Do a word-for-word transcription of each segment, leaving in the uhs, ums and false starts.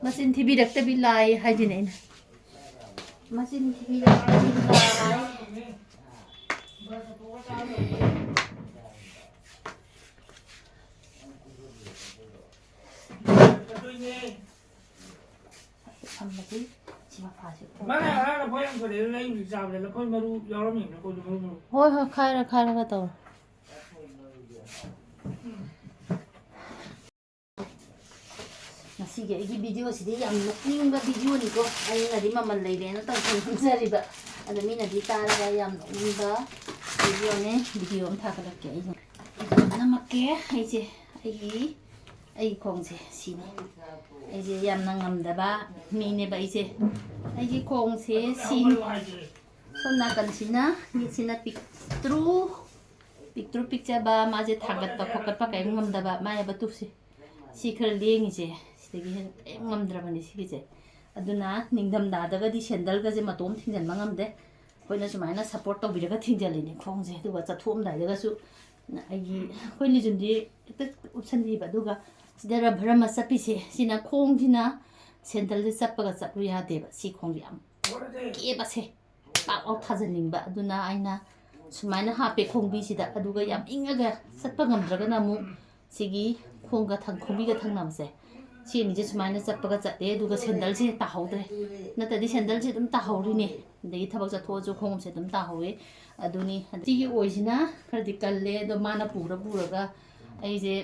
ꯃꯆꯤꯟ ꯊꯤꯕꯤꯔꯛꯇꯕꯤ ꯂꯥꯏ ꯍꯥꯏꯁꯤꯅꯦ ꯑꯩꯅ꯫ ꯃꯆꯤꯟ ꯊꯤꯕꯤꯔꯛꯇꯕꯤ ꯂꯥꯏ꯫ ꯊꯝꯃꯗꯤ ꯁꯤ ꯃꯄꯥꯁꯦ ꯀꯣꯛ ꯃꯥꯅ ꯑꯉꯥꯡ ꯂꯐꯣꯏ ꯌꯥꯝ ꯊꯣꯛꯂꯛꯑꯦ, ꯂꯩꯕꯨꯗꯤ ꯆꯥꯕꯗ ꯂꯐꯣꯏ ꯃꯔꯨ ꯌꯥꯎꯔꯝꯃꯦꯕ, ꯂꯐꯣꯏꯗꯣ ꯃꯔꯨ ꯃꯔꯨ꯫ ꯍꯣꯏ, ꯍꯣꯏ, ꯈꯥꯏꯔ ꯈꯥꯏꯔꯒ ꯇꯧꯔꯣ꯫ ꯉꯁꯤꯒꯤ ꯑꯩꯒꯤ ꯚꯤꯗꯤꯑꯣꯁꯤꯗꯤ ꯌꯥꯝ ꯅꯣꯛꯅꯤꯡꯕ ꯚꯤꯗꯤꯑꯣꯅꯤꯀꯣ꯫ ꯑꯩꯅꯗꯤ ꯃꯃꯜ ꯂꯩꯔꯦꯅ ꯇꯧꯁꯟ ꯈꯟꯖꯔꯤꯕ, ꯑꯗꯣ ꯃꯤꯅꯗꯤ ꯇꯥꯔꯒ ꯌꯥꯝ ꯅꯣꯛꯅꯤꯡꯕ ꯚꯤꯗꯤꯑꯣꯅꯦ꯫ ꯚꯤꯗꯤꯑꯣ ꯑꯃ ꯊꯥꯒꯠꯂꯛꯀꯦ ꯑꯩꯁꯦ꯫ ꯅꯝꯃꯛꯀꯦ꯫ ꯑꯩꯁꯦ ꯑꯩꯒꯤ ꯑꯩꯒꯤ ꯈꯣꯡꯁꯦ ꯁꯤꯅꯤ꯫ ꯑꯩꯁꯦ ꯌꯥꯝꯅ ꯉꯝꯗꯕ ꯃꯤꯅꯦꯕ ꯑꯩꯁꯦ꯫ ꯑꯩꯒꯤ ꯈꯣꯡꯁꯦ ꯁꯤꯅꯤ꯫ ꯁꯣꯝ ꯅꯥꯀꯟꯁꯤꯅ, ꯃꯤꯠꯁꯤꯅ ꯄꯤꯛꯇ꯭ꯔꯨ ꯄꯤꯛꯇ꯭ꯔꯨ ꯄꯤꯛꯆꯕ, ꯃꯥꯁꯦ ꯊꯥꯡꯒꯠꯄ ꯈꯣꯀꯠꯄ ꯀꯔꯤꯝ ꯉꯝꯗꯕ, ꯃꯥꯏ ꯑꯕ ꯇꯨꯁꯦ ꯁꯤ ꯈꯔ ꯂꯦꯡꯉꯤꯁꯦ, ꯁꯤꯗꯒꯤ ꯍꯦꯟꯅ ꯀꯔꯤꯝ ꯉꯝꯗ꯭ꯔꯕꯅꯤ ꯁꯤꯒꯤꯁꯦ꯫ ꯑꯗꯨꯅ ꯅꯤꯡꯊꯝꯊꯥꯗꯒꯗꯤ ꯁꯦꯟꯗꯜꯒꯁꯦ ꯃꯇꯣꯝ ꯊꯤꯡꯖꯤꯟꯕ ꯉꯝꯗꯦ꯫ ꯑꯩꯈꯣꯏꯅ ꯁꯨꯃꯥꯏꯅ ꯁꯞꯄꯣꯔꯠ ꯇꯧꯕꯤꯔꯒ ꯊꯤꯡꯖꯤꯜꯂꯤꯅꯦ ꯈꯣꯡꯁꯦ꯫ ꯑꯗꯨꯒ ꯆꯠꯊꯣꯛꯑꯝꯗꯥꯏꯗꯒꯁꯨ ꯑꯩꯒꯤ, ꯑꯩꯈꯣꯏ ꯂꯤꯖꯨꯟꯗꯤ ꯍꯦꯛꯇ ꯎꯞꯁꯟꯕꯤꯕ꯫ ꯑꯗꯨꯒ ꯁꯤꯗ ꯔꯕꯔ ꯑꯃ ꯆꯠꯄꯤꯁꯦ, ꯁꯤꯅ ꯈꯣꯡꯁꯤꯅ ꯁꯦꯟꯗꯜꯁꯦ ꯆꯞꯄꯒ ꯆꯠꯂꯨ ꯌꯥꯗꯦꯕ꯫ ꯁꯤ ꯈꯣꯡꯁꯦ ꯌꯥꯝ ꯀꯦꯕꯁꯦ ꯄꯥꯛ ꯂꯥꯎ ꯊꯥꯖꯟꯅꯤꯡꯕ꯫ ꯑꯗꯨꯅ ꯑꯩꯅ ꯁꯨꯃꯥꯏꯅ ꯍꯥꯞꯄꯦ ꯈꯣꯡꯕꯤꯁꯤꯗ꯫ ꯑꯗꯨꯒ ꯌꯥꯝ ꯏꯪꯉꯒ ꯆꯠꯄ ꯉꯝꯗ꯭ꯔꯒꯅ ꯑꯃꯨꯛ ꯁꯤꯒꯤ ꯈꯣꯡꯒ ꯊꯪ-, ꯈꯣꯡꯕꯤꯒ ꯊꯪꯅꯕꯁꯦ, ꯁꯤ ꯑꯅꯤꯁꯦ ꯁꯨꯃꯥꯏꯅ ꯆꯠꯄꯒ ꯆꯠꯂꯦ꯫ ꯑꯗꯨꯒ ꯁꯦꯟꯗꯜꯁꯦ ꯇꯥꯍꯧꯗ꯭ꯔꯦ, ꯅꯠꯇ꯭ꯔꯗꯤ ꯁꯦꯟꯗꯜꯁꯦ ꯑꯗꯨꯝ ꯇꯥꯍꯧꯔꯤꯅꯦ꯫ ꯑꯗꯒꯤ ꯊꯕꯛ ꯆꯠꯊꯣꯛꯑꯁꯨ ꯈꯣꯡꯎꯞꯁꯦ ꯑꯗꯨꯝ ꯇꯥꯍꯧꯋꯤ꯫ ꯑꯗꯨꯅꯤ ꯁꯤꯒꯤ ꯑꯣꯏꯁꯤꯅ ꯈꯔꯗꯤ ꯀꯜꯂꯦ, ꯑꯗꯣ ꯃꯥꯅ ꯄꯨꯔ ꯄꯨꯔꯒ ꯑꯩꯁꯦ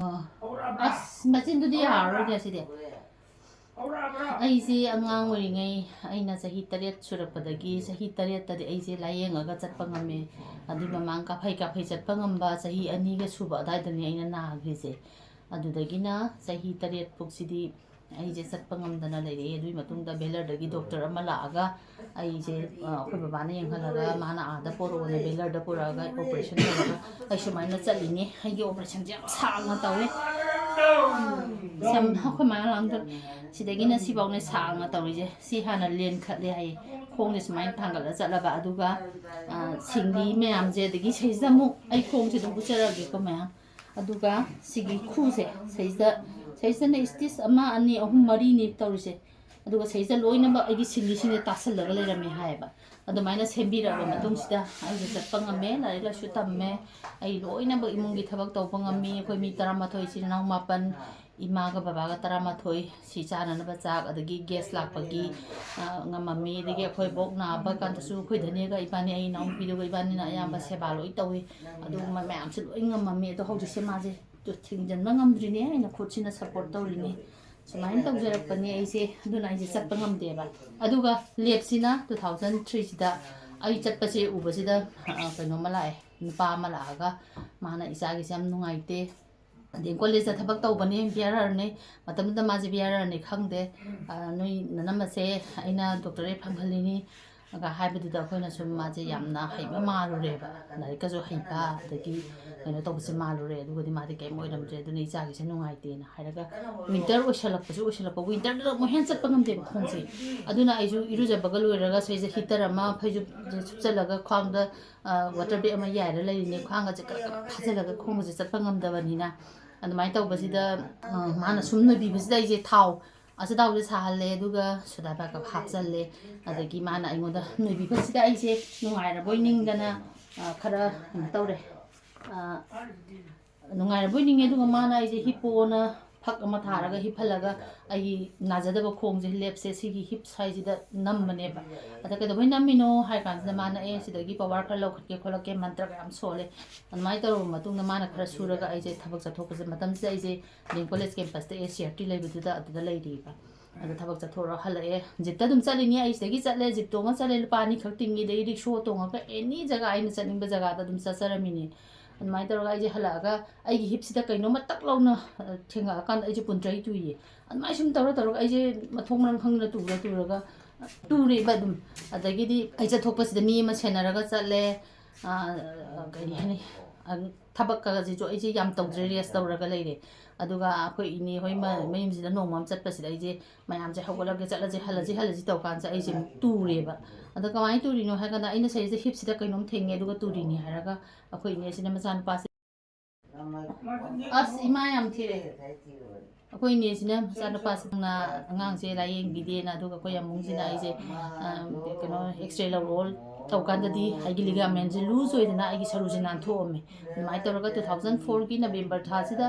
ꯑ, ꯑꯁ, ꯃꯆꯤꯟꯗꯨꯗꯤ ꯌꯥꯔꯔꯣꯏꯅꯦ ꯁꯤꯗꯤ꯫ ꯑꯩꯁꯤ ꯑꯉꯥꯡ ꯑꯣꯏꯔꯤꯉꯩ, ꯑꯩꯅ ꯆꯍꯤ ꯇꯔꯦꯠ ꯁꯨꯔꯛꯄꯗꯒꯤ, ꯆꯍꯤ ꯇꯔꯦꯠꯇꯗꯤ ꯑꯩꯁꯦ ꯂꯥꯏꯌꯦꯡꯉꯒ ꯆꯠꯄ ꯉꯝꯃꯦ꯫ ꯑꯗꯨꯏ ꯃꯃꯥꯡ ꯀꯥꯐꯩ ꯀꯥꯐꯩ ꯆꯠꯄ ꯉꯝꯕ ꯆꯍꯤ ꯑꯅꯤꯒ ꯁꯨꯕ ꯑꯗꯨꯋꯥꯏꯗꯅꯤ ꯑꯩꯅ ꯅꯥꯈ꯭ꯔꯤꯁꯦ꯫ ꯑꯗꯨꯗꯒꯤꯅ ꯆꯍꯤ ꯇꯔꯦꯠ ꯐꯥꯎꯁꯤꯗꯤ ꯑꯩꯁꯦ ꯆꯠꯄ ꯉꯝꯗꯅ ꯂꯩꯔꯛꯑꯦ꯫ ꯑꯗꯨꯒꯤ ꯃꯇꯨꯡꯗ ꯕꯦꯂꯔꯗꯒꯤ ꯗꯣꯛꯇꯔ ꯑꯃ ꯂꯥꯛꯑꯒ ꯑꯩꯁꯦ, ꯑ, ꯑꯩꯈꯣꯏ ꯕꯕꯥꯅ ꯌꯦꯡꯍꯜꯂꯒ ꯃꯥꯅ ꯑꯥꯗ ꯄꯣꯔꯛꯑꯣꯅ ꯕꯦꯂꯔꯗ ꯄꯨꯔꯛꯑꯒ ꯑꯣꯄꯔꯦꯁꯟ ꯇꯧꯔꯒ ꯑꯩ ꯁꯨꯃꯥꯏꯅ ꯆꯠꯂꯤꯅꯤ꯫ ꯑꯩꯒꯤ ꯑꯣꯄꯔꯦꯁꯟꯁꯦ ꯌꯥꯝ ꯁꯥꯡꯅ ꯇꯧꯋꯦ꯫ ꯁꯝ, ꯑꯩꯈꯣꯏ ꯃꯥꯅ ꯂꯥꯡꯗ-, ꯁꯤꯗꯒꯤꯅ ꯁꯤꯐꯥꯎꯅꯦ ꯁꯥꯡꯅ ꯇꯧꯔꯤꯁꯦ꯫ ꯁꯤ ꯍꯥꯟꯅ ꯂꯦꯟꯈꯠꯂꯦ ꯍꯥꯏꯌꯦ꯫ ꯈꯣꯡꯁꯦ ꯁꯨꯃꯥꯏꯅ ꯊꯥꯡꯒꯠꯂ ꯆꯠꯂꯕ, ꯑꯗꯨꯒ, ꯑ, ꯁꯤꯡꯂꯤ ꯃꯌꯥꯝꯁꯦ, ꯑꯗꯒꯤ ꯁꯤꯁꯤꯗ ꯑꯃꯨꯛ ꯑꯩ ꯈꯣꯡꯁꯦ ꯑꯗꯨꯝ ꯎꯠꯆꯔꯛꯑꯒꯦꯀꯣ ꯃꯌꯥꯝ꯫ ꯑꯗꯨꯒ ꯁꯤꯒꯤ ꯈꯨꯁꯦ, ꯁꯤꯗꯩꯁꯤꯗ, ꯁꯤꯗꯩꯁꯤꯗꯅꯦ ꯁ꯭ꯇꯤꯆ ꯑꯃ, ꯑꯅꯤ, ꯑꯍꯨꯝ, ꯃꯔꯤꯅꯤ ꯇꯧꯔꯤꯁꯦ꯫ ꯑꯗꯨꯒ ꯁꯤꯗꯩꯁꯤꯗ ꯂꯣꯏꯅꯃꯛ ꯑꯩꯒꯤ ꯁꯤꯡꯂꯤꯁꯤꯡꯁꯦ ꯇꯥꯁꯜꯂꯒ ꯂꯩꯔꯝꯃꯦ ꯍꯥꯏꯌꯦꯕ꯫ ꯑꯗꯨꯃꯥꯏꯅ ꯁꯦꯝꯕꯤꯔꯛꯑꯕ ꯃꯇꯨꯡꯁꯤꯗ ꯑꯩꯁꯦ ꯆꯠꯄ ꯉꯝꯃꯦ, ꯂꯥꯏꯔꯤꯛ ꯂꯥꯏꯁꯨ ꯇꯝꯃꯦ꯫ ꯑꯩ ꯂꯣꯏꯅꯃꯛ ꯏꯃꯨꯡꯒꯤ ꯊꯕꯛ ꯇꯧꯕ ꯉꯝꯃꯤ꯫ ꯑꯩꯈꯣꯏ ꯃꯤ ꯇꯔꯥꯃꯥꯊꯣꯏ, ꯏꯆꯤꯜ ꯏꯅꯥꯎ ꯃꯥꯄꯟ, ꯏꯃꯥꯒ ꯕꯕꯥꯒ ꯇꯔꯥꯃꯥꯊꯣꯏ꯫ ꯁꯤ ꯆꯥꯅꯅꯕ ꯆꯥꯛ, ꯑꯗꯒꯤ ꯒ꯭ꯌꯥꯁ ꯂꯥꯛꯄꯒꯤ, ꯑ, ꯉꯝꯃꯝꯃꯤ꯫ ꯑꯗꯒꯤ ꯑꯩꯈꯣꯏ ꯕꯣꯛ ꯅꯥꯕ ꯀꯥꯟꯗꯁꯨ ꯑꯩꯈꯣꯏ ꯙꯅꯤꯒ ꯏꯕꯥꯅꯤ, ꯑꯩ ꯏꯅꯥꯎꯅꯨꯄꯤꯗꯨꯒ ꯏꯕꯥꯅꯤꯅ ꯑꯌꯥꯝꯕ ꯁꯦꯕꯥ ꯂꯣꯏ ꯇꯧꯏ꯫ ꯑꯗꯨꯒꯨꯝꯕ ꯃꯌꯥꯝꯁꯨ ꯂꯣꯏ ꯉꯝꯃꯝꯃꯤ꯫ ꯑꯗꯣ ꯍꯧꯖꯤꯛꯁꯦ ꯃꯥꯁꯦ ꯊꯤꯡꯖꯤꯟꯕ ꯉꯝꯗ꯭ꯔꯤꯅꯦ, ꯑꯩꯅ ꯈꯨꯠꯁꯤꯅ ꯁꯞꯄꯣꯔꯠ ꯇꯧꯔꯤꯅꯦ꯫ ꯁꯨꯃꯥꯏꯅ ꯇꯧꯖꯔꯛꯄꯅꯦ ꯑꯩꯁꯦ, ꯑꯗꯨꯅ ꯑꯩꯁꯦ ꯆꯠꯄ ꯉꯝꯗꯦꯕ꯫ ꯑꯗꯨꯒ ꯂꯦꯞꯁꯤꯅ two thousand three ꯁꯤꯗ ꯑꯩ ꯆꯠꯄꯁꯦ ꯎꯕꯁꯤꯗ, ꯑ, ꯀꯩꯅꯣꯝꯃ ꯂꯥꯛꯑꯦ, ꯅꯨꯄꯥ ꯑꯃ ꯂꯥꯛꯑꯒ ꯃꯥꯅ ꯏꯆꯥꯒꯤꯁꯦ ꯌꯥꯝ ꯅꯨꯡꯉꯥꯏꯇꯦ, ꯗꯤ ꯑꯦꯝ ꯀꯣꯂꯦꯖꯇ ꯊꯕꯛ ꯇꯧꯕꯅꯦ, ꯕꯤ ꯑꯥꯔ ꯑꯥꯔꯅꯦ꯫ ꯃꯇꯝꯗꯨꯗ ꯃꯥꯁꯦ ꯕꯤ ꯑꯥꯔ ꯑꯥꯔꯅꯦ ꯈꯪꯗꯦ꯫ "ꯑ, ꯅꯣꯏ ꯅꯅꯝꯃꯁꯦ ꯑꯩꯅ ꯗꯣꯛꯇꯔꯦꯠ ꯐꯪꯍꯜꯂꯤꯅꯤ" ꯒ ꯍꯥꯏꯕꯗꯨꯗ ꯑꯩꯈꯣꯏꯅ ꯁꯨꯝ ꯃꯥꯁꯦ ꯌꯥꯝꯅ ꯍꯩꯕ ꯃꯥꯜꯂꯨꯔꯦꯕ, ꯂꯥꯏꯔꯤꯛꯀꯁꯨ ꯍꯩꯕ, ꯑꯗꯒꯤ ꯀꯩꯅꯣ ꯇꯧꯕꯁꯦ ꯃꯥꯜꯂꯨꯔꯦ꯫ ꯑꯗꯨꯒꯗꯤ ꯃꯥꯗꯤ ꯀꯩꯝ ꯑꯣꯏꯔꯝꯗ꯭ꯔꯦ꯫ ꯑꯗꯨꯅ ꯏꯆꯥꯒꯤꯁꯦ ꯅꯨꯡꯉꯥꯏꯇꯦꯅ ꯍꯥꯏꯔꯒ ꯋꯤꯟꯇꯔ ꯑꯣꯏꯁꯜꯂꯛꯄꯁꯨ ꯑꯣꯏꯁꯜꯂꯛꯄ, ꯋꯤꯟꯇꯔꯗꯨꯗ ꯑꯃꯨꯛ ꯍꯦꯟꯅ ꯆꯠꯄ ꯉꯝꯗꯦꯕ ꯈꯣꯡꯁꯦ꯫ ꯑꯗꯨꯅ ꯑꯩꯁꯨ ꯏꯔꯨꯖꯕꯒ ꯂꯣꯏꯔꯒ ꯁꯤꯗꯩꯁꯤꯗ ꯍꯤꯇꯔ ꯑꯃ, ꯐꯩꯖꯨꯞ ꯁꯨꯞꯆꯜꯂꯒ ꯈ꯭ꯋꯥꯡꯗ, ꯑ, ꯋꯥꯇꯔ ꯕꯦꯒ ꯑꯃ ꯌꯥꯏꯔ ꯂꯩꯔꯤꯅꯦ꯫ ꯈ꯭ꯋꯥꯡꯒꯁꯦ ꯀꯔꯛ ꯀꯔꯛ ꯐꯥꯖꯤꯜꯂꯒ ꯈꯣꯡꯒꯁꯦ ꯆꯠꯄ ꯉꯝꯗꯕꯅꯤꯅ꯫ ꯑꯗꯨꯃꯥꯏꯅ ꯇꯧꯕꯁꯤꯗ, ꯑ, ꯃꯥꯅ ꯁꯨꯝ ꯅꯣꯏꯕꯤꯕꯁꯤꯗ ꯑꯩꯁꯦ ꯊꯥꯎ ꯑꯆꯥꯊꯥꯎꯁꯦ ꯁꯥꯍꯜꯂꯦ, ꯑꯗꯨꯒ ꯁꯣꯗꯥ ꯕꯥꯏꯒꯞ ꯍꯥꯞꯆꯜꯂꯦ꯫ ꯑꯗꯒꯤ ꯃꯥꯅ ꯑꯩꯉꯣꯟꯗ ꯅꯣꯏꯕꯤꯕꯁꯤꯗ ꯑꯩꯁꯦ ꯅꯨꯡꯉꯥꯏꯔꯕꯣꯏ ꯅꯤꯡꯗꯅ, ꯑ, ꯈꯔ ꯀꯩꯅꯣ ꯇꯧꯔꯦ꯫ ꯑ, ꯅꯨꯡꯉꯥꯏꯔꯕꯣꯏ ꯅꯤꯡꯉꯦ꯫ ꯑꯗꯨꯒ ꯃꯥꯅ ꯑꯩꯁꯦ ꯍꯤꯞꯄꯣꯅ ꯐꯛ ꯑꯃ ꯊꯥꯔꯒ ꯍꯤꯞꯍꯜꯂꯒ ꯑꯩꯒꯤ ꯅꯥꯖꯗꯕ ꯈꯣꯡꯁꯦ, ꯂꯦꯞꯁꯦ, ꯁꯤꯒꯤ ꯍꯤꯞ ꯁ꯭ꯋꯥꯏꯁꯤꯗ ꯅꯝꯕꯅꯦꯕ꯫ ꯑꯗ "ꯀꯩꯗꯧꯕꯩ ꯅꯝꯃꯤꯅꯣ?" ꯍꯥꯏ ꯀꯥꯟꯁꯤꯗ ꯃꯥꯅ, "ꯑꯦ, ꯁꯤꯗꯒꯤ ꯄꯋꯥꯔ ꯈꯔ ꯂꯧꯈꯠꯀꯦ ꯈꯣꯠꯂꯛꯀꯦ, ꯃꯟꯇ꯭ꯔꯒ ꯌꯥꯝ ꯁꯣꯜꯂꯦ"꯫ ꯑꯗꯨꯃꯥꯏꯅ ꯇꯧꯔꯕ ꯃꯇꯨꯡꯗ ꯃꯥꯅ ꯈꯔ ꯁꯨꯔꯒ ꯑꯩꯁꯦ ꯊꯕꯛ ꯆꯠꯊꯣꯛꯄꯁꯦ, ꯃꯇꯝꯁꯤꯗ ꯑꯩꯁꯦ ꯗꯤ ꯑꯦꯝ ꯀꯣꯂꯦꯖ ꯀꯦꯝꯄꯁꯇ ꯑꯦ ꯁꯤ ꯑꯥꯔ ꯇꯤ ꯂꯩꯕꯗꯨꯗ ꯑꯗꯨꯗ ꯂꯩꯔꯤꯕ꯫ ꯑꯗ ꯊꯕꯛ ꯆꯠꯊꯣꯛꯑꯒ ꯍꯜꯂꯛꯑꯦ꯫ ꯖꯤꯞꯇ ꯑꯗꯨꯝ ꯆꯠꯂꯤꯅꯤ, ꯑꯩ ꯁꯤꯗꯒꯤ ꯆꯠꯂꯦ, ꯖꯤꯞ ꯇꯣꯡꯉ ꯆꯠꯂꯦ, ꯂꯨꯄꯥ ꯑꯅꯤꯈꯛ ꯇꯤꯡꯉꯤ꯫ ꯑꯗꯩ ꯔꯤꯛꯁꯣ ꯇꯣꯡꯉꯒ ꯑꯦꯅꯤ ꯖꯒꯥ, ꯑꯩꯅ ꯆꯠꯅꯤꯡꯕ ꯖꯒꯥꯗ ꯑꯗꯨꯝ ꯆꯠꯆꯔꯝꯃꯤꯅꯤ꯫ ꯑꯗꯨꯃꯥꯏꯅ ꯇꯧꯔꯒ ꯑꯩꯁꯦ ꯍꯜꯂꯛꯑꯒ ꯑꯩꯒꯤ ꯍꯤꯞꯁꯤꯗ ꯀꯩꯅꯣꯝꯃ ꯇꯛ ꯂꯥꯎꯅ, ꯑ, ꯊꯦꯡꯉꯛꯑꯀꯥꯟꯗ ꯑꯩꯁꯦ ꯄꯨꯟꯇ꯭ꯔꯩ ꯇꯨꯏꯌꯦ꯫ ꯑꯗꯨꯃꯥꯏꯅ ꯁꯨꯝ ꯇꯧꯔ ꯇꯧꯔꯒ ꯑꯩꯁꯦ ꯃꯊꯣꯡ ꯃꯔꯝ ꯈꯪꯗꯅ ꯇꯨꯔ ꯇꯨꯔꯒ, ꯑ, ꯇꯨꯔꯦꯕ ꯑꯗꯨꯝ꯫ ꯑꯗꯒꯤꯗꯤ ꯑꯩ ꯆꯠꯊꯣꯛꯄꯁꯤꯗ ꯃꯤ ꯑꯃ ꯁꯦꯟꯅꯔꯒ ꯆꯠꯂꯦ꯫ ꯑ, ꯀꯔꯤ ꯍꯥꯏꯅꯤ? ꯑ, ꯊꯕꯛꯀꯁꯤꯁꯨ ꯑꯩꯁꯦ ꯌꯥꯝ ꯇꯧꯗ꯭ꯔꯦ, ꯔꯦꯁ ꯇꯧꯔꯒ ꯂꯩꯔꯦ꯫ ꯑꯗꯨꯒ ꯑꯩꯈꯣꯏ ꯏꯅꯦ ꯍꯣꯏ ꯃ-, ꯃꯌꯨꯝꯁꯤꯗ ꯅꯣꯡꯃ ꯑꯃ ꯆꯠꯄꯁꯤꯗ ꯑꯩꯁꯦ ꯃꯌꯥꯝꯁꯦ ꯍꯧꯒꯠꯂꯒꯦ, ꯆꯠꯂꯁꯦ, ꯍꯜꯂꯁꯤ, ꯍꯜꯂꯁꯤ ꯇꯧꯀꯥꯟꯁꯤꯗ ꯑꯩꯁꯦ ꯑꯃꯨꯛ ꯇꯨꯔꯦꯕ꯫ ꯑꯗ ꯀꯃꯥꯏꯅ ꯇꯨꯔꯤꯅꯣ ꯍꯥꯏ ꯀꯥꯟꯗ ꯑꯩꯅ ꯁꯤꯗꯩꯁꯤꯗ ꯍꯤꯞꯁꯤꯗ ꯀꯩꯅꯣꯝ ꯊꯦꯡꯉꯦ, ꯑꯗꯨꯒ ꯇꯨꯔꯤꯅꯤ ꯍꯥꯏꯔꯒ ꯑꯩꯈꯣꯏ ꯏꯅꯦꯁꯤꯅ ꯃꯆꯥꯅꯨꯄꯥꯁꯦ ꯑꯁ, ꯏꯃꯥ ꯌꯥꯝ ꯊꯤꯔꯦ꯫ ꯑꯩꯈꯣꯏ ꯏꯅꯦꯁꯤꯅ ꯃꯆꯥꯅꯨꯄꯥꯁꯤꯅ ꯑꯉꯥꯡꯁꯦ ꯂꯥꯏꯌꯦꯡꯕꯤꯗꯦꯅ, ꯑꯗꯨꯒ ꯑꯩꯈꯣꯏ ꯑꯃꯨꯡꯁꯤꯅ ꯑꯩꯁꯦ, ꯑ, ꯀꯩꯅꯣ, X-ray ꯂꯧꯔꯛꯑꯣ ꯇꯧꯀꯥꯟꯗꯗꯤ ꯑꯩꯒꯤ ꯂꯤꯒꯥꯃꯦꯟꯁꯦ ꯂꯨꯖ ꯑꯣꯏꯗꯅ ꯑꯩꯒꯤ ꯁꯔꯨꯁꯦ ꯅꯥꯟꯊꯣꯛꯑꯝꯃꯦ꯫ ꯑꯗꯨꯃꯥꯏꯅ ꯇꯧꯔꯒ two thousand four-ꯒꯤ November ꯊꯥꯁꯤꯗ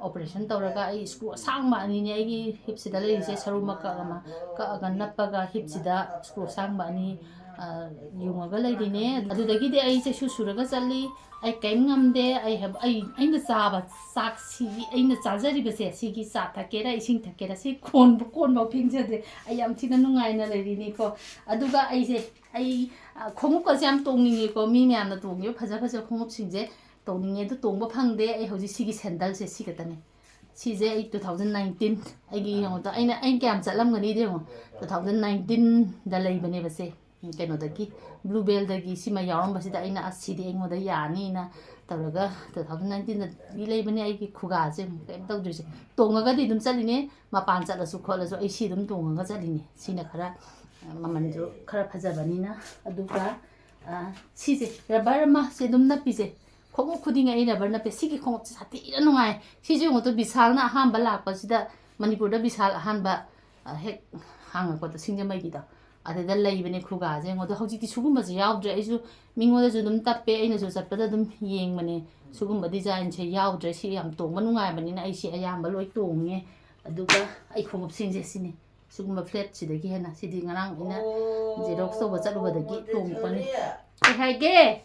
operation ꯇꯧꯔꯒ ꯑꯩ screw ꯑꯁꯥꯡꯕ ꯑꯅꯤꯅꯦ ꯑꯩꯒꯤ hip-ꯁꯤꯗ ꯂꯩꯔꯤꯁꯦ, ꯁꯔꯨ ꯃꯀꯛ ꯑꯃ ꯀꯛꯑꯒ ꯅꯞꯄꯒ hip-ꯁꯤꯗ screw ꯑꯁꯥꯡꯕ ꯑꯅꯤ, ꯑ, ꯌꯨꯡꯉꯒ ꯂꯩꯔꯤꯅꯦ꯫ ꯑꯗꯨꯗꯒꯤꯗꯤ ꯑꯩ ꯆꯩꯁꯨ ꯁꯨꯔꯒ ꯆꯠꯂꯤ꯫ ꯑꯩ ꯀꯔꯤꯝ ꯉꯝꯗꯦ꯫ ꯑꯩ ꯍꯥꯏꯕ, ꯑꯩ, ꯑꯩꯅ ꯆꯥꯕ ꯆꯥꯛꯁꯤ, ꯑꯩꯅ ꯆꯥꯖꯔꯤꯕꯁꯦ, ꯁꯤꯒꯤ ꯆꯥ ꯊꯛꯀꯦꯔꯥ, ꯏꯁꯤꯡ ꯊꯛꯀꯦꯔꯥ, ꯁꯤ ꯀꯣꯟꯕ, ꯀꯣꯟꯐꯥꯎ ꯐꯦꯡꯖꯗꯦ꯫ ꯑꯩ ꯌꯥꯝ ꯊꯤꯅ ꯅꯨꯡꯉꯥꯏꯅ ꯂꯩꯔꯤꯅꯤꯀꯣ꯫ ꯑꯗꯨꯒ ꯑꯩꯁꯦ, ꯑꯩ, ꯑ, ꯈꯣꯡꯎꯞꯀꯁꯦ ꯌꯥꯝ ꯇꯣꯡꯅꯤꯡꯉꯦꯀꯣ꯫ ꯃꯤ ꯃꯌꯥꯝꯅ ꯇꯣꯡꯉꯤꯕ ꯐꯖ ꯐꯖꯕ ꯈꯣꯡꯎꯞꯁꯤꯡꯁꯦ ꯇꯣꯡꯅꯤꯡꯉꯦ, ꯑꯗꯨ ꯇꯣꯡꯕ ꯐꯪꯗꯦ꯫ ꯑꯩ ꯍꯧꯖꯤꯛ ꯁꯤꯒꯤ sandal-ꯁꯦ ꯁꯤ ꯈꯛꯇꯅꯦ꯫ ꯁꯤꯁꯦ ꯑꯩ two thousand nineteen, ꯑꯩꯒꯤ ꯌꯦꯡꯉꯣꯗ, ꯑꯩꯅ, ꯑꯩꯅ ꯀꯌꯥꯝ ꯆꯠꯂꯝꯒꯅꯤꯗꯤ ꯌꯦꯡꯉꯣ꯫ Two thousand nineteen-ꯗ ꯂꯩꯕꯅꯦꯕ ꯁꯦ, ꯀꯩꯅꯣꯗꯒꯤ, Bluebell-ꯗꯒꯤ ꯁꯤꯃ ꯌꯥꯎꯔꯝꯕꯁꯤꯗ ꯑꯩꯅ, "ꯑꯁ, ꯁꯤꯗꯤ ꯑꯩꯉꯣꯟꯗ ꯌꯥꯅꯤꯅ" ꯇꯧꯔꯒ two thousand nineteen-ꯗꯒꯤ ꯂꯩꯕꯅꯦ꯫ ꯑꯩꯒꯤ ꯈꯨꯒꯥꯁꯦ ꯑꯃꯨꯛ ꯀꯩꯝ ꯇꯧꯗ꯭ꯔꯤꯁꯦ꯫ ꯇꯣꯡꯉꯒꯗꯤ ꯑꯗꯨꯝ ꯆꯠꯂꯤꯅꯦ, ꯃꯄꯥꯟ ꯆꯠꯂꯁꯨ ꯈꯣꯠꯂꯁꯨ ꯑꯩ ꯁꯤ ꯑꯗꯨꯝ ꯇꯣꯡꯉꯒ ꯆꯠꯂꯤꯅꯦ꯫ ꯁꯤꯅ ꯈꯔ, ꯑ, ꯃꯃꯜꯁꯨ ꯈꯔ ꯐꯖꯕꯅꯤꯅ꯫ ꯑꯗꯨꯒ, ꯑ, ꯁꯤꯁꯦ rubber ꯑꯃ ꯁꯤ ꯑꯗꯨꯝ ꯅꯞꯄꯤꯁꯦ, ꯈꯣꯡꯎꯞ ꯈꯨꯗꯤꯡ ꯑꯩ rubber ꯅꯞꯄꯦ꯫ ꯁꯤꯒꯤ ꯈꯣꯡꯎꯞꯁꯦ ꯁꯥꯊꯤꯅ ꯅꯨꯡꯉꯥꯏ꯫ ꯁꯤꯁꯦ ꯌꯦꯡꯉꯨꯇꯣ, ꯕꯤꯁꯥꯜꯅ ꯑꯍꯥꯟꯕ ꯂꯥꯛꯄꯁꯤꯗ, ꯃꯅꯤꯄꯨꯔꯗ ꯕꯤꯁꯥꯜ ꯑꯍꯥꯟꯕ, ꯑ, ꯍꯦꯛ ꯍꯥꯡꯉꯛꯄꯗꯣ, ꯁꯤꯡꯖꯃꯩꯒꯤꯗꯣ, ꯑꯗꯨꯗ ꯂꯩꯕꯅꯦ ꯈꯨꯒꯥꯁꯦ꯫ ꯌꯦꯡꯉꯨꯇꯣ, ꯍꯧꯖꯤꯛꯇꯤ ꯁꯤꯒꯨꯝꯕꯁꯦ ꯌꯥꯎꯗ꯭ꯔꯦ꯫ ꯑꯩꯁꯨ ꯃꯤꯉꯣꯟꯗꯁꯨ ꯑꯗꯨꯝ ꯇꯞꯄꯦ, ꯑꯩꯅꯁꯨ ꯆꯠꯄꯗ ꯑꯗꯨꯝ ꯌꯦꯡꯕꯅꯦ꯫ ꯁꯤꯒꯨꯝꯕ design-ꯁꯦ ꯌꯥꯎꯗ꯭ꯔꯦ꯫ ꯁꯤ ꯌꯥꯝ ꯇꯣꯡꯕ ꯅꯨꯡꯉꯥꯏꯕꯅꯤꯅ ꯑꯩ ꯁꯤ ꯑꯌꯥꯝꯕ ꯂꯣꯏ ꯇꯣꯡꯉꯦ꯫ ꯑꯗꯨꯒ ꯑꯩ ꯈꯣꯡꯎꯞꯁꯤꯡꯁꯦ ꯁꯤꯅꯤ꯫ ꯁꯤꯒꯨꯝꯕ flat-ꯁꯤꯗꯒꯤ ꯍꯦꯟꯅ꯫ ꯁꯤꯗꯤ ꯉꯔꯥꯡ ꯑꯩꯅ Xerox ꯇꯧꯕ ꯆꯠꯂꯨꯕꯗꯒꯤ ꯇꯣꯡꯉꯛꯄꯅꯤ꯫ ꯀꯩ ꯍꯥꯏꯒꯦ?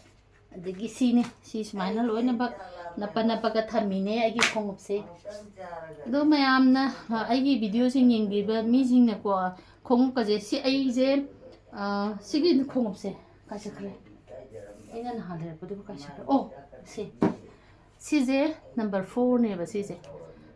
ꯑꯗꯒꯤ ꯁꯤꯅꯤ, ꯁꯤ ꯁꯨꯃꯥꯏꯅ ꯂꯣꯏꯅꯃꯛ ꯅꯞꯄ ꯅꯞꯄꯒ ꯊꯝꯃꯤꯅꯦ ꯑꯩꯒꯤ ꯈꯣꯡꯎꯞꯁꯦ꯫ ꯑꯗꯣ ꯃꯌꯥꯝꯅ, ꯑ, ꯑꯩꯒꯤ video-ꯁꯤꯡ ꯌꯦꯡꯕꯤꯕ ꯃꯤꯁꯤꯡꯅꯀꯣ, ꯈꯣꯡꯎꯞꯀꯁꯦ, ꯁꯤ ꯑꯩꯁꯦ, ꯑ, ꯁꯤꯒꯤ ꯈꯣꯡꯎꯞꯁꯦ ꯀꯥꯏ ꯆꯠꯈ꯭ꯔꯦ? ꯑꯩꯅ ꯅꯍꯥꯟ ꯂꯩꯔꯛꯄꯗꯨꯕꯨ ꯀꯥꯏ ꯆꯠꯈ꯭ꯔꯦ? ꯑꯣ, ꯁꯤ꯫ ꯁꯤꯁꯦ number four-ꯅꯦꯕ ꯁꯤꯁꯦ꯫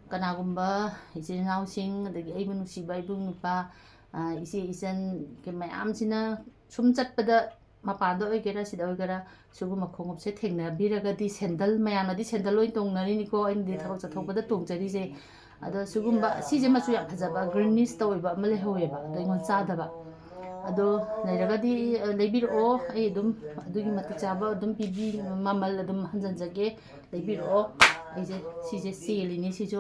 ꯀꯅꯥꯒꯨꯝꯕ ꯏꯆꯤꯜ ꯏꯅꯥꯎꯁꯤꯡ, ꯑꯗꯒꯤ ꯑꯩꯕꯨ ꯅꯨꯡꯁꯤꯕ ꯏꯕꯨꯡ ꯅꯨꯄꯥ, ꯑ, ꯏꯆꯦ ꯏꯆꯟ ꯃꯌꯥꯝꯁꯤꯅ ꯁꯨꯝ ꯆꯠꯄꯗ, ꯃꯄꯥꯟꯗ ꯑꯣꯏꯒꯦꯔꯥ ꯁꯤꯗ ꯑꯣꯏꯒꯦꯔꯥ, ꯁꯤꯒꯨꯝꯕ ꯈꯣꯡꯎꯞꯁꯦ ꯊꯦꯡꯅꯕꯤꯔꯒꯗꯤ, sandal, ꯃꯌꯥꯝꯅꯗꯤ sandal ꯂꯣꯏ ꯇꯣꯡꯅꯔꯤꯅꯤꯀꯣ, ꯑꯩꯅꯗꯤ ꯊꯕꯛ ꯆꯠꯊꯣꯛꯄꯗ ꯇꯣꯡꯖꯔꯤꯁꯦ꯫ ꯑꯗꯣ ꯁꯤꯒꯨꯝꯕ, ꯁꯤꯁꯦ ꯃꯆꯨ ꯌꯥꯝ ꯐꯖꯕ, greenish ꯇꯧꯕ ꯑꯃ ꯂꯩꯍꯧꯋꯦꯕ, ꯑꯗꯣ ꯑꯩꯉꯣꯟꯗ ꯆꯥꯗꯕ꯫ ꯑꯗꯣ ꯂꯩꯔꯒꯗꯤ, ꯑ, ꯂꯩꯕꯤꯔꯛꯑꯣ꯫ ꯑꯩ ꯑꯗꯨꯝ ꯑꯗꯨꯒꯤ ꯃꯇꯤꯛ ꯆꯥꯕ ꯑꯗꯨꯝ ꯄꯤꯕꯤ, ꯃꯃꯜ ꯑꯗꯨꯝ ꯍꯟꯖꯟꯖꯒꯦ꯫ ꯂꯩꯕꯤꯔꯛꯑꯣ꯫ ꯑꯩꯁꯦ ꯁꯤꯁꯦ ꯆꯦꯜꯂꯤꯅꯤ꯫ ꯁꯤꯁꯨ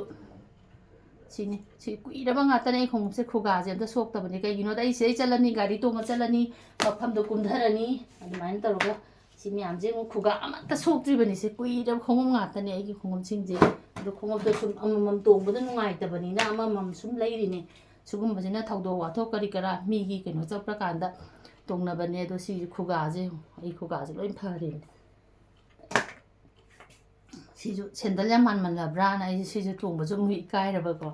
ꯁꯤꯅꯤ꯫ ꯁꯤ ꯀꯨꯏꯔꯕ ꯉꯥꯛꯇꯅꯦ ꯑꯩ ꯈꯣꯡꯎꯞꯁꯦ ꯈꯨꯒꯥꯁꯦ ꯑꯝꯇ ꯁꯣꯛꯇꯕꯅꯦ꯫ ꯀꯩꯒꯤꯅꯣꯗ ꯑꯩ ꯁꯤꯗꯩ ꯆꯠꯂꯅꯤ, ꯒꯥꯔꯤ ꯇꯣꯡꯉ ꯆꯠꯂꯅꯤ, ꯃꯐꯝꯗꯣ ꯀꯨꯝꯊꯔꯅꯤ꯫ ꯑꯗꯨꯃꯥꯏꯅ ꯇꯧꯔꯒ ꯁꯤ ꯃꯌꯥꯝꯁꯦ ꯑꯃꯨꯛ ꯈꯨꯒꯥ ꯑꯃꯠꯇ ꯁꯣꯛꯇ꯭ꯔꯤꯕꯅꯤ꯫ ꯁꯤ ꯀꯨꯏꯔꯕ ꯈꯣꯡꯎꯞ ꯉꯥꯛꯇꯅꯦ ꯑꯩꯒꯤ ꯈꯣꯡꯎꯞꯁꯤꯡꯁꯦ꯫ ꯑꯗꯣ ꯈꯣꯡꯎꯞꯇꯣ ꯁꯨꯝ ꯑꯃꯃꯝ ꯇꯣꯡꯕꯗ ꯅꯨꯡꯉꯥꯏꯇꯕꯅꯤꯅ ꯑꯃꯃꯝ ꯁꯨꯝ ꯂꯩꯔꯤꯅꯦ꯫ ꯁꯤꯒꯨꯝꯕꯁꯤꯅ ꯊꯧꯗꯣꯛ ꯋꯥꯊꯣꯛ ꯀꯔꯤ ꯀꯔꯥ ꯃꯤꯒꯤ ꯀꯩꯅꯣ ꯆꯠꯄ ꯀꯥꯟꯗ ꯇꯣꯡꯅꯕꯅꯦ꯫ ꯑꯗꯣ ꯁꯤꯁꯦ ꯈꯨꯒꯥꯁꯦ ꯌꯦꯡꯉꯨ꯫ ꯑꯩ ꯈꯨꯒꯥꯁꯦ ꯂꯣꯏ ꯐꯔꯦꯅꯦ꯫ ꯁꯤꯁꯨ ꯁꯦꯟꯗꯜ ꯌꯥꯝ ꯃꯥꯟꯃꯜꯂꯕ꯭ꯔꯥꯅ ꯑꯩꯁꯦ ꯁꯤꯁꯨ ꯇꯣꯡꯕꯁꯨ ꯑꯃꯨꯛ ꯏꯀꯥꯏꯔꯕꯀꯣ꯫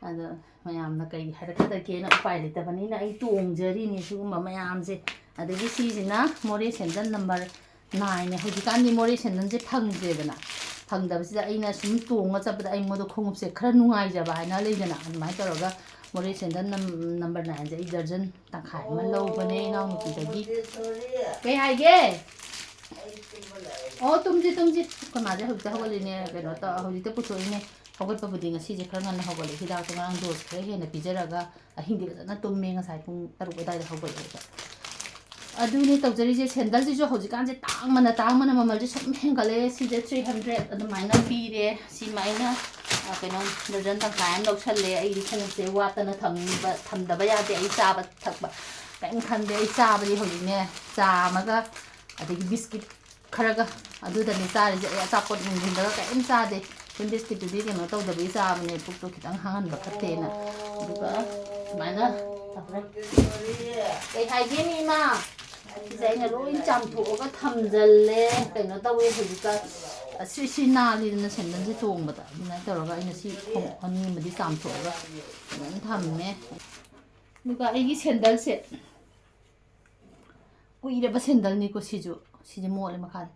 ꯑꯗꯣ ꯃꯌꯥꯝꯅ ꯀꯩ ꯍꯥꯏꯔꯛꯀꯗꯒꯦꯅ ꯎꯄꯥꯏ ꯂꯩꯇꯕꯅꯤꯅ ꯑꯩ ꯇꯣꯡꯖꯔꯤꯅꯤ ꯁꯤꯒꯨꯝꯕ ꯃꯌꯥꯝꯁꯦ꯫ ꯑꯗꯒꯤ ꯁꯤꯁꯤꯅ ꯃꯣꯔꯦ ꯁꯦꯟꯗꯜ ꯅꯝꯕꯔ ꯅꯥꯏꯟꯅꯦ꯫ ꯍꯧꯖꯤꯛꯀꯥꯟꯗꯤ ꯃꯣꯔꯦ ꯁꯦꯟꯗꯜꯁꯦ ꯐꯪꯗ꯭ꯔꯦꯗꯅ꯫ ꯐꯪꯗꯕꯁꯤꯗ ꯑꯩꯅ ꯁꯨꯝ ꯇꯣꯡꯉ ꯆꯠꯄꯗ ꯑꯩꯉꯣꯟꯗ ꯈꯣꯡꯎꯞꯁꯦ ꯈꯔ ꯅꯨꯡꯉꯥꯏꯖꯕ ꯍꯥꯏꯅ ꯂꯩꯗꯅ꯫ ꯑꯗꯨꯃꯥꯏꯅ ꯇꯧꯔꯒ ꯃꯣꯔꯦ ꯁꯦꯟꯗꯜ ꯅꯝ-, ꯅꯝꯕꯔ ꯅꯥꯏꯟꯁꯦ ꯑꯩ ꯗꯔꯖꯟ ꯇꯪꯈꯥꯏ ꯑꯃ ꯂꯧꯕꯅꯦ ꯏꯅꯥꯎꯅꯨꯄꯤꯗꯒꯤ꯫ ꯀꯩ ꯍꯥꯏꯒꯦ? ꯑꯣ, ꯇꯨꯝꯁꯤ, ꯇꯨꯝꯁꯤ꯫ ꯑꯩꯈꯣꯏ ꯃꯥꯁꯦ ꯍꯧꯖꯤꯛꯇ ꯍꯧꯒꯠꯂꯤꯅꯦ, ꯀꯩꯅꯣ ꯇꯧ-, ꯍꯧꯖꯤꯛꯇ ꯄꯨꯊꯣꯛꯏꯅꯦ꯫ ꯍꯧꯒꯠꯄꯕꯨꯗꯤ ꯉꯁꯤꯁꯦ ꯈꯔ ꯉꯟꯅ ꯍꯧꯒꯠꯂꯦ꯫ ꯍꯤꯗꯥꯛꯇꯣ ꯉꯔꯥꯡ ꯗꯣꯁ ꯈꯔ ꯍꯦꯟꯅ ꯄꯤꯖꯔꯒ ꯑꯍꯤꯡꯗꯤ ꯐꯖꯅ ꯇꯨꯝꯃꯦ꯫ ꯉꯁꯥꯏ ꯄꯨꯡ ꯇꯔꯨꯛ ꯑꯗꯨꯋꯥꯏꯗ ꯍꯧꯒꯠꯂꯛꯑꯦꯕ꯫ ꯑꯗꯨꯅꯦ ꯇꯧꯖꯔꯤꯁꯦ꯫ ꯁꯦꯟꯗꯜꯁꯤꯁꯨ ꯍꯧꯖꯤꯛꯀꯥꯟꯁꯦ ꯇꯥꯡꯕꯅ, ꯇꯥꯡꯕꯅ ꯃꯃꯜꯁꯦ ꯁꯨꯝ ꯍꯦꯟꯒꯠꯂꯛꯑꯦ꯫ ꯁꯤꯁꯦ ꯊ꯭ꯔꯤ ꯍꯟꯗ꯭ꯔꯦꯠ ꯑꯗꯨꯃꯥꯏꯅ ꯄꯤꯔꯦ꯫ ꯁꯤꯃꯥꯏꯅ, ꯑ, ꯀꯩꯅꯣ, ꯗꯔꯖꯟ ꯇꯪꯈꯥꯏ ꯑꯃ ꯂꯧꯁꯜꯂꯦ꯫ ꯑꯩꯗꯤ ꯈꯣꯡꯎꯞꯁꯦ ꯋꯥꯠꯇꯅ ꯊꯝꯕ, ꯊꯝꯗꯕ ꯌꯥꯗꯦ꯫ ꯑꯩ ꯆꯥꯕ ꯊꯛꯄ ꯀꯔꯤꯝ ꯈꯟꯗꯦ꯫ ꯑꯩ ꯆꯥꯕꯗꯤ ꯍꯧꯖꯤꯛꯅꯦ, ꯆꯥ ꯑꯃꯒ ꯑꯗꯒꯤ ꯕꯤꯁꯀꯤꯠ ꯈꯔꯒ ꯑꯗꯨꯗꯅꯦ ꯆꯥꯔꯤꯁꯦ꯫ ꯑꯩ ꯑꯆꯥꯄꯣꯠ ꯅꯨꯡꯊꯤꯟꯗꯒ ꯀꯔꯤꯝ ꯆꯥꯗꯦ꯫ ꯇꯨꯝ ꯕꯤꯁꯀꯤꯠꯇꯨꯗꯤ ꯀꯩꯅꯣ ꯇꯧꯗꯕꯒꯤ ꯆꯥꯕꯅꯦ, ꯄꯨꯛꯇꯣ ꯈꯤꯇꯪ ꯍꯥꯡꯍꯟꯕ ꯐꯠꯇꯦꯅ꯫ ꯑꯗꯨꯒ ꯁꯨꯃꯥꯏꯅ ꯇꯧꯔꯦ꯫ ꯀꯩ ꯍꯥꯏꯒꯦꯅꯦ, ꯏꯃꯥ? ꯁꯤꯁꯦ ꯑꯩꯅ ꯂꯣꯏ ꯆꯥꯝꯊꯣꯛꯑꯒ ꯊꯝꯖꯜꯂꯦ꯫ ꯀꯩꯅꯣ ꯇꯧꯋꯦ ꯍꯧꯖꯤꯛꯀꯥꯟ꯫ ꯑꯁꯤ, ꯁꯤ ꯅꯥꯜꯂꯤꯗꯅ ꯁꯦꯟꯗꯜꯁꯦ ꯇꯣꯡꯕꯗ꯫ ꯑꯗꯨꯃꯥꯏꯅ ꯇꯧꯔꯒ ꯑꯩꯅ ꯁꯤ ꯈꯣꯡꯎꯞ ꯑꯅꯤ ꯑꯃꯗꯤ ꯆꯥꯝꯊꯣꯛꯑꯒ ꯑꯗꯨꯝ ꯊꯝꯃꯦ꯫ ꯑꯗꯨꯒ ꯑꯩꯒꯤ ꯁꯦꯟꯗꯜꯁꯦ ꯀꯨꯏꯔꯕ ꯁꯦꯟꯗꯜꯅꯤꯀꯣ ꯁꯤꯁꯨ꯫ ꯁꯤꯁꯦ ꯃꯣꯠꯂꯦ ꯃꯈꯥꯗ꯫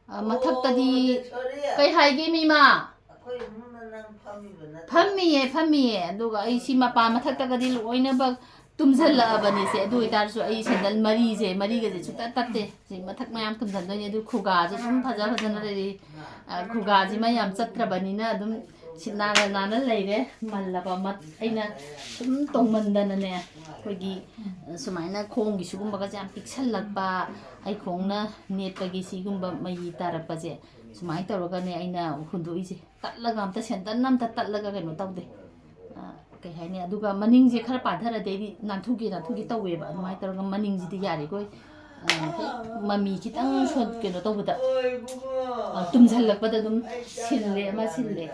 ꯑ, ꯃꯊꯛꯇꯗꯤ ꯑꯣ, ꯃꯣꯟꯇꯦꯁꯣꯔꯤ꯫ ꯀꯩ ꯍꯥꯏꯒꯦ ꯃꯤꯃꯥ? ꯑꯩꯈꯣꯏ ꯏꯃꯨꯡꯗ ꯅꯪ ꯐꯝꯃꯤꯕ ꯅꯠꯇ꯭ꯔꯣ? ꯐꯝꯃꯤꯌꯦ, ꯐꯝꯃꯤꯌꯦ꯫ ꯑꯗꯨꯒ ꯑꯩ ꯁꯤ ꯃꯄꯥ ꯃꯊꯛꯇꯒꯗꯤ ꯂꯣꯏꯅꯃꯛ ꯇꯨꯝꯁꯤꯜꯂꯛꯑꯕꯅꯤ꯫ ꯁꯦ, ꯑꯗꯨ ꯑꯣꯏꯇꯥꯔꯁꯨ ꯑꯩ ꯁꯦꯟꯗꯜ ꯃꯔꯤꯁꯦ, ꯃꯔꯤꯒꯁꯦ ꯁꯨꯡꯇꯠ ꯇꯠꯇꯦ꯫ ꯁꯤ ꯃꯊꯛ ꯃꯌꯥꯝ ꯇꯨꯝꯁꯤꯟꯗꯣꯏꯅꯦ꯫ ꯑꯗꯨ ꯈꯨꯒꯥꯁꯨ ꯑꯗꯨꯝ ꯐꯖ ꯐꯖꯅ ꯂꯩꯔꯤ꯫ ꯑ, ꯈꯨꯒꯥꯁꯤꯃ ꯌꯥꯝ ꯆꯠꯇ꯭ꯔꯕꯅꯤꯅ ꯑꯗꯨꯝ ꯁꯤꯠ ꯅꯥꯟꯅ ꯅꯥꯟꯅ ꯂꯩꯔꯦ꯫ ꯃꯜꯂꯕ ꯃꯠ-, ꯑꯩꯅ ꯁꯨꯝ ꯇꯣꯡꯃꯟꯗꯅꯅꯦ, ꯑꯩꯈꯣꯏꯒꯤ, ꯑ, ꯁꯨꯃꯥꯏꯅ ꯈꯣꯡꯒꯤ ꯁꯤꯒꯨꯝꯕꯒꯁꯦ ꯌꯥꯝ ꯄꯤꯛꯁꯜꯂꯛꯄ, ꯑꯩ ꯈꯣꯡꯅ ꯅꯦꯠꯄꯒꯤ ꯁꯤꯒꯨꯝꯕ ꯃꯩ ꯇꯥꯔꯛꯄꯁꯦ, ꯁꯨꯃꯥꯏꯅ ꯇꯧꯔꯒꯅꯦ ꯑꯩꯅ ꯍꯨꯟꯗꯣꯛꯏꯁꯦ꯫ ꯇꯠꯂꯒ ꯑꯝꯇ, ꯁꯦꯟꯗꯟ ꯑꯝꯇ ꯇꯠꯂꯒ ꯀꯩꯅꯣ ꯇꯧꯗꯦ꯫ ꯑ, ꯀꯩ ꯍꯥꯏꯅꯤ, ꯑꯗꯨꯒ ꯃꯅꯤꯡꯁꯦ ꯈꯔ ꯄꯥꯊꯔꯗꯤ ꯑꯩꯗꯤ ꯅꯥꯟꯊꯨꯒꯦ ꯅꯥꯟꯊꯨꯒꯦ ꯇꯧꯋꯦꯕ꯫ ꯑꯗꯨꯃꯥꯏꯅ ꯇꯧꯔꯒ ꯃꯅꯤꯡꯁꯤꯗꯤ ꯌꯥꯔꯤꯈꯣꯏ, ꯑ, ꯍꯦꯛ ꯃꯃꯤ ꯈꯤꯇꯪ ꯁꯣꯟ-, ꯀꯩꯅꯣ ꯇꯧꯕꯗ, ꯑ, ꯇꯨꯝꯁꯤꯜꯂꯛꯄꯗ ꯑꯗꯨꯝ ꯁꯤꯜꯂꯦ, ꯑꯃ ꯁꯤꯜꯂꯦ꯫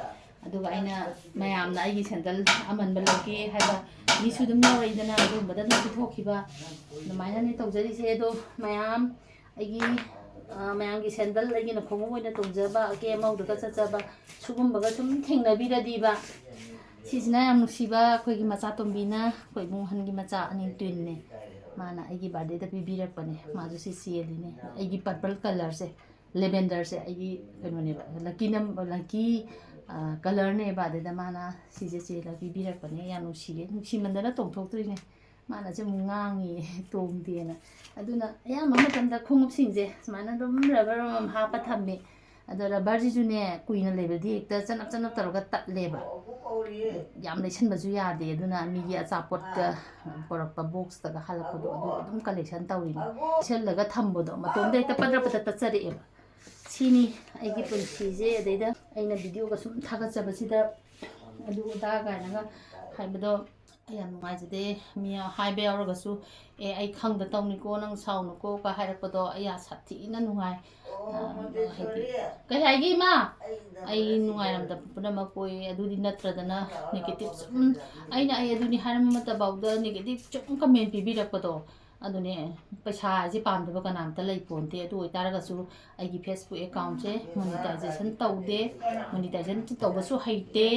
ꯑꯗꯨꯒ ꯑꯩꯅ ꯃꯌꯥꯝꯅ ꯑꯩꯒꯤ ꯁꯦꯟꯗꯜ ꯑꯃꯟꯕ ꯂꯧꯒꯦ ꯍꯥꯏꯕ ꯃꯤꯁꯨ ꯑꯗꯨꯝ ꯌꯥꯎꯔꯛꯏꯗꯅ, ꯑꯗꯨꯒꯨꯝꯕꯗ ꯑꯗꯨꯝ ꯄꯤꯊꯣꯛꯈꯤꯕ꯫ ꯑꯗꯨꯃꯥꯏꯅꯅꯦ ꯇꯧꯖꯔꯤꯁꯦ꯫ ꯑꯗꯣ ꯃꯌꯥꯝ ꯑꯩꯒꯤ, ꯑ, ꯃꯌꯥꯝꯒꯤ ꯁꯦꯟꯗꯜ, ꯑꯩꯒꯤꯅ ꯈꯣꯡꯎꯞ ꯑꯣꯏꯅ ꯇꯣꯡꯖꯕ, ꯑꯀꯦ ꯑꯃꯧꯗꯒ ꯆꯠꯆꯕ, ꯁꯤꯒꯨꯝꯕꯒ ꯁꯨꯝ ꯊꯦꯡꯅꯕꯤꯔꯗꯤꯕ꯫ ꯁꯤꯁꯤꯅ ꯌꯥꯝ ꯅꯨꯡꯁꯤꯕ ꯑꯩꯈꯣꯏꯒꯤ ꯃꯆꯥꯇꯣꯝꯕꯤꯅ, ꯑꯩꯈꯣꯏ ꯏꯕꯨꯡ ꯑꯍꯟꯒꯤ ꯃꯆꯥ ꯑꯅꯤ ꯇ꯭ꯋꯤꯟꯅꯦ꯫ ꯃꯥꯅ ꯑꯩꯒꯤ ꯕꯥꯔꯗꯦꯗ ꯄꯤꯕꯤꯔꯛꯄꯅꯦ꯫ ꯃꯥꯁꯨ ꯁꯤ ꯆꯦꯜꯂꯤꯅꯦ꯫ ꯑꯩꯒꯤ ꯄꯔꯄꯜ ꯀꯂꯔꯁꯦ, ꯂꯦꯚꯦꯟꯗꯔꯁꯦ ꯑꯩꯒꯤ ꯀꯩꯅꯣꯅꯦꯕ, ꯂꯛꯀꯤ ꯅꯝ-, ꯂꯛꯀꯤ, ꯑ, ꯀꯂꯔꯅꯦꯕ꯫ ꯑꯗꯨꯗ ꯃꯥꯅ ꯁꯤꯁꯦ ꯆꯦꯜꯂꯒ ꯄꯤꯕꯤꯔꯛꯄꯅꯦ꯫ ꯌꯥꯝ ꯅꯨꯡꯁꯤꯌꯦ, ꯅꯨꯡꯁꯤꯃꯟꯗꯅ ꯇꯣꯡꯊꯣꯛꯇ꯭ꯔꯤꯅꯦ꯫ ꯃꯥꯅꯁꯨ ꯑꯃꯨꯛ ꯉꯥꯡꯉꯤ, "ꯇꯣꯡꯗꯦꯅ"꯫ ꯑꯗꯨꯅ ꯑꯌꯥꯝꯕ ꯃꯇꯝꯗ ꯈꯣꯡꯎꯞꯁꯤꯡꯁꯦ ꯁꯨꯃꯥꯏꯅ ꯑꯗꯨꯝ ꯔꯕꯔ ꯑꯃꯃꯝ ꯍꯥꯞꯄ ꯊꯝꯃꯦ꯫ ꯑꯗꯣ ꯔꯕꯔꯁꯤꯁꯨꯅꯦ, ꯀꯨꯏꯅ ꯂꯩꯕꯗꯤ ꯍꯦꯛꯇ ꯆꯅꯞ ꯆꯅꯞ ꯇꯧꯔꯒ ꯇꯠꯂꯦꯕ꯫ ꯌꯥꯝ ꯂꯩꯁꯟꯕꯁꯨ ꯌꯥꯗꯦ꯫ ꯑꯗꯨꯅ ꯃꯤꯒꯤ ꯑꯆꯥꯄꯣꯠꯀ ꯄꯨꯔꯛꯄ ꯕꯣꯛꯁꯇꯒ ꯍꯜꯂꯛꯄꯗꯣ, ꯑꯗꯨ ꯑꯗꯨꯝ ꯀꯂꯦꯛꯁꯟ ꯇꯧꯔꯤꯅꯦ꯫ ꯂꯩꯁꯜꯂꯒ ꯊꯝꯕꯗꯣ ꯃꯇꯣꯝꯗ ꯍꯦꯛꯇ ꯄꯗ꯭ꯔ ꯄꯗ꯭ꯔ ꯇꯠꯆꯔꯛꯑꯦꯕ꯫ ꯁꯤꯅꯤ ꯑꯩꯒꯤ ꯄꯨꯟꯁꯤꯁꯦ꯫ ꯑꯗꯩꯗ ꯑꯩꯅ ꯚꯤꯗꯤꯑꯣꯒ ꯁꯨꯝ ꯊꯥꯒꯠꯆꯕꯁꯤꯗ, ꯑꯗꯨ ꯑꯗꯥ ꯀꯥꯏꯅꯒ ꯍꯥꯏꯕꯗꯣ ꯑꯩ ꯌꯥꯝ ꯅꯨꯡꯉꯥꯏꯖꯗꯦ꯫ ꯃꯤ ꯍꯥꯏꯕ ꯌꯥꯎꯔꯒꯁꯨ, "ꯑꯦ, ꯑꯩ ꯈꯪꯗ ꯇꯧꯅꯤꯀꯣ, ꯅꯪ ꯁꯥꯎꯅꯨꯀꯣ"ꯀ ꯍꯥꯏꯔꯛꯄꯗꯣ ꯑꯩ ꯌꯥꯝ ꯁꯥꯊꯤꯅ ꯅꯨꯡꯉꯥꯏ꯫ ꯑ, ꯍꯥꯏꯗꯤ, ꯀꯩ ꯍꯥꯏꯒꯦ, ꯏꯃꯥ? ꯑꯩ ꯅꯨꯡꯉꯥꯏꯔꯝꯗꯕ ꯄꯨꯝꯅꯃꯛ ꯑꯣꯏꯌꯦ꯫ ꯑꯗꯨꯗꯤ ꯅꯠꯇ꯭ꯔꯗꯅ negative ꯁꯨꯝ, ꯑꯩꯅ ꯑꯩ ꯑꯗꯨꯅꯤ ꯍꯥꯏꯔꯝꯕ ꯃꯇꯝꯐꯥꯎꯗ negative ꯁꯨꯝ comment ꯄꯤꯕꯤꯔꯛꯄꯗꯣ, ꯑꯗꯨꯅꯦ, ꯄꯩꯁꯥꯁꯦ ꯄꯥꯝꯗꯕ ꯀꯅꯥꯝꯇ ꯂꯩ ꯄꯣꯟꯇꯦ꯫ ꯑꯗꯨ ꯑꯣꯏꯇꯥꯔꯒꯁꯨ ꯑꯩꯒꯤ Facebook account ꯁꯦ monetization ꯇꯧꯗꯦ, monetization ꯇꯧꯕꯁꯨ ꯍꯩꯇꯦ꯫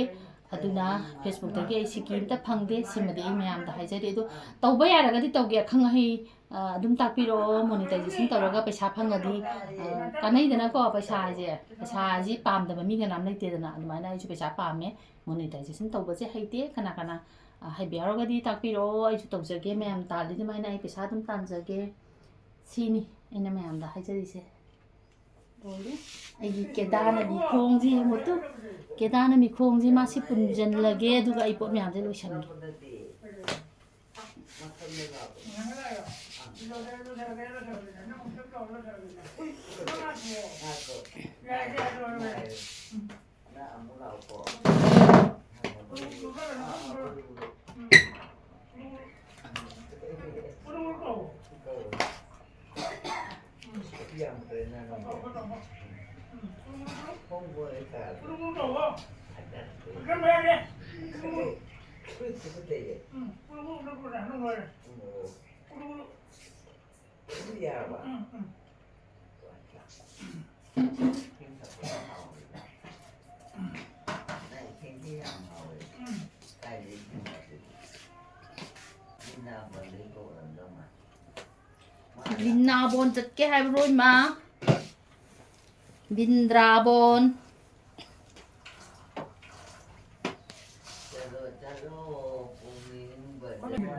ꯑꯗꯨꯅ Facebook ꯇꯒꯤ ꯑꯩ ꯁꯤꯀꯤ ꯑꯝꯇ ꯐꯪꯗꯦ꯫ ꯁꯤꯃꯗꯤ ꯑꯩ ꯃꯌꯥꯝꯗ ꯍꯥꯏꯖꯔꯤ꯫ ꯑꯗꯣ ꯇꯧꯕ ꯌꯥꯔꯒꯗꯤ ꯇꯧꯒꯦ, ꯑꯈꯪ ꯑꯍꯩ, ꯑ, ꯑꯗꯨꯝ ꯇꯥꯛꯄꯤꯔꯛꯑꯣ꯫ Monetization ꯇꯧꯔꯒ ꯄꯩꯁꯥ ꯐꯪꯉꯗꯤ, ꯑ, ꯀꯥꯟꯅꯩꯗꯅꯀꯣ꯫ ꯄꯩꯁꯥ ꯍꯥꯏꯁꯦ, ꯄꯩꯁꯥ ꯍꯥꯏꯁꯤ ꯄꯥꯝꯗꯕ ꯃꯤ ꯀꯅꯥꯝ ꯂꯩꯇꯦꯗꯅ꯫ ꯑꯗꯨꯃꯥꯏꯅ ꯑꯩꯁꯨ ꯄꯩꯁꯥ ꯄꯥꯝꯃꯦ꯫ Monetization ꯇꯧꯕꯁꯦ ꯍꯩꯇꯦ꯫ ꯀꯅꯥ ꯀꯅꯥ, ꯑ, ꯍꯩꯕ ꯌꯥꯎꯔꯒꯗꯤ ꯇꯥꯛꯄꯤꯔꯛꯑꯣ, ꯑꯩꯁꯨ ꯇꯧꯖꯒꯦ꯫ ꯃꯌꯥꯝ ꯇꯥꯜꯂꯤ ꯑꯗꯨꯃꯥꯏꯅ ꯑꯩ ꯄꯩꯁꯥ ꯑꯗꯨꯝ ꯇꯥꯟꯖꯒꯦ꯫ ꯁꯤꯅꯤ ꯑꯩꯅ ꯃꯌꯥꯝꯗ ꯍꯥꯏꯖꯔꯤꯁꯦ꯫ ꯑꯩꯒꯤ ꯀꯦꯗꯥꯅ ꯃꯤꯈꯣꯡꯁꯤ ꯌꯦꯡꯉꯨ ꯇꯨ꯫ ꯀꯦꯗꯥꯅ ꯃꯤꯈꯣꯡꯁꯤ ꯃꯥꯁꯤ ꯄꯨꯟꯁꯤꯜꯂꯒꯦ, ꯑꯗꯨꯒ ꯑꯩ ꯄꯣꯠ ꯃꯌꯥꯝꯁꯦ ꯂꯣꯏꯁꯟꯒꯦ꯫ ꯕꯤꯟꯗꯥꯕꯣꯟ ꯆꯠꯀꯦ ꯍꯥꯏꯕ꯭ꯔꯣ, ꯏꯃꯥ? ꯕꯤꯟꯗ꯭ꯔꯥꯕꯣꯟ꯫ ꯆꯠꯂꯣ, ꯆꯠꯂꯣ, ꯄꯨꯛꯅꯤꯡ ꯕꯟꯗ꯭ꯔꯥ꯫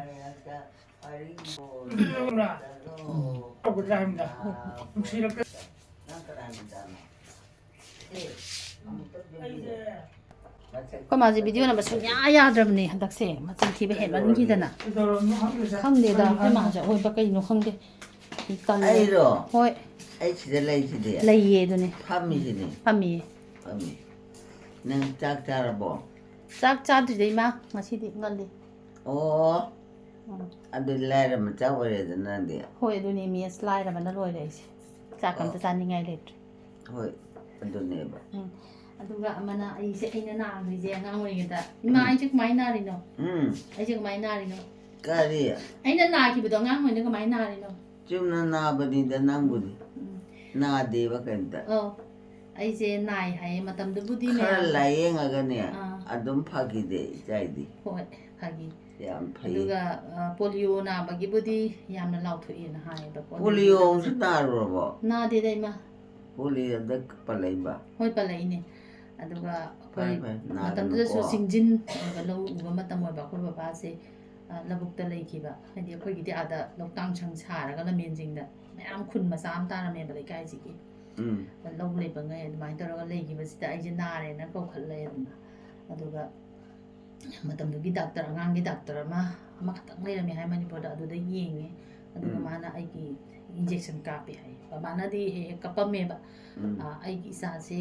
ꯅꯪ ꯀꯅꯥ ꯃꯆꯥꯅꯣ? ꯑꯩꯈꯣꯏ ꯃꯥꯁꯦ ꯚꯤꯗꯤꯑꯣ ꯅꯝꯕ ꯁꯨꯡꯌꯥ ꯌꯥꯗ꯭ꯔꯕꯅꯦ ꯍꯟꯗꯛꯁꯦ, ꯃꯆꯤꯟ ꯊꯤꯕ ꯍꯦꯟꯃꯟꯈꯤꯗꯅ꯫ ꯈꯪꯗꯦꯗ, ꯑꯩꯈꯣꯏ ꯃꯥꯁꯦ ꯑꯑꯣꯏꯕ ꯀꯩꯅꯣ ꯈꯪꯗꯦ꯫ ꯇꯜꯂꯦ꯫ ꯑꯩꯔꯣ? ꯍꯣꯏ꯫ ꯑꯩ ꯁꯤꯗ ꯂꯩꯁꯤꯗꯤ꯫ ꯂꯩꯌꯦ ꯑꯗꯨꯅꯦ꯫ ꯐꯝꯃꯤꯁꯤꯗꯤ꯫ ꯐꯝꯃꯤꯌꯦ꯫ ꯐꯝꯃꯤ꯫ ꯅꯪ ꯆꯥꯛ ꯆꯥꯔꯕꯣ? ꯆꯥꯛ ꯆꯥꯗ꯭ꯔꯤꯗ ꯏꯃꯥ, ꯉꯁꯤꯗꯤ ꯉꯜꯂꯤ꯫ ꯑꯣ꯫ ꯎꯝ꯫ ꯑꯗꯨ ꯂꯥꯏꯔ ꯃꯆꯥ ꯑꯣꯏꯔꯦꯗꯅ ꯅꯪꯗꯤ꯫ ꯍꯣꯏ, ꯑꯗꯨꯅꯦ ꯃꯤꯁ, ꯂꯥꯏꯔꯕꯅ ꯂꯣꯏꯔꯦ ꯑꯩꯁꯦ꯫ ꯆꯥꯛ ꯑꯝꯇ ꯑꯣ꯫ ꯆꯥꯅꯤꯡꯉꯥꯏ ꯂꯩꯇ꯭ꯔꯦ꯫ ꯍꯣꯏ, ꯑꯗꯨꯅꯦꯕ꯫ ꯎꯝ꯫ ꯑꯗꯨꯒ ꯑꯃꯅ ꯑꯩꯁꯦ, ꯑꯩꯅ ꯅꯥꯈ꯭ꯔꯤꯁꯦ ꯑꯉꯥꯡ ꯑꯣꯏꯔꯤꯉꯩꯗ꯫ ꯏꯃꯥ, ꯎꯝ꯫ ꯑꯩꯁꯦ ꯀꯃꯥꯏꯅ ꯅꯥꯔꯤꯅꯣ? ꯎꯝ꯫ ꯑꯩꯁꯦ ꯀꯃꯥꯏꯅ ꯅꯥꯔꯤꯅꯣ? ꯀꯔꯤ? ꯑꯩꯅ ꯅꯥꯈꯤꯕꯗꯣ ꯑꯉꯥꯡ ꯑꯣꯏꯔꯤꯉꯩꯗ ꯀꯃꯥꯏꯅ ꯅꯥꯔꯤꯅꯣ? ꯆꯨꯝꯅ ꯅꯥꯕꯅꯤꯗ ꯅꯪꯕꯨꯗꯤ꯫ ꯎꯝ꯫ ꯅꯥꯗꯦꯕ ꯀꯩꯝꯇ꯫ ꯑꯧ꯫ ꯑꯩꯁꯦ ꯅꯥꯏ ꯍꯥꯏꯌꯦ ꯃꯇꯝꯗꯨꯕꯨꯗꯤ ꯈꯔ ꯃꯌꯥꯝ꯫ ꯂꯥꯏꯌꯦꯡꯉꯒꯅꯦ, ꯑꯥ꯫ ꯑꯗꯨꯝ ꯐꯈꯤꯗꯦ ꯏꯆꯥꯏꯗꯤ꯫ ꯍꯣꯏ, ꯐꯈꯤ꯫ ꯌꯥꯝ ꯐꯩ꯫ ꯑꯗꯨꯒ, ꯑ, ꯄꯣꯂꯤꯑꯣ ꯅꯥꯕꯒꯤꯕꯨꯗꯤ ꯌꯥꯝꯅ ꯂꯥꯎꯊꯣꯛꯑꯦꯅ ꯍꯥꯏꯌꯦꯕꯀꯣ꯫ ꯄꯣꯂꯤꯑꯣꯁꯨ ꯅꯥꯔꯨꯔꯕꯣ? ꯅꯥꯗꯦꯗ ꯏꯃꯥ꯫ ꯄꯣꯂꯤꯑꯣꯗ ꯄꯜꯂꯛꯏꯕ? ꯍꯣꯏ, ꯄꯜꯂꯛꯏꯅꯦ꯫ ꯑꯗꯨꯒ ꯑꯩꯈꯣꯏ ꯐꯔꯦ, ꯐꯔꯦ, ꯅꯥꯗꯅꯀꯣ꯫ ꯃꯇꯝꯗꯨꯗꯁꯨ ꯁꯤꯡꯖꯤꯟ ꯑꯣꯏꯕ ꯂꯧ ꯎꯕ ꯃꯇꯝ ꯑꯣꯏꯕ, ꯑꯩꯈꯣꯏ ꯕꯕꯥꯁꯦ, ꯑ, ꯂꯧꯕꯨꯛꯇ ꯂꯩꯈꯤꯕ꯫ ꯍꯥꯏꯗꯤ ꯑꯩꯈꯣꯏꯒꯤꯗꯤ ꯑꯥꯗ ꯂꯧꯇꯥꯡ ꯁꯪ ꯁꯥꯔꯒ ꯂꯝꯃꯦꯟꯁꯤꯡꯗ ꯃꯌꯥꯝ ꯈꯨꯟ ꯃꯆꯥ ꯑꯃ ꯇꯥꯔꯝꯃꯦꯕ ꯂꯩꯀꯥꯏꯁꯤꯒꯤ꯫ ꯎꯝ ꯂꯧ ꯂꯩꯕꯉꯩ ꯑꯗꯨꯃꯥꯏꯅ ꯇꯧꯔꯒ ꯂꯩꯈꯤꯕꯁꯤꯗ ꯑꯩꯁꯦ ꯅꯥꯔꯦꯅ ꯀꯧꯈꯠꯂꯦꯗꯅ꯫ ꯑꯗꯨꯒ ꯃꯇꯝꯗꯨꯒꯤ ꯗꯥꯛꯇꯔ, ꯑꯉꯥꯡꯒꯤ ꯗꯥꯛꯇꯔ ꯑꯃ ꯑꯃꯈꯛꯇꯪ ꯂꯩꯔꯝꯃꯦ ꯍꯥꯏ ꯃꯅꯤꯄꯨꯔꯗ꯫ ꯑꯗꯨꯗ ꯌꯦꯡꯉꯦ꯫ ꯑꯗꯨꯒ ꯎꯝ ꯃꯥꯅ ꯑꯩꯒꯤ ꯏꯟꯖꯦꯛꯁꯟ ꯀꯥꯞꯄꯦ ꯍꯥꯏ꯫ ꯃꯃꯥꯅꯗꯤ ꯍꯦꯛ ꯍꯦꯛ ꯀꯞꯄꯝꯃꯦꯕ꯫ ꯎꯝ ꯑ, ꯑꯩꯒꯤ ꯏꯆꯥꯁꯦ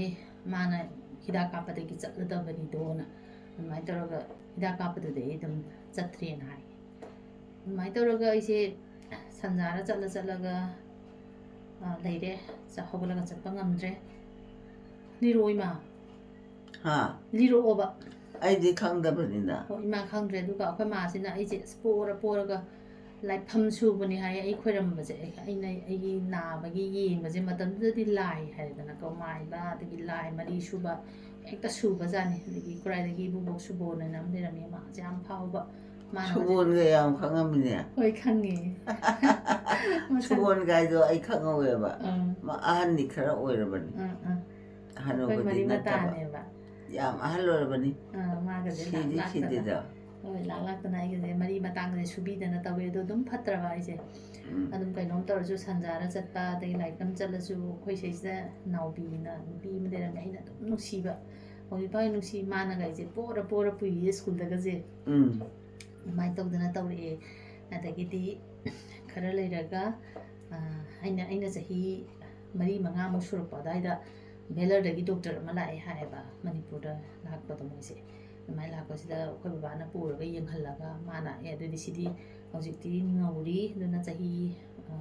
ꯃꯥꯅ ꯍꯤꯗꯥꯛ ꯀꯥꯞꯄꯗꯒꯤ ꯆꯠꯂꯗꯕꯅꯤꯗꯣꯅ꯫ ꯑꯗꯨꯃꯥꯏꯅ ꯇꯧꯔꯒ ꯍꯤꯗꯥꯛ ꯀꯥꯞꯄꯗꯨꯗꯒꯤ ꯑꯗꯨꯝ ꯆꯠꯇ꯭ꯔꯦꯅ ꯍꯥꯏ꯫ ꯑꯗꯨꯃꯥꯏꯅ ꯇꯧꯔꯒ ꯑꯩꯁꯦ ꯁꯟꯖꯥꯔ ꯆꯠꯂ ꯆꯠꯂꯒ, ꯑ, ꯂꯩꯔꯦ꯫ ꯆ-, ꯍꯧꯒꯠꯂꯒ ꯆꯠꯄ ꯉꯝꯗ꯭ꯔꯦ꯫ ꯂꯤꯔꯛꯑꯣ ꯏꯃꯥ꯫ ꯍꯥ ꯂꯤꯔꯛꯑꯣꯕ꯫ ꯑꯩꯗꯤ ꯈꯪꯗꯕꯅꯤꯅ꯫ ꯍꯣꯏ, ꯏꯃꯥ ꯈꯪꯗ꯭ꯔꯦ꯫ ꯑꯗꯨꯒ ꯑꯩꯈꯣꯏ ꯃꯥꯁꯤꯅ ꯑꯩꯁꯦ ꯑꯁ ꯄꯣꯔ ꯄꯣꯔꯒ ꯂꯥꯏꯐꯝ ꯁꯨꯕꯅꯦ ꯍꯥꯏꯌꯦ꯫ ꯑꯩ ꯈꯣꯏꯔꯝꯕꯁꯦ ꯑꯩ-, ꯑꯩꯅ ꯑꯩꯒꯤ ꯅꯥꯕꯒꯤ ꯌꯦꯡꯕꯁꯦ ꯃꯇꯝꯗꯨꯗꯗꯤ ꯂꯥꯏ ꯍꯥꯏꯔꯦꯗꯅꯀꯣ, ꯃꯥꯏꯕ ꯑꯗꯒꯤ ꯂꯥꯏ ꯃꯔꯤ ꯁꯨꯕ ꯍꯦꯛꯇ ꯁꯨꯕꯖꯥꯠꯅꯤ꯫ ꯑꯗꯒꯤ ꯈꯨꯔꯥꯏꯗꯒꯤ ꯏꯕꯨꯕꯣꯛ ꯁꯨꯕꯣꯟ ꯍꯥꯏꯅ ꯑꯃ ꯂꯩꯔꯝꯃꯤ, ꯃꯥꯁꯦ ꯌꯥꯝ ꯐꯥꯎꯕ꯫ ꯃꯥꯅ ꯍꯧꯖꯤꯛ ꯁꯨꯕꯣꯟꯒ ꯌꯥꯝ ꯈꯪꯉꯝꯃꯤꯅꯦ꯫ ꯍꯣꯏ, ꯈꯪꯉꯦ꯫ ꯃꯁꯛ ꯁꯨꯕꯣꯟꯒꯥꯏꯗꯣ ꯑꯩ ꯈꯪꯍꯧꯋꯦꯕ꯫ ꯑꯥ, ꯃꯥ ꯑꯍꯟꯗꯤ ꯈꯔ ꯑꯣꯏꯔꯕꯅꯤ꯫ ꯑꯥ, ꯑꯥ꯫ ꯑꯍꯟ ꯑꯩꯈꯣꯏ ꯃꯔꯤ ꯑꯣꯏꯕꯗꯤ ꯅꯠꯇꯕ꯫ ꯃꯇꯥꯅꯦꯕ꯫ ꯌꯥꯝ ꯑꯍꯜ ꯑꯣꯏꯔꯕꯅꯤ꯫ ꯑꯥ, ꯃꯥꯒꯁꯦ ꯂꯥꯛ ꯁꯤꯗꯤ ꯂꯥꯛꯇꯅ꯫ ꯁꯤꯗꯤꯗ꯫ ꯍꯣꯏ, ꯂꯥꯛ ꯂꯥꯛꯇꯅ ꯑꯩꯒꯁꯦ ꯃꯔꯤ ꯃꯇꯥꯡꯁꯦ ꯁꯨꯕꯤꯗꯅ ꯇꯧꯋꯦ꯫ ꯑꯗꯣ ꯑꯗꯨꯝ ꯐꯠꯇ꯭ꯔꯕ ꯑꯩꯁꯦ꯫ ꯎꯝ ꯑꯗꯨꯝ ꯀꯩꯅꯣꯝ ꯇꯧꯔꯁꯨ, ꯁꯟꯖꯥꯔ ꯆꯠꯄ, ꯑꯗꯒꯤ ꯂꯥꯏꯔꯤꯛ ꯇꯝ ꯆꯠꯂꯁꯨ, ꯑꯩꯈꯣꯏ ꯁꯤꯗꯩꯁꯤꯗ ꯅꯥꯎꯕꯤꯅ ꯅꯨꯄꯤ ꯑꯃ ꯂꯩꯔꯝꯃꯦ, ꯑꯩꯅ ꯑꯗꯨꯝ ꯅꯨꯡꯁꯤꯕ꯫ ꯍꯧꯖꯤꯛꯐꯥꯎ ꯅꯨꯡꯁꯤ꯫ ꯃꯥꯅꯒ ꯑꯩꯁꯦ ꯄꯣꯔ ꯄꯣꯔ ꯄꯨꯏꯌꯦ ꯁ꯭ꯀꯨꯜꯗꯒꯁꯦ꯫ ꯎꯝ ꯑꯗꯨꯃꯥꯏꯅ ꯇꯧꯗꯅ ꯇꯧꯔꯛꯑꯦ꯫ ꯑꯗꯒꯤꯗꯤ ꯈꯔ ꯂꯩꯔꯒ, ꯑ, ꯑꯩꯅ, ꯑꯩꯅ ꯆꯍꯤ ꯃꯔꯤ ꯃꯉꯥꯃꯨꯛ ꯁꯨꯔꯛꯄ ꯑꯗꯨꯋꯥꯏꯗ ꯕꯦꯂꯔꯗꯒꯤ ꯗꯣꯛꯇꯔ ꯑꯃ ꯂꯥꯛꯑꯦ ꯍꯥꯏꯌꯦꯕ, ꯃꯅꯤꯄꯨꯔꯗ ꯂꯥꯛꯄꯗꯣ ꯃꯣꯏꯁꯦ꯫ ꯑꯗꯨꯃꯥꯏꯅ ꯂꯥꯛꯄꯁꯤꯗ ꯑꯩꯈꯣꯏ ꯕꯕꯥꯅ ꯄꯨꯔꯒ ꯌꯦꯡꯍꯜꯂꯒ, ꯃꯥꯅ "ꯑꯦ, ꯑꯗꯨꯗꯤ ꯁꯤꯗꯤ ꯍꯧꯖꯤꯛꯇꯤ ꯅꯧꯔꯤ, ꯑꯗꯨꯅ ꯆꯍꯤ, ꯑ,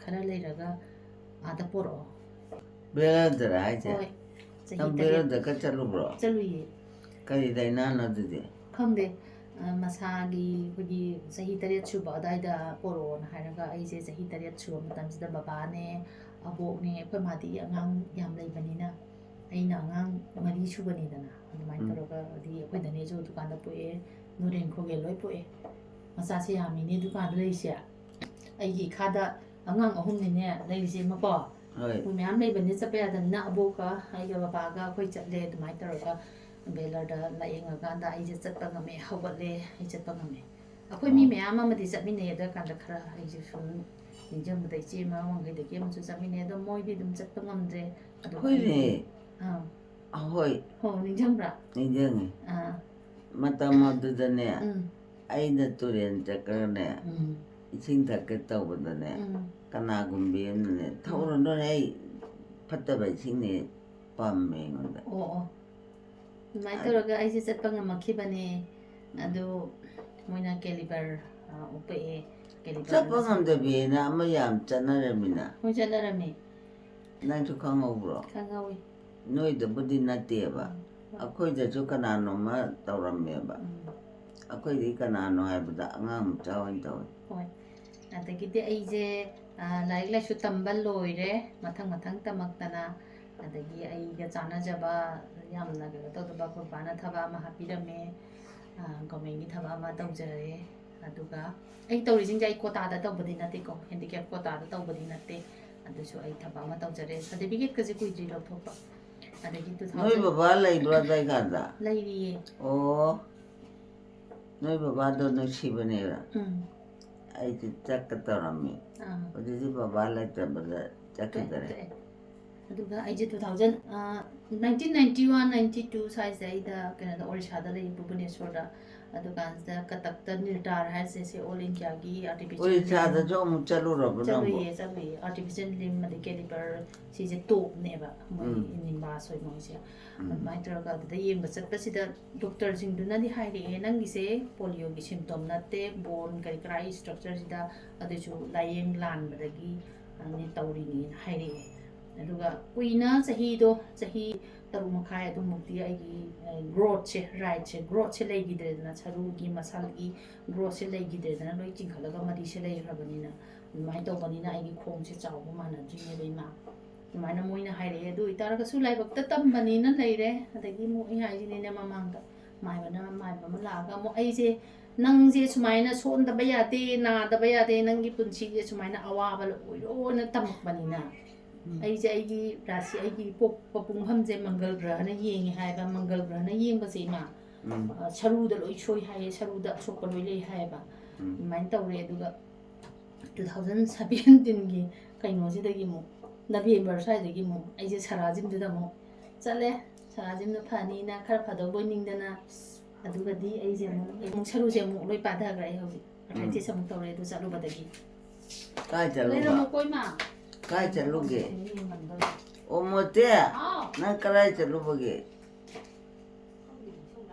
ꯈꯔ ꯂꯩꯔꯒ ꯑꯥꯗ ꯄꯣꯔꯛꯑꯣ"꯫ ꯕꯦꯂꯔꯗꯔ ꯍꯥꯏꯁꯦ? ꯍꯣꯏ, ꯆꯍꯤ ꯅꯪ ꯇꯔꯦꯠ꯫ ꯕꯦꯂꯔꯗꯒ ꯆꯠꯂꯨꯕ꯭ꯔꯣ? ꯆꯠꯂꯨꯏꯌꯦ꯫ ꯀꯔꯤ ꯂꯥꯏꯅꯥꯅꯣ ꯑꯗꯨꯗꯤ? ꯈꯪꯗꯦ꯫ ꯑ, ꯃꯁꯥꯒꯤ ꯑꯩꯈꯣꯏꯒꯤ ꯆꯍꯤ ꯇꯔꯦꯠ ꯁꯨꯕ ꯑꯗꯨꯋꯥꯏꯗ ꯄꯣꯔꯛꯑꯣꯅ ꯍꯥꯏꯔꯒ, ꯑꯩꯁꯦ ꯆꯍꯤ ꯇꯔꯦꯠ ꯁꯨꯕ ꯃꯇꯝꯁꯤꯗ ꯕꯕꯥꯅꯦ, ꯑꯕꯣꯛꯅꯦ, ꯑꯩꯈꯣꯏ ꯃꯥꯗꯤ ꯑꯉꯥꯡ ꯌꯥꯝ ꯂꯩꯕꯅꯤꯅ, ꯑꯩꯅ ꯑꯉꯥꯡ ꯃꯔꯤ ꯁꯨꯕꯅꯤꯗꯅ, ꯑꯗꯨꯃꯥꯏꯅ ꯎꯝ꯫ ꯇꯧꯔꯒ ꯑꯗꯒꯤ ꯑꯩꯈꯣꯏ ꯗꯅꯦꯁꯨ ꯗꯨꯀꯥꯟꯗ ꯄꯣꯛꯑꯦ, ꯅꯨꯔꯦꯟ ꯈꯣꯒꯦꯜ ꯂꯣꯏ ꯄꯣꯛꯑꯦ꯫ ꯃꯆꯥꯁꯦ ꯌꯥꯝꯃꯤꯅꯦ ꯗꯨꯀꯥꯟꯗ ꯂꯩꯔꯤꯁꯦ꯫ ꯑꯩꯒꯤ ꯏꯈꯥꯗ ꯑꯉꯥꯡ ꯑꯍꯨꯝꯅꯤꯅꯦ ꯂꯩꯔꯤꯁꯦ, ꯑꯃꯀꯣ꯫ ꯍꯣꯏ꯫ ꯑꯩꯈꯣꯏ ꯃꯌꯥꯝ ꯂꯩꯕꯅꯤꯅ ꯆꯠꯄ ꯌꯥꯗꯕꯅꯤꯅ ꯑꯕꯣꯛꯀ ꯑꯩꯒ ꯕꯕꯥꯒ ꯑꯩꯈꯣꯏ ꯆꯠꯂꯦ꯫ ꯑꯗꯨꯃꯥꯏꯅ ꯇꯧꯔꯒ ꯕꯦꯂꯔꯗ ꯂꯥꯏꯌꯦꯡꯉꯀꯥꯟꯗ ꯑꯩꯁꯦ ꯆꯠꯄ ꯉꯝꯃꯦ, ꯍꯧꯒꯠꯂꯦ, ꯑꯩ ꯆꯠꯄ ꯉꯝꯃꯦ꯫ ꯑꯩꯈꯣꯏ ꯃꯤ ꯑꯣ꯫ ꯃꯌꯥꯝ ꯑꯃꯗꯤ ꯆꯠꯃꯤꯟꯅꯩ, ꯑꯗꯨ ꯀꯥꯟꯗ ꯈꯔ ꯑꯩꯁꯦ ꯁꯨꯝ ꯅꯤꯡꯁꯤꯡꯕꯗ ꯏꯆꯦ ꯃꯥ ꯋꯥꯡꯈꯩꯗꯒꯤ ꯑꯃꯁꯨ ꯆꯠꯃꯤꯟꯅꯩ, ꯑꯗꯣ ꯃꯣꯏꯗꯤ ꯑꯗꯨꯝ ꯆꯠꯄ ꯉꯝꯗ꯭ꯔꯦ꯫ ꯑꯗꯣ ꯍꯣꯏꯅꯦ꯫ ꯑꯥ, ꯑꯍꯣꯏ꯫ ꯍꯣ, ꯅꯤꯡꯁꯤꯡꯕ꯭ꯔꯥ? ꯅꯤꯡꯁꯤꯡꯉꯤ꯫ ꯑꯥ, ꯃꯇꯝ ꯑꯗꯨꯗꯅꯦ ꯎꯝ, ꯑꯩꯅ ꯇꯨꯔꯦꯟ ꯆꯠꯈ꯭ꯔꯒꯅꯦ ꯎꯝ, ꯏꯁꯤꯡ ꯊꯛꯀꯦ ꯇꯧꯕꯗꯅꯦ ꯎꯝ, ꯀꯅꯥꯒꯨꯝꯕꯤ ꯑꯃꯅꯅꯦ "ꯊꯧꯔꯅꯨꯅꯦ, ꯑꯩ ꯐꯠꯇꯕ ꯏꯁꯤꯡꯅꯦ ꯄꯥꯝꯃꯦ ꯑꯩꯉꯣꯟꯗ"꯫ ꯑꯣ, ꯑꯣ, ꯑꯗꯨꯃꯥꯏꯅ ꯇꯧꯔꯒ ꯑꯩꯁꯦ ꯆꯠꯄ ꯉꯝꯃꯛꯈꯤꯕꯅꯦ꯫ ꯑꯗꯨ ꯃꯣꯏꯅ caliper, ꯑ, ꯎꯞꯄꯛꯑꯦ꯫ Caliper ꯆꯠꯄ ꯉꯝꯗꯕꯤꯅ ꯑꯃ ꯌꯥꯝ ꯆꯠꯅꯔꯝꯃꯤꯅ꯫ ꯃꯣꯏ ꯆꯠꯅꯔꯝꯃꯤ꯫ ꯅꯪꯁꯨ ꯈꯪꯍꯧꯕ꯭ꯔꯣ? ꯈꯪꯍꯧꯋꯤ꯫ ꯅꯣꯏꯗꯕꯨꯗꯤ ꯅꯠꯇꯦꯕ, ꯑꯩꯈꯣꯏꯗꯁꯨ ꯀꯅꯥꯅꯣꯝꯃ ꯇꯧꯔꯝꯃꯦꯕ꯫ ꯎꯝ, ꯑꯩꯈꯣꯏꯗꯤ ꯀꯅꯥꯅꯣ ꯍꯥꯏꯕꯗ ꯑꯉꯥꯡ ꯃꯆꯥ ꯑꯣꯏꯅ ꯇꯧꯋꯤ꯫ ꯍꯣꯏ꯫ ꯑꯗꯒꯤꯗꯤ ꯑꯩꯁꯦ, ꯑ, ꯂꯥꯏꯔꯤꯛ ꯂꯥꯏꯁꯨ ꯇꯝꯕ ꯂꯣꯏꯔꯦ, ꯃꯊꯪ ꯃꯊꯪ ꯇꯝꯃꯛꯇꯅ꯫ ꯑꯗꯒꯤ ꯑꯩꯒ ꯆꯥꯟꯅꯖꯕ, ꯌꯥꯝꯅ ꯀꯩꯅꯣ ꯇꯧꯗꯕ, ꯑꯩꯈꯣꯏ ꯕꯥꯅ ꯊꯕꯛ ꯑꯃ ꯍꯥꯞꯄꯤꯔꯝꯃꯦ, ꯑ, governmentꯀꯤ ꯊꯕꯛ ꯑꯃ ꯇꯧꯖꯔꯦ꯫ ꯑꯗꯨꯒ ꯑꯩ ꯇꯧꯔꯤꯁꯤꯡꯁꯦ ꯑꯩ quotaꯗ ꯇꯧꯕꯗꯤ ꯅꯠꯇꯦꯀꯣ, handicap quotaꯗ ꯇꯧꯕꯗꯤ ꯅꯠꯇꯦ꯫ ꯑꯗꯨꯁꯨ ꯑꯩ ꯊꯕꯛ ꯑꯃ ꯇꯧꯖꯔꯦ, certificateꯀꯁꯦ ꯀꯨꯏꯗ꯭ꯔꯤ ꯂꯧꯊꯣꯛꯄ꯫ ꯑꯗꯒꯤ two thousand ꯅꯣꯏ ꯕꯕꯥ ꯂꯩꯕ꯭ꯔꯣ ꯑꯗꯥꯏ ꯀꯥꯟꯗ? ꯂꯩꯔꯤꯌꯦ꯫ ꯑꯣ, ꯅꯣꯏ ꯕꯕꯥꯗꯣ ꯅꯨꯡꯁꯤꯕꯅꯦꯕ꯫ ꯎꯝ, ꯑꯩꯗꯤ ꯆꯠꯀ ꯇꯧꯔꯝꯃꯤ꯫ ꯑꯥ, ꯍꯧꯖꯤꯛꯇꯤ ꯕꯕꯥ ꯂꯩꯇꯕꯗ ꯆꯠꯈꯤꯗꯔꯦ꯫ ꯇꯣꯛꯑꯦ꯫ ꯑꯗꯨꯒ ꯑꯩꯁꯦ two thousand, ꯑ, nineteen ninety one ninety two ꯁ꯭ꯋꯥꯏꯁꯤꯗ ꯑꯩꯗ ꯀꯩꯅꯣꯗ ꯑꯣꯔꯤꯁꯥꯗ ꯂꯩ, ꯚꯨꯕꯅꯦꯁꯣꯔꯗ꯫ ꯑꯗꯨꯀꯥꯟꯁꯤꯗ ꯀꯇꯛꯇ ꯅꯤꯔꯇꯥꯔ ꯍꯥꯏꯔꯤꯁꯦ, ꯁꯤ all Indiaꯒꯤ artificial ꯑꯣꯔꯤꯁꯥꯗꯁꯨ ꯑꯃꯨꯛ ꯆꯠꯂꯨꯔꯕ ꯅꯪꯕꯨ? ꯆꯠꯂꯨꯏꯌꯦ, ꯆꯠꯂꯨꯏꯌꯦ꯫ Artificial limb ꯑꯗꯩ caliper ꯁꯤꯁꯦ topꯅꯦꯕ, ꯃꯣꯏ ꯎꯝ꯫ ꯅꯤꯝꯕꯥꯁ ꯍꯣꯏ ꯃꯣꯏꯁꯦ꯫ ꯎꯝ꯫ ꯑꯗꯨꯃꯥꯏꯅ ꯇꯧꯔꯒ ꯑꯗꯨꯗ ꯌꯦꯡꯕ ꯆꯠꯄꯁꯤꯗ doctorꯁꯤꯡꯗꯨꯅꯗꯤ ꯍꯥꯏꯔꯛꯑꯦ, "ꯅꯪꯒꯤꯁꯦ polioꯒꯤ symptom ꯅꯠꯇꯦ, bone ꯀꯔꯤ ꯀꯔꯥ structureꯁꯤꯗ ꯑꯗꯨꯁꯨ ꯂꯥꯏꯌꯦꯡ ꯂꯥꯟꯕꯗꯒꯤ, ꯑ, ꯅꯤ ꯇꯧꯔꯤꯅꯤꯅ" ꯍꯥꯏꯔꯛꯑꯦ꯫ ꯑꯗꯨꯒ ꯀꯨꯏꯅ ꯆꯍꯤꯗꯣ, ꯆꯍꯤ ꯇꯔꯨꯛ ꯃꯈꯥꯏ ꯑꯗꯨꯃꯨꯛꯇꯤ ꯑꯩꯒꯤ, ꯑ, growthꯁꯦ, rightꯁꯦ, growthꯁꯦ ꯂꯩꯈꯤꯗ꯭ꯔꯦꯗꯅ, ꯁꯔꯨꯒꯤ muscleꯒꯤ growthꯁꯦ ꯂꯩꯈꯤꯗ꯭ꯔꯦꯗꯅ, ꯂꯣꯏ ꯆꯤꯡꯈꯠꯂꯒ ꯃꯔꯤꯁꯦ ꯂꯩꯈ꯭ꯔꯕꯅꯤꯅ꯫ ꯑꯗꯨꯃꯥꯏꯅ ꯇꯧꯕꯅꯤꯅ ꯑꯩꯒꯤ ꯈꯣꯡꯁꯦ ꯆꯥꯎꯕ ꯃꯥꯟꯅꯗ꯭ꯔꯤꯅꯦꯕ, ꯏꯃꯥ꯫ ꯑꯗꯨꯃꯥꯏꯅ ꯃꯣꯏꯅ ꯍꯥꯏꯔꯛꯑꯦ꯫ ꯑꯗꯨ ꯑꯣꯏꯇꯥꯔꯒꯁꯨ ꯂꯥꯏꯕꯛꯇ ꯇꯝꯕꯅꯤꯅ ꯂꯩꯔꯦ꯫ ꯑꯗꯒꯤ ꯑꯃꯨꯛ ꯑꯩ ꯍꯥꯏꯁꯤꯅꯤꯅꯦ, ꯃꯃꯥꯡꯗ ꯃꯥꯏꯕꯅ, ꯃꯥꯏꯕ ꯑꯃ ꯂꯥꯛꯑꯒ ꯑꯃꯨꯛ ꯑꯩꯁꯦ, "ꯅꯪꯁꯦ ꯁꯨꯃꯥꯏꯅ ꯁꯣꯟꯗꯕ ꯌꯥꯗꯦ, ꯅꯥꯗꯕ ꯌꯥꯗꯦ, ꯅꯪꯒꯤ ꯄꯨꯟꯁꯤꯁꯦ ꯁꯨꯃꯥꯏꯅ ꯑꯋꯥꯕ ꯑꯣꯏꯔꯣꯅ" ꯇꯝꯃꯛꯄꯅꯤꯅ꯫ ꯎꯝ꯫ ꯑꯩꯁꯦ ꯑꯩꯒꯤ ꯔꯥꯁꯤ, ꯑꯩꯒꯤ ꯄꯣꯛꯄ ꯄꯨꯡꯐꯝꯁꯦ ꯃꯪꯒꯜ ꯒ꯭ꯔꯍꯅ ꯌꯦꯡꯉꯦ ꯍꯥꯏꯕ, ꯃꯪꯒꯜ ꯒ꯭ꯔꯍꯅ ꯌꯦꯡꯕꯁꯦ, ꯏꯃꯥ, ꯎꯝ꯫ ꯑ, ꯁꯔꯨꯗ ꯂꯣꯏ ꯁꯣꯏ ꯍꯥꯏꯌꯦ, ꯁꯔꯨꯗ ꯑꯁꯣꯛꯄ ꯂꯣꯏ ꯂꯩ ꯍꯥꯏꯌꯦꯕ꯫ ꯎꯝ꯫ ꯑꯗꯨꯃꯥꯏꯅ ꯇꯧꯔꯦ꯫ ꯑꯗꯨꯒ Two thousand seventeenꯒꯤ ꯀꯩꯅꯣꯁꯤꯗꯒꯤ ꯑꯃꯨꯛ, ꯅꯕꯦꯝꯕꯔ ꯁ꯭ꯋꯥꯏꯗꯒꯤ ꯑꯃꯨꯛ ꯑꯩꯁꯦ ꯁꯔꯥꯖꯤꯝꯗꯨꯗ ꯑꯃꯨꯛ ꯆꯠꯂꯦ꯫ ꯁꯔꯥꯖꯤꯝꯅ ꯐꯅꯤꯅ, ꯈꯔ ꯐꯗꯧꯕꯣꯏ ꯅꯤꯡꯗꯅ, ꯑꯗꯨꯒꯗꯤ ꯑꯩꯁꯦ ꯑꯃꯨꯛ, ꯑꯃꯨꯛ ꯁꯔꯨꯁꯦ ꯑꯃꯨꯛ ꯂꯣꯏ ꯄꯥꯊꯈ꯭ꯔꯦ꯫ ꯑꯩ ꯍꯧꯖꯤꯛ ꯑꯥꯔꯊ꯭ꯔꯥꯏꯇꯤꯁ ꯑꯃꯨꯛ ꯇꯧꯔꯦ ꯑꯗꯨ ꯆꯠꯂꯨꯕꯗꯒꯤ꯫ ꯀꯥꯏ ꯆꯠꯂꯨꯕ? ꯂꯩꯔꯝꯃꯣꯀꯣ, ꯏꯃꯥ꯫ ꯀꯥꯏ ꯆꯠꯂꯨꯒꯦ? ꯌꯦꯡꯉꯝꯕꯗ꯫ ꯑꯣ, ꯃꯣꯇꯦ, ꯍꯥꯎ꯫ ꯅꯪ ꯀꯗꯥꯏ ꯆꯠꯂꯨꯕꯒꯦ?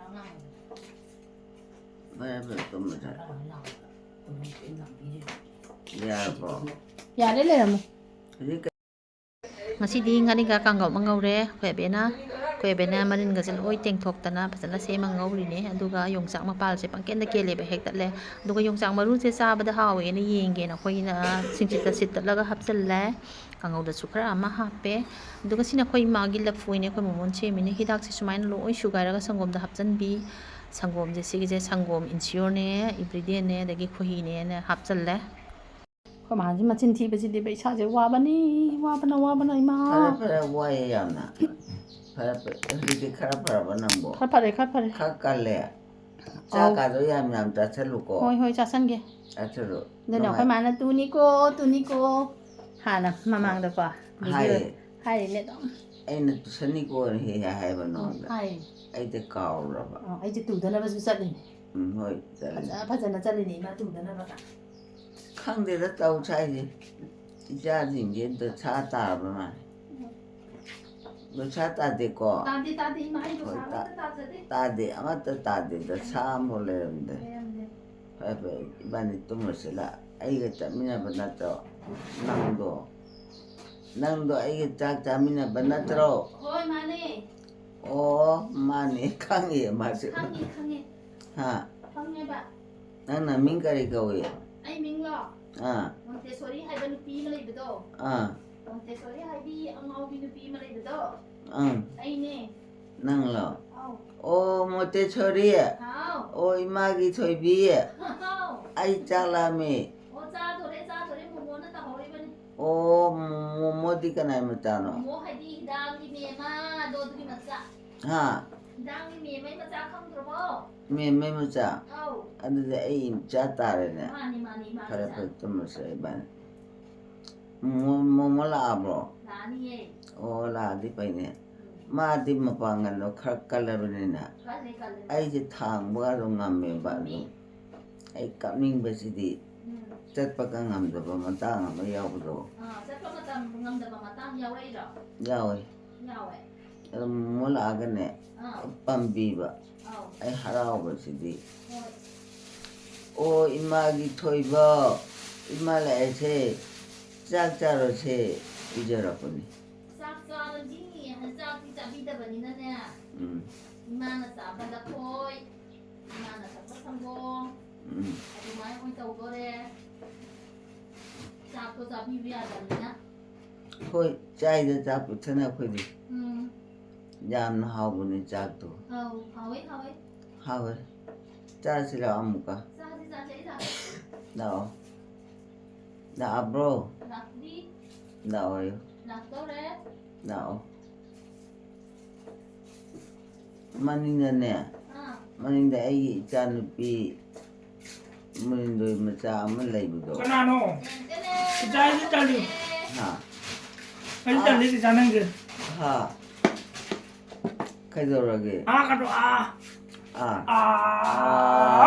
ꯐꯔꯦ, ꯐꯔꯦ, ꯇꯨꯝꯃꯨ ꯆꯠꯂꯣ꯫ ꯌꯥꯔꯕꯣ? ꯌꯥꯔꯦ, ꯂꯩꯔꯝꯃꯣ꯫ ꯍꯧꯖꯤꯛ ꯉꯁꯤꯗꯤ ꯉꯥꯔꯤꯡꯈꯥ ꯀꯥꯡꯉꯧ ꯑꯃ ꯉꯧꯔꯦ ꯑꯩꯈꯣꯏ ꯑꯕꯦꯅ꯫ ꯑꯩꯈꯣꯏ ꯑꯕꯦꯅ ꯃꯔꯤꯟꯒꯁꯦ ꯂꯣꯏ ꯇꯦꯡꯊꯣꯛꯇꯅ ꯐꯖꯅ ꯁꯦꯝꯃ ꯉꯧꯔꯤꯅꯦ꯫ ꯑꯗꯨꯒ ꯌꯣꯡꯆꯥꯛ ꯃꯄꯥꯜꯁꯦ ꯄꯪꯀꯦꯟꯗ ꯀꯦꯜꯂꯦꯕ, ꯍꯦꯛꯇꯠꯂꯦ꯫ ꯑꯗꯨꯒ ꯌꯣꯡꯆꯥꯛ ꯃꯔꯨꯁꯦ ꯆꯥꯕꯗ ꯍꯥꯎꯋꯦꯅ ꯌꯦꯡꯒꯦꯅ ꯑꯩꯈꯣꯏꯅ ꯁꯤꯡꯆꯤꯠꯇ ꯁꯤꯠꯇꯠꯂꯒ ꯍꯥꯞꯆꯤꯜꯂꯦ꯫ ꯀꯥꯡꯉꯧꯗꯁꯨ ꯈꯔ ꯑꯃ ꯍꯥꯞꯄꯦ꯫ ꯑꯗꯨꯒ ꯁꯤꯅ ꯑꯩꯈꯣꯏ ꯏꯃꯥꯒꯤ ꯂꯐꯣꯏꯅꯦ, ꯑꯩꯈꯣꯏ ꯃꯣꯃꯣꯟ ꯁꯦꯝꯃꯤꯅꯦ꯫ ꯍꯤꯗꯥꯛꯁꯦ ꯁꯨꯃꯥꯏꯅ ꯂꯣꯏ ꯁꯨꯒꯥꯏꯔꯒ ꯁꯪꯒꯣꯝꯗ ꯍꯥꯞꯆꯤꯟꯕꯤ꯫ ꯁꯪꯒꯣꯝꯁꯦ, ꯁꯤꯒꯤꯁꯦ ꯁꯪꯒꯣꯝ ꯏꯟꯁꯤꯌꯣꯔꯅꯦ, ꯏꯕ꯭ꯔꯤꯗꯦꯅꯦ, ꯑꯗꯒꯤ ꯈꯣꯏꯍꯤꯅꯦꯅ ꯍꯥꯞꯆꯤꯜꯂꯦ꯫ ꯑꯩꯈꯣꯏ ꯃꯥꯁꯦ ꯃꯆꯤꯟ ꯊꯤꯕꯁꯤꯗꯤ ꯏꯁꯥꯁꯦ ꯋꯥꯕꯅꯤ, ꯋꯥꯕꯅ, ꯋꯥꯕꯅ, ꯏꯃꯥ꯫ ꯐꯔꯦ, ꯐꯔꯦ, ꯋꯥꯏꯌꯦ ꯌꯥꯝꯅ꯫ ꯐꯔꯦ, ꯐꯔꯦ, ꯍꯧꯖꯤꯛꯇꯤ ꯈꯔ ꯐꯔꯕ ꯅꯪꯕꯣ? ꯈꯔ ꯐꯔꯦ, ꯈꯔ ꯐꯔꯦ꯫ ꯈꯔ ꯀꯜꯂꯦ꯫ ꯑꯧ꯫ ꯆꯥꯛꯀꯥꯗꯣ ꯌꯥꯝ ꯌꯥꯝ ꯆꯥꯁꯤꯜꯂꯨꯀꯣ꯫ ꯍꯣꯏ, ꯍꯣꯏ, ꯆꯥꯁꯟꯒꯦ꯫ ꯆꯥꯁꯤꯜꯂꯨ꯫ ꯑꯗꯨꯅ ꯅꯨꯡꯉꯥꯏ꯫ ꯑꯩꯈꯣꯏ ꯃꯥꯅ "ꯇꯨꯅꯤꯀꯣ, ꯇꯨꯅꯤꯀꯣ" ꯍꯥꯟꯅ ꯃꯃꯥꯡꯗꯀꯣ ꯚꯤꯗꯤꯑꯣ ꯍꯥꯏꯌꯦ꯫ ꯍꯥꯏꯔꯤꯅꯦ ꯑꯗꯨꯝ꯫ ꯑꯩꯅ "ꯇꯨꯁꯟꯅꯤꯀꯣꯅ" ꯍꯦꯛ ꯍꯦꯛ ꯍꯥꯏꯕ ꯎꯝ, ꯅꯉꯣꯟꯗ꯫ ꯍꯥꯏꯌꯦ꯫ ꯑꯩꯗꯤ ꯀꯥꯎꯔꯕ꯫ ꯑꯣ, ꯑꯩꯁꯦ ꯇꯨꯗꯅꯕꯁꯨ ꯆꯠꯂꯤꯅꯦ꯫ ꯎꯝ, ꯍꯣꯏ, ꯆꯠꯂꯤ꯫ ꯐꯖ ꯐꯖꯅ ꯆꯠꯂꯤꯅꯦ ꯏꯃꯥ ꯇꯨꯗꯅꯕ꯫ ꯈꯪꯗꯦꯗ ꯇꯧ ꯁ꯭ꯋꯥꯏꯁꯦ꯫ ꯏꯆꯥꯁꯤꯡꯁꯦ ꯗꯁꯥ ꯇꯥꯔꯕ ꯃꯥꯜꯂꯦ꯫ ꯎꯝ꯫ ꯗꯁꯥ ꯇꯥꯗꯦꯀꯣ? ꯇꯥꯗꯦ, ꯇꯥꯗꯦ, ꯏꯃꯥ, ꯑꯩ ꯍꯣꯏ, ꯗꯁꯥ ꯇꯥ-, ꯑꯃꯠꯇ ꯇꯥꯖꯗꯦ꯫ ꯇꯥꯗꯦ, ꯑꯃꯠꯇ ꯇꯥꯗꯦ, ꯗꯁꯥ ꯑꯃꯐꯥꯎ ꯂꯩꯔꯝꯗꯦ꯫ ꯂꯩꯔꯝꯗꯦ꯫ ꯐꯔꯦ, ꯐꯔꯦ, ꯏꯕꯥꯅꯤ ꯇꯨꯝꯃꯁꯤꯂꯥ꯫ ꯑꯩꯒ ꯆꯠꯃꯤꯟꯅꯕ ꯅꯠꯇ꯭ꯔꯣ ꯅꯪꯗꯣ? ꯅꯪꯗꯣ ꯑꯩꯒ ꯆꯥꯛ ꯆꯥꯃꯤꯟꯅꯕ ꯅꯠꯇ꯭ꯔꯣ? ꯍꯣꯏ, ꯃꯥꯅꯦ꯫ ꯑꯣ, ꯃꯥꯅꯦ, ꯈꯪꯉꯦ ꯃꯥꯁꯦ꯫ ꯈꯪꯉꯦ, ꯈꯪꯉꯦ꯫ ꯍꯥ? ꯈꯪꯉꯦꯕ꯫ ꯅꯪ ꯅꯃꯤꯡ ꯀꯔꯤ ꯀꯧꯏ? ꯑꯩ ꯃꯤꯡꯂꯣ? ꯑꯥ꯫ ꯃꯣꯟꯇꯦꯁꯣꯔꯤ ꯍꯥꯏꯕ ꯅꯨꯄꯤ ꯑꯃ ꯂꯩꯕꯗꯣ꯫ ꯑꯥ꯫ ꯃꯣꯟꯇꯦꯁꯣꯔꯤ ꯍꯥꯏꯕꯤ ꯑꯉꯥꯎꯕꯤ ꯅꯨꯄꯤ ꯑꯃ ꯂꯩꯕꯗꯣ꯫ ꯑꯪ꯫ ꯑꯩꯅꯦ꯫ ꯅꯪꯂꯣ? ꯑꯧ꯫ ꯑꯣ, ꯃꯣꯟꯇꯦꯁꯣꯔꯤ꯫ ꯍꯥꯎ꯫ ꯑꯣ, ꯏꯃꯥꯒꯤ ꯊꯣꯏꯕꯤ꯫ ꯍꯥꯎ꯫ ꯑꯩ ꯆꯥꯛ ꯂꯥꯝꯃꯦ꯫ ꯑꯣ, ꯆꯥꯗꯣꯔꯦ, ꯆꯥꯗꯣꯔꯦ, ꯃꯣꯃꯣꯅ ꯇꯧꯍꯧꯔꯤꯕꯅꯤ꯫ ꯑꯣ, ꯃꯣꯃꯣꯗꯤ ꯀꯅꯥꯏ ꯃꯆꯥꯅꯣ? ꯃꯣꯃꯣ ꯍꯥꯏꯗꯤ ꯍꯤꯗꯥꯛꯀꯤ ꯃꯦꯝꯃ, ꯑꯗꯣ ꯑꯗꯨꯒꯤ ꯃꯆꯥ꯫ ꯍꯥ? ꯍꯤꯗꯥꯛꯀꯤ ꯃꯦꯝꯃꯩ ꯃꯆꯥ ꯈꯪꯗ꯭ꯔꯕꯣ? ꯃꯦꯝꯃꯩ ꯃꯆꯥ? ꯑꯧ꯫ ꯑꯗꯨꯗꯤ ꯑꯩ ꯏꯆꯥ ꯇꯥꯔꯦꯅꯦ꯫ ꯃꯥꯅꯤ, ꯃꯥꯅꯤ, ꯏꯃꯥ ꯐꯔꯦ, ꯏꯆꯥ꯫ ꯐꯔꯦ, ꯇꯨꯝꯃꯁꯦ ꯏꯕꯥꯅꯤ꯫ ꯃꯣ-, ꯃꯣꯃꯣ ꯂꯥꯛꯑꯕ꯭ꯔꯣ? ꯂꯥꯛꯑꯅꯤꯌꯦ꯫ ꯑꯣ, ꯂꯥꯛꯑꯗꯤ ꯐꯩꯅꯦ꯫ ꯎꯝ꯫ ꯃꯥꯗꯤ ꯃꯄꯥꯡꯒꯜꯗꯣ ꯈꯔ ꯀꯜꯂꯕꯅꯤꯅ ꯀꯜꯂꯦ, ꯀꯜꯂꯦ꯫ ꯑꯩꯁꯦ ꯊꯥꯡꯕꯒ ꯑꯗꯨꯝ ꯉꯝꯃꯦꯕ ꯑꯗꯨꯝ꯫ ꯎꯝ꯫ ꯑꯩ ꯀꯞꯅꯤꯡꯕꯁꯤꯗꯤ ꯎꯝ꯫ ꯆꯠꯄꯒ ꯉꯝꯗꯕ ꯃꯇꯥꯡ ꯑꯃ ꯌꯥꯎꯕꯗꯣ꯫ ꯑꯥ, ꯆꯠꯄ ꯃꯇꯝ ꯉꯝꯗꯕ ꯃꯇꯥꯡ ꯌꯥꯎꯔꯛꯏꯔꯣ? ꯌꯥꯎꯋꯦ꯫ ꯌꯥꯎꯋꯦ꯫ ꯑꯗꯨꯝ ꯃꯣꯃꯣ ꯂꯥꯛꯑꯒꯅꯦ, ꯑꯥ꯫ ꯄꯥꯝꯕꯤꯕ꯫ ꯑꯥꯎ꯫ ꯑꯩ ꯍꯔꯥꯎꯕꯁꯤꯗꯤ꯫ ꯍꯣꯏ꯫ "ꯑꯣ, ꯏꯃꯥꯒꯤ ꯊꯣꯏꯕ, ꯏꯃꯥ ꯂꯥꯛꯑꯦꯁꯦ, ꯆꯥꯛ ꯆꯥꯔꯣꯁꯦ", ꯄꯤꯖꯔꯛꯄꯅꯤ꯫ ꯆꯥꯛ ꯆꯥꯔꯁꯤ, ꯆꯥꯛꯇꯤ ꯆꯥꯕꯤꯗꯕꯅꯤꯅꯅꯦ꯫ ꯎꯝ꯫ ꯏꯃꯥꯅ ꯆꯥꯕ ꯂꯐꯣꯏ, ꯏꯃꯥꯅ ꯊꯛꯄ ꯁꯪꯒꯣꯝ, ꯎꯝ꯫ ꯑꯗꯨꯃꯥꯏꯅ ꯑꯣꯏꯅ ꯇꯧꯗꯣꯔꯦ꯫ ꯆꯥꯛꯇꯣ ꯆꯥꯕꯤꯕ ꯌꯥꯗꯕꯅꯤꯅ꯫ ꯍꯣꯏ, ꯆꯥꯏꯗ ꯆꯥꯛ ꯄꯤꯛꯊꯟꯅ ꯑꯩꯈꯣꯏꯗꯤ꯫ ꯎꯝ꯫ ꯌꯥꯝꯅ ꯍꯥꯎꯕꯅꯦ ꯆꯥꯛꯇꯣ꯫ ꯑꯧ, ꯍꯥꯎꯋꯦ, ꯍꯥꯎꯋꯦ꯫ ꯍꯥꯎꯋꯦ꯫ ꯆꯥꯁꯤ ꯂꯥꯛꯑꯣ ꯑꯃꯨꯛꯀ꯫ ꯆꯥꯁꯤ, ꯆꯥꯁꯤ, ꯑꯩ ꯂꯥꯛꯀꯦ꯫ ꯂꯥꯛꯑꯣ꯫ ꯂꯥꯛꯑꯕ꯭ꯔꯣ? ꯂꯥꯛꯇ꯭ꯔꯤ꯫ ꯂꯥꯛꯑꯣꯌꯨ꯫ ꯂꯥꯛꯇꯧꯔꯦ꯫ ꯂꯥꯛꯑꯣ꯫ ꯃꯅꯤꯡꯗꯅꯦ, ꯑꯥ꯫ ꯃꯅꯤꯡꯗ ꯑꯩꯒꯤ ꯏꯆꯥꯅꯨꯄꯤ ꯃꯨꯔꯤꯟꯗꯣꯏ ꯃꯆꯥ ꯑꯃ ꯂꯩꯕꯗꯣ꯫ ꯀꯅꯥꯅꯣ? ꯏꯆꯥ, ꯑꯩꯗꯤ ꯇꯜꯂꯤ꯫ ꯍꯥ? ꯑꯩꯗꯤ ꯇꯜꯂꯤ, ꯆꯤꯆꯥ, ꯅꯪꯁꯦ꯫ ꯍꯥ? ꯀꯩꯗꯧꯔꯒꯦ? ꯑꯥ, ꯀꯩꯅꯣ, ꯑꯥ꯫ ꯑꯥ꯫ ꯑꯥ꯫ ꯑꯥ꯫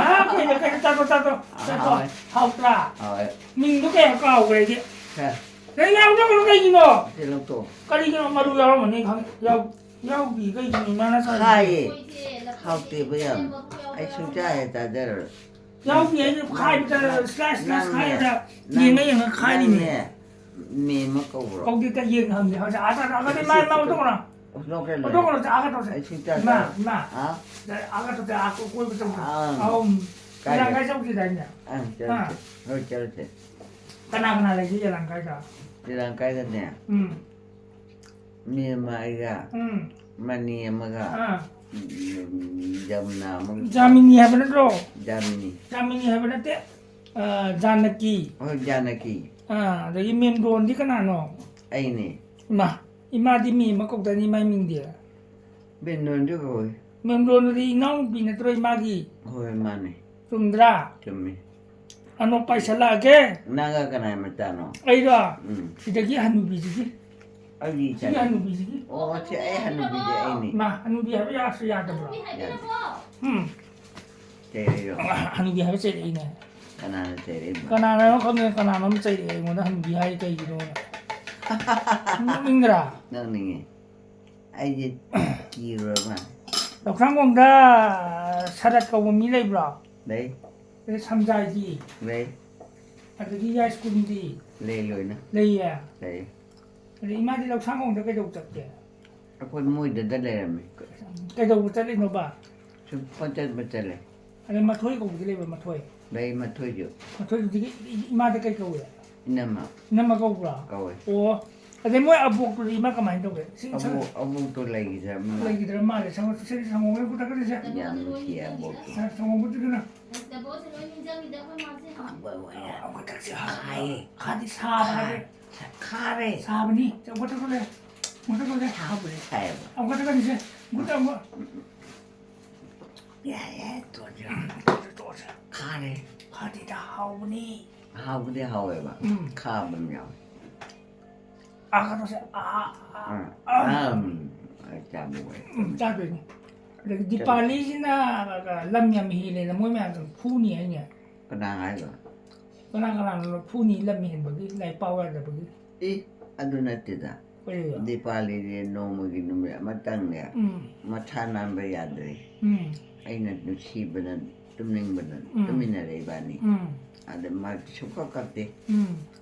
ꯑꯥ, ꯀꯩꯅꯣ, ꯀꯩꯅꯣ, ꯆꯥꯊꯣꯛ, ꯆꯥꯊꯣꯛ, ꯆꯥꯊꯣꯛ꯫ ꯍꯥꯎꯋꯦ꯫ ꯍꯥꯎꯇ꯭ꯔꯥ? ꯍꯥꯎꯋꯦ꯫ ꯃꯤꯡꯗꯣ ꯀꯩ ꯀꯥꯎꯈ꯭ꯔꯦ ꯑꯩꯗꯤ꯫ ꯍꯦ꯫ ꯅꯪ ꯌꯥꯎꯗꯕꯗꯣ ꯀꯩꯒꯤꯅꯣ? ꯁꯤ ꯂꯧꯊꯣꯛ꯫ ꯀꯔꯤꯒꯤꯅꯣ ꯃꯔꯨ ꯌꯥꯎꯔꯝꯃꯅꯤ ꯈꯪ-, ꯌꯥꯎ-, ꯌꯥꯎꯗꯤ ꯀꯩꯒꯤꯅꯣ ꯏꯃꯥꯅ ꯆꯥꯔꯤꯁꯦ? ꯈꯥꯏꯌꯦ꯫ ꯍꯥꯎꯇꯦꯕ ꯌꯥꯝ꯫ ꯑꯩ ꯁꯨꯡꯆꯥ ꯍꯦꯛ ꯆꯥꯖꯔꯣꯏ꯫ ꯌꯥꯎꯗꯤ ꯑꯩꯁꯨ ꯈꯥꯏꯕꯗ ꯅꯪ, slice, slice ꯅꯪꯅꯦ, ꯈꯥꯏꯕꯗ ꯅꯪ, ꯌꯦꯡꯉ ꯌꯦꯡꯉ ꯈꯥꯏꯔꯤꯅꯦ꯫ ꯅꯪꯅꯦ, ꯃꯦꯝꯃ ꯀꯧꯕ꯭ꯔꯣ? ꯀꯧꯗꯦ, ꯇ ꯌꯦꯡ ꯍꯪꯗꯦ꯫ ꯍꯧꯖꯤꯛ ꯑꯥ ꯇꯥꯅ ꯑꯥ ꯇꯥꯅ ꯏꯃꯥ, ꯏꯃꯥ, ꯑꯣꯟꯊꯣꯛꯈ꯭ꯔꯣ꯫ ꯑꯣꯟꯊꯣꯛꯈ꯭ꯔꯦꯅꯦ꯫ ꯑꯣꯟꯊꯣꯛꯈ꯭ꯔꯣ, ꯁꯤ ꯑꯥ ꯇꯧꯁꯦ꯫ ꯑꯩ ꯁꯨꯡꯆꯥ ꯏꯃꯥ, ꯆꯥ-, ꯏꯃꯥ꯫ ꯍꯥ? ꯑꯥ ꯇꯥ-, ꯑꯥ ꯇꯧꯁꯦ, ꯑꯥ ꯀꯣꯏꯕ ꯆꯧꯁꯦ꯫ ꯑꯥ꯫ ꯑꯧ꯫ ꯀꯥꯏꯗ? ꯌꯥꯂꯪꯀꯥꯏ ꯆꯧꯁꯤꯗꯥꯏꯅꯦ? ꯑꯥ, ꯆꯠꯂꯨꯁꯦ꯫ ꯑꯥ꯫ ꯍꯣꯏ, ꯆꯠꯂꯨꯁꯦ꯫ ꯀꯅꯥ ꯀꯅꯥ ꯂꯩꯒꯦ ꯌꯥꯂꯪꯀꯥꯏꯗ? ꯌꯥꯂꯪꯀꯥꯏꯗꯅꯦ? ꯎꯝ꯫ ꯃꯦꯝꯃ ꯑꯩꯒ, ꯎꯝ꯫ ꯃꯅꯤ ꯑꯃꯒ, ꯑꯥ꯫ ꯎꯝ, ꯖꯃꯨꯅꯥ ꯑꯃꯒ꯫ ꯖꯥꯃꯤꯅꯤ ꯍꯥꯏꯕ ꯅꯠꯇ꯭ꯔꯣ? ꯖꯥꯃꯤꯅꯤ꯫ ꯖꯥꯃꯤꯅꯤ ꯍꯥꯏꯕ ꯅꯠꯇꯦ꯫ ꯑꯥ, ꯖꯥꯅꯀꯤ꯫ ꯍꯣꯏ, ꯖꯥꯅꯀꯤ꯫ ꯑꯥ, ꯑꯗꯒꯤ ꯃꯦꯝꯗꯣꯟꯗꯤ ꯀꯅꯥꯅꯣ? ꯑꯩꯅꯦ꯫ ꯏꯃꯥ, ꯏꯃꯥꯗꯤ ꯃꯦꯝꯃ ꯀꯧꯗꯥꯏꯅꯦ, ꯏꯃꯥꯏ ꯃꯤꯡꯗꯤ? ꯃꯦꯝꯗꯣꯟꯁꯨ ꯀꯧꯏ꯫ ꯃꯦꯝꯗꯣꯟꯗꯨꯗꯤ ꯏꯅꯥꯎꯅꯨꯄꯤ ꯅꯠꯇ꯭ꯔꯣ ꯏꯃꯥꯒꯤ? ꯍꯣꯏ, ꯃꯥꯅꯦ꯫ ꯆꯨꯝꯗ꯭ꯔꯥ? ꯆꯨꯝꯃꯤ꯫ ꯑꯅꯣꯞ ꯄꯥꯏꯁꯜꯂꯛꯑꯒꯦ꯫ ꯅꯪꯒ ꯀꯅꯥꯏ ꯃꯆꯥꯅꯣ? ꯑꯩꯔꯣ? ꯎꯝ꯫ ꯁꯤꯗꯒꯤ ꯍꯅꯨꯕꯤꯁꯤꯒꯤ꯫ ꯑꯩꯒꯤ ꯁꯤꯒꯤ ꯏꯆꯥꯅꯤ꯫ ꯍꯅꯨꯕꯤꯁꯤꯒꯤ꯫ ꯑꯣ, ꯁꯤ ꯑꯩ ꯍꯅꯨꯕꯤꯗꯤ ꯑꯩꯅꯤ꯫ ꯃꯥ, ꯍꯅꯨꯕꯤ ꯍꯥꯏꯕ ꯌꯥꯁꯨ ꯌꯥꯗꯕ꯭ꯔꯣ? ꯌꯥꯗꯦ꯫ ꯎꯝ꯫ ꯆꯩꯔꯛꯏꯔꯣ? ꯍꯅꯨꯕꯤ ꯍꯥꯏꯕ ꯆꯩꯔꯛꯏꯅꯦ꯫ ꯀꯅꯥꯅ ꯆꯩꯔꯛꯏꯕ? ꯀꯅꯥꯅꯅꯣ ꯈꯪꯗꯦ, ꯀꯅꯥꯅꯣꯝ ꯆꯩꯔꯛꯑꯦ ꯑꯩꯉꯣꯟꯗ, ꯍꯅꯨꯕꯤ ꯍꯥꯏ ꯀꯩꯒꯤꯅꯣꯅ꯫ ꯅꯣꯛꯅꯤꯡꯗ꯭ꯔꯥ? ꯅꯣꯛꯅꯤꯡꯉꯦ꯫ ꯑꯩꯁꯦ ꯀꯤꯔꯨꯔ ꯃꯥꯜꯂꯦ꯫ ꯂꯧꯁꯥꯡꯈꯣꯡꯗ ꯁꯔꯠ ꯀꯧꯕ ꯃꯤ ꯂꯩꯕ꯭ꯔꯣ? ꯂꯩ꯫ ꯑꯗꯩ ꯁꯝꯖꯥꯏꯗꯤ? ꯂꯩ꯫ ꯑꯗꯒꯤ ꯌꯥꯏꯁ꯭ꯀꯨꯜꯗꯤ? ꯂꯩ ꯂꯣꯏꯅ꯫ ꯂꯩꯌꯦ? ꯂꯩ꯫ ꯑꯗꯩ ꯏꯃꯥꯗꯤ ꯂꯧꯁꯥꯡꯈꯣꯡꯗ ꯀꯩꯗꯧ ꯆꯠꯀꯦ? ꯑꯩꯈꯣꯏ ꯃꯣꯏꯗꯗ ꯂꯩꯔꯝꯃꯤ꯫ ꯀꯩꯗꯧꯕ ꯆꯠꯂꯤꯅꯣꯕ? ꯁꯨꯝ ꯄꯪꯆꯠ ꯆꯠꯂꯦ꯫ ꯑꯗꯩ ꯃꯊꯣꯏ ꯀꯧꯕꯗꯤ ꯂꯩꯕ꯭ꯔꯥ, ꯃꯊꯣꯏ? ꯂꯩ, ꯃꯊꯣꯏꯁꯨ꯫ ꯃꯊꯣꯏꯗꯨꯗꯤ ꯏꯃꯥꯗ ꯀꯩ ꯀꯧꯏ? ꯏꯅꯝꯃ꯫ ꯏꯅꯝꯃ ꯀꯧꯕ꯭ꯔꯥ? ꯀꯧꯏ꯫ ꯑꯣ꯫ ꯑꯗꯩ ꯃꯣꯏ ꯑꯕꯣꯛꯇꯨꯗꯤ ꯏꯃꯥ ꯀꯃꯥꯏꯅ ꯇꯧꯒꯦ? ꯁꯤ ꯁꯪ- ꯑꯕꯣꯛ-, ꯑꯕꯣꯛꯇꯣ ꯂꯩꯈꯤꯗ꯭ꯔ ꯃꯥꯜꯂꯦ꯫ ꯂꯩꯈꯤꯗ꯭ꯔ ꯃꯥꯜꯂꯦ꯫ ꯁꯪ-, ꯁꯤ ꯁꯪꯒꯣꯝ ꯈꯔ ꯄꯨꯊꯛꯀꯗꯣꯏꯁꯦ꯫ ꯌꯥꯝ ꯅꯨꯡꯁꯤꯌꯦ ꯑꯕꯣꯛꯇꯣ꯫ ꯁꯪ-, ꯁꯪꯒꯣꯝ ꯄꯨꯊꯛꯀꯗꯣꯏꯅ꯫ ꯑꯕꯣꯛ ꯍꯣꯏꯅ꯫ ꯑꯃꯨꯛ ꯊꯛꯁꯤ꯫ ꯈꯥꯏꯌꯦ꯫ ꯈꯥꯗꯤ ꯁꯥꯕ ꯍꯥꯏꯕ꯫ ꯈꯥꯔꯦ꯫ ꯁꯥꯕꯅꯤ꯫ ꯁꯦ, ꯑꯃꯨꯛ ꯊꯛꯁꯤ꯫ ꯑꯃꯨꯛ ꯊꯛꯁꯤ꯫ ꯁꯥꯕꯨꯗꯤ ꯁꯥꯏꯌꯦꯕ꯫ ꯑꯃꯨꯛ ꯊꯛꯀꯅꯤꯁꯦ꯫ ꯑꯃꯨꯛ ꯊꯛ-, ꯑꯃꯨꯛ ꯌꯥꯏ, ꯌꯥꯏ, ꯇꯣꯛꯑꯁꯤ꯫ ꯇꯣꯛꯑꯁꯤ, ꯇꯣꯛꯑꯁꯤ꯫ ꯈꯥꯔꯦ꯫ ꯈꯥꯗꯤꯗ ꯍꯥꯎꯕꯅꯤ꯫ ꯍꯥꯎꯕꯨꯗꯤ ꯍꯥꯎꯋꯦꯕ꯫ ꯎꯝ꯫ ꯈꯥꯕ ꯑꯃ ꯌꯥꯎꯋꯦ꯫ ꯑꯥ, ꯀꯩꯅꯣꯁꯦ, ꯑꯥ, ꯑꯥ, ꯎꯝ꯫ ꯑꯥ꯫ ꯎꯝ꯫ ꯑꯩ ꯆꯥꯕ ꯋꯥꯏ꯫ ꯎꯝ, ꯆꯥꯗꯣꯏꯅꯤ꯫ ꯑꯗꯒꯤ ꯆꯥꯗꯣꯏꯅꯤ꯫ ꯗꯤꯄꯥꯂꯤꯁꯤꯅ ꯂꯝ ꯌꯥꯝ ꯍꯦꯜꯂꯦꯅ ꯃꯣꯏ ꯃꯌꯥꯝꯁꯨ ꯐꯨꯅꯤ ꯍꯥꯏꯅꯦ꯫ ꯀꯅꯥ ꯍꯥꯏꯕ? ꯀꯅꯥ ꯀꯅꯥꯅꯣ ꯐꯨꯅꯤ ꯂꯝ ꯍꯦꯟꯕꯒꯤ, ꯂꯥꯏꯔꯤꯛ ꯄꯥꯎ ꯌꯥꯗꯕꯒꯤ? ꯑꯦ, ꯑꯗꯨ ꯅꯠꯇꯦꯗ꯫ ꯀꯩꯗꯧꯕ? ꯗꯤꯄꯥꯂꯤꯗꯤ ꯅꯣꯡꯃꯒꯤ ꯅꯨꯃꯤꯠ ꯑꯃꯇꯪꯅꯦ꯫ ꯎꯝ꯫ ꯃꯊꯥ ꯅꯥꯟꯕ ꯌꯥꯗ꯭ꯔꯦ꯫ ꯎꯝ꯫ ꯑꯩꯅ ꯅꯨꯡꯁꯤꯕꯅ ꯇꯨꯝꯅꯤꯡꯕꯅ ꯎꯝ꯫ ꯇꯨꯃꯤꯟꯅꯔꯦ ꯏꯕꯥꯅꯤ꯫ ꯎꯝ꯫ ꯑꯗ ꯃꯥ ꯁꯨꯡꯀꯞ ꯀꯞꯇꯦ꯫ ꯎꯝ꯫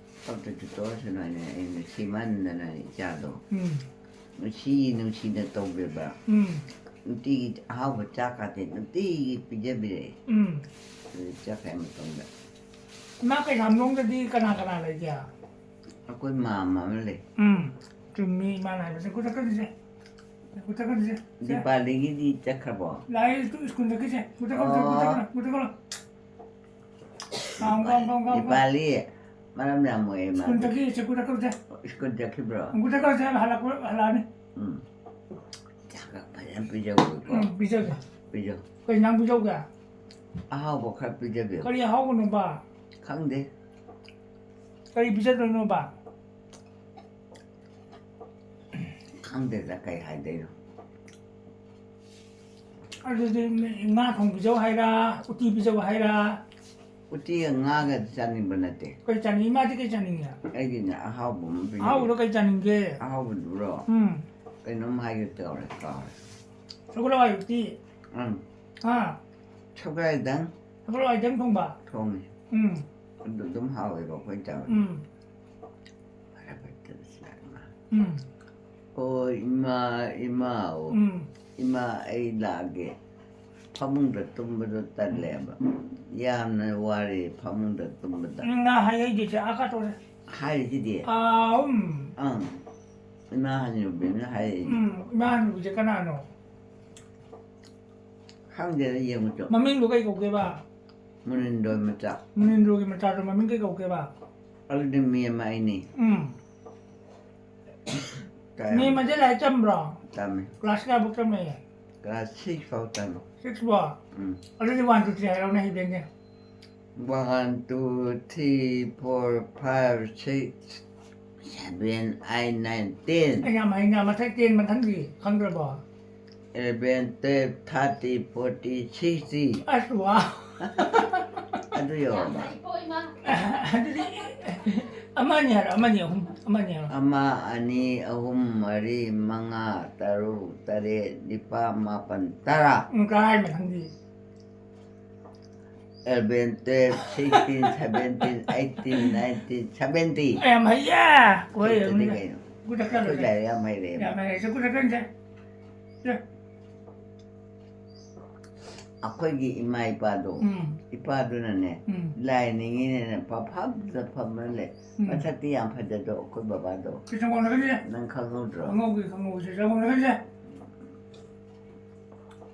ꯀꯞꯇ꯭ꯔꯁꯨ ꯇꯣꯛꯑꯁꯅꯨ ꯍꯥꯏꯅ ꯑꯩ ꯅꯨꯡꯁꯤꯃꯟꯗꯅ ꯏꯆꯥꯗꯣ꯫ ꯎꯝ꯫ ꯅꯨꯡꯁꯤ ꯅꯨꯡꯁꯤꯅ ꯇꯧꯕꯤꯕ꯫ ꯎꯝ꯫ ꯅꯨꯡꯇꯤꯒꯤ ꯑꯍꯥꯎꯕ ꯆꯥꯛꯀꯥꯁꯦ ꯅꯨꯡꯇꯤꯒꯤ ꯄꯤꯖꯕꯤꯔꯛꯑꯦ꯫ ꯎꯝ꯫ ꯑꯗꯨ ꯆꯠꯈ꯭ꯔ ꯃꯇꯨꯡꯗ ꯏꯃꯥ ꯀꯩꯁꯥꯝꯊꯣꯡꯗꯗꯤ ꯀꯅꯥ ꯀꯅꯥ ꯂꯩꯒꯦ? ꯑꯩꯈꯣꯏ ꯃꯥꯝꯃ ꯑꯃ ꯂꯩ꯫ ꯎꯝ, ꯆꯨꯝꯃꯤ ꯏꯃꯥꯅ ꯍꯥꯏꯕꯁꯦ꯫ ꯈꯨꯠꯇ ꯀꯜꯂꯤꯁꯦ꯫ ꯈꯨꯠꯇ ꯀꯜꯂꯤꯁꯦ꯫ ꯁꯦ꯫ ꯗꯤꯄꯥꯂꯤꯒꯤꯗꯤ ꯆꯠꯈ꯭ꯔꯕꯣ? ꯂꯥꯛꯑꯦ, ꯁ꯭ꯀꯨꯜ, ꯁ꯭ꯀꯨꯜꯗꯒꯤꯁꯦ꯫ ꯈꯨꯠꯇ ꯀꯜꯂꯨ, ꯈꯨꯠꯇ ꯑꯣ꯫ ꯀꯜꯂꯨ, ꯈꯨꯠꯇ ꯀꯜꯂꯨ꯫ ꯀꯥꯎ, ꯀꯥꯎ, ꯀꯥꯎ, ꯀꯥꯎ, ꯀꯥꯎ꯫ ꯗꯤꯄꯥꯂꯤ ꯃꯔꯝ ꯌꯥꯝ ꯃꯣꯛꯑꯦ ꯃꯥꯗꯤ꯫ ꯁ꯭ꯀꯨꯜꯗꯒꯤ ꯁꯦ, ꯈꯨꯠꯇ ꯀꯜꯂꯨꯁꯦ꯫ ꯁ꯭ꯀꯨꯜ ꯆꯠꯈꯤꯕ꯭ꯔꯣ? ꯈꯨꯠꯇ ꯀꯜꯂꯨꯁꯦ, ꯍꯜꯂꯛꯄ, ꯍꯜꯂꯛꯑꯅꯤ꯫ ꯎꯝ꯫ ꯆꯥꯛꯀ ꯐꯖꯅ ꯄꯤꯖꯧꯀꯣ꯫ ꯎꯝ, ꯄꯤꯖꯒꯦ꯫ ꯄꯤꯖꯧ꯫ ꯀꯩ ꯏꯟꯖꯥꯡ ꯄꯤꯖꯧꯒꯦ? ꯑꯍꯥꯎꯕ ꯈꯔ ꯄꯤꯖꯕꯤꯌꯨ꯫ ꯀꯔꯤ ꯑꯍꯥꯎꯕꯅꯣꯕ? ꯈꯪꯗꯦ꯫ ꯀꯔꯤ ꯄꯤꯖꯗꯣꯏꯅꯣꯕ? ꯈꯪꯗꯦꯗ ꯀꯩ ꯍꯥꯏꯗꯣꯏꯅꯣ꯫ ꯑꯗꯨꯗꯤ ꯉꯥ ꯊꯣꯡ ꯄꯤꯖꯧ ꯍꯥꯏꯔ, ꯎꯇꯤ ꯄꯤꯖꯧ ꯍꯥꯏꯔ? ꯎꯇꯤꯒ ꯉꯥꯒꯗꯤ ꯆꯥꯅꯤꯡꯕ ꯅꯠꯇꯦ꯫ ꯀꯩ ꯆꯥꯅꯤꯡꯉꯤ? ꯃꯥꯗꯤ ꯀꯩ ꯆꯥꯅꯤꯡꯉꯤ? ꯑꯩꯒꯤꯅꯦ ꯑꯍꯥꯎꯕ ꯑꯃ ꯄꯤꯖꯒꯦ꯫ ꯑꯍꯥꯎꯕꯗꯣ ꯀꯩ ꯆꯥꯅꯤꯡꯒꯦ? ꯑꯍꯥꯎꯕꯗꯨꯔꯣ? ꯎꯝ꯫ ꯀꯩꯅꯣꯝ ꯍꯥꯏꯒꯦ ꯇꯧꯔꯦ, ꯀꯥꯎꯔꯦ꯫ ꯁꯒꯣꯜ ꯍꯋꯥꯏ ꯎꯇꯤ꯫ ꯎꯝ꯫ ꯍꯥ? ꯁꯒꯣꯜ ꯍꯋꯥꯏꯗꯪ꯫ ꯁꯒꯣꯜ ꯍꯋꯥꯏꯗꯪ ꯊꯣꯡꯕ? ꯊꯣꯡꯉꯦ꯫ ꯎꯝ꯫ ꯑꯗꯨ ꯑꯗꯨꯝ ꯍꯥꯎꯋꯦꯕ ꯑꯩꯈꯣꯏ ꯆꯥꯕꯗ꯫ ꯎꯝ꯫ ꯐꯔꯦ, ꯐꯔꯦ, ꯐꯔꯦ, ꯁꯤ ꯂꯥꯛꯑꯦ ꯏꯃꯥ꯫ ꯎꯝ꯫ ꯑꯣ, ꯏꯃꯥ, ꯏꯃꯥ, ꯑꯣ꯫ ꯎꯝ꯫ ꯏꯃꯥ, ꯑꯩ ꯂꯥꯛꯑꯒꯦ꯫ ꯐꯃꯨꯡꯗ ꯇꯨꯝꯕꯗꯣ ꯇꯜꯂꯦꯕ꯫ ꯌꯥꯝꯅ ꯋꯥꯔꯦ ꯐꯃꯨꯡꯗ ꯇꯨꯝꯕꯗ꯫ ꯎꯝ, ꯅꯪ ꯍꯥꯏꯔꯛꯏꯗꯨꯗꯤ ꯑꯥ ꯀꯥ ꯇꯧꯔꯦ꯫ ꯍꯥꯏꯔꯤꯁꯤꯗꯤ꯫ ꯑꯥ, ꯎꯝ꯫ ꯑꯪ꯫ ꯏꯃꯥ ꯍꯅꯨꯕꯤꯅ ꯍꯥꯏꯔꯛꯏ꯫ ꯎꯝ, ꯏꯃꯥ ꯍꯅꯨꯕꯤꯁꯦ ꯀꯅꯥꯅꯣ? ꯈꯪꯗꯦꯗ, ꯌꯦꯡꯉꯨꯆꯣ꯫ ꯃꯃꯤꯡꯗꯣ ꯀꯩ ꯀꯧꯒꯦꯕ? ꯃꯨꯅꯤꯟꯗ꯭ꯔꯣ ꯃꯆꯥ꯫ ꯃꯨꯅꯤꯟꯗ꯭ꯔꯣꯒꯤ ꯃꯆꯥꯗꯣ ꯃꯃꯤꯡ ꯀꯩ ꯀꯧꯒꯦꯕ? ꯑꯗꯨꯗꯤ ꯃꯦꯝ ꯑꯩꯅꯤ꯫ ꯎꯝ꯫ ꯀꯌꯥꯝ ꯃꯦꯝ ꯑꯁꯦ ꯂꯥꯏꯔꯤꯛ ꯇꯝꯕ꯭ꯔꯣ? ꯇꯝꯃꯤ꯫ ꯀ꯭ꯂꯥꯁ ꯀꯌꯥꯐꯥꯎ ꯇꯝꯃꯛꯑꯦ? ꯀ꯭ꯂꯥꯁ ꯁꯤꯛꯁ ꯐꯥꯎ ꯇꯝꯃꯤ꯫ ꯁꯤꯛꯁ ꯐꯥꯎ? ꯎꯝ꯫ ꯑꯗꯨꯗꯤ ꯋꯥꯟ, ꯇꯨ, ꯊ꯭ꯔꯤ ꯍꯥꯏꯔꯛꯎꯅꯦ, ꯍꯩꯕ꯭ꯔꯥ ꯌꯦꯡꯒꯦ꯫ One, two, three, four, five, six, seven, eight, nine, ten. ꯑꯩ ꯌꯥꯝ ꯍꯩꯅ, ꯃꯊꯛ ꯇꯦꯟ ꯃꯊꯪꯗꯤ ꯈꯪꯗ꯭ꯔꯕꯣ? Eleven, twelve, thirty, forty, sixty. ꯑꯁ, ꯋꯥ꯫ ꯑꯗꯨ ꯌꯧꯔꯕ? ꯑꯗꯨꯗꯤ ꯑꯃ ꯑꯅꯤ ꯍꯥꯏꯔꯣ, ꯑꯃ ꯑꯅꯤ ꯑꯍꯨꯝ, ꯑꯃ ꯑꯅꯤ ꯍꯥꯏꯔꯣ꯫ ꯑꯃ, ꯑꯅꯤ, ꯑꯍꯨꯝ, ꯃꯔꯤ, ꯃꯉꯥ, ꯇꯔꯨꯛ, ꯇꯔꯦꯠ, ꯅꯤꯄꯥꯜ, ꯃꯥꯄꯜ, ꯇꯔꯥ꯫ ꯎꯝ, ꯇꯔꯥ ꯍꯥꯏ ꯃꯊꯪꯗꯤ꯫ Eleven, twelve, sixteen, seventeen, eighteen, nineteen, seventy. ꯑꯩ ꯌꯥꯝ ꯍꯩꯌꯦ꯫ ꯍꯣꯏ, ꯁꯤꯠꯇꯗꯤ ꯌꯥꯝ ꯀꯩꯅꯣ? ꯒꯨꯗ ꯈꯔ ꯑꯩꯈꯣꯏ ꯂꯩꯔꯦ꯫ ꯂꯥꯏꯔꯤꯛ ꯌꯥꯝ ꯍꯩꯔꯦꯕ꯫ ꯌꯥꯝ ꯍꯩꯔꯦ꯫ ꯁꯤ ꯒꯨꯗ ꯈꯔ ꯂꯩꯔꯦ꯫ ꯁꯦ꯫ ꯑꯩꯈꯣꯏꯒꯤ ꯏꯃꯥ ꯏꯄꯥꯗꯣ, ꯎꯝ꯫ ꯏꯄꯥꯗꯨꯅꯅꯦ, ꯎꯝ꯫ ꯂꯥꯏ ꯅꯤꯡꯉꯤꯅꯦꯅ ꯄꯐꯝꯗ ꯐꯝꯃ ꯂꯩ꯫ ꯎꯝ꯫ ꯃꯁꯛꯇꯤ ꯌꯥꯝ ꯐꯖꯗꯣ ꯑꯩꯈꯣꯏ ꯕꯕꯥꯗꯣ꯫ ꯁꯤ ꯆꯪꯉꯣ, ꯅꯪꯒꯤꯁꯦ꯫ ꯅꯪ ꯈꯪꯍꯧꯗ꯭ꯔꯣ? ꯈꯪꯍꯧꯗꯦ, ꯈꯪꯍꯧꯗꯦ꯫ ꯁꯤ ꯆꯪꯉꯣ, ꯅꯪꯒꯤꯁꯦ꯫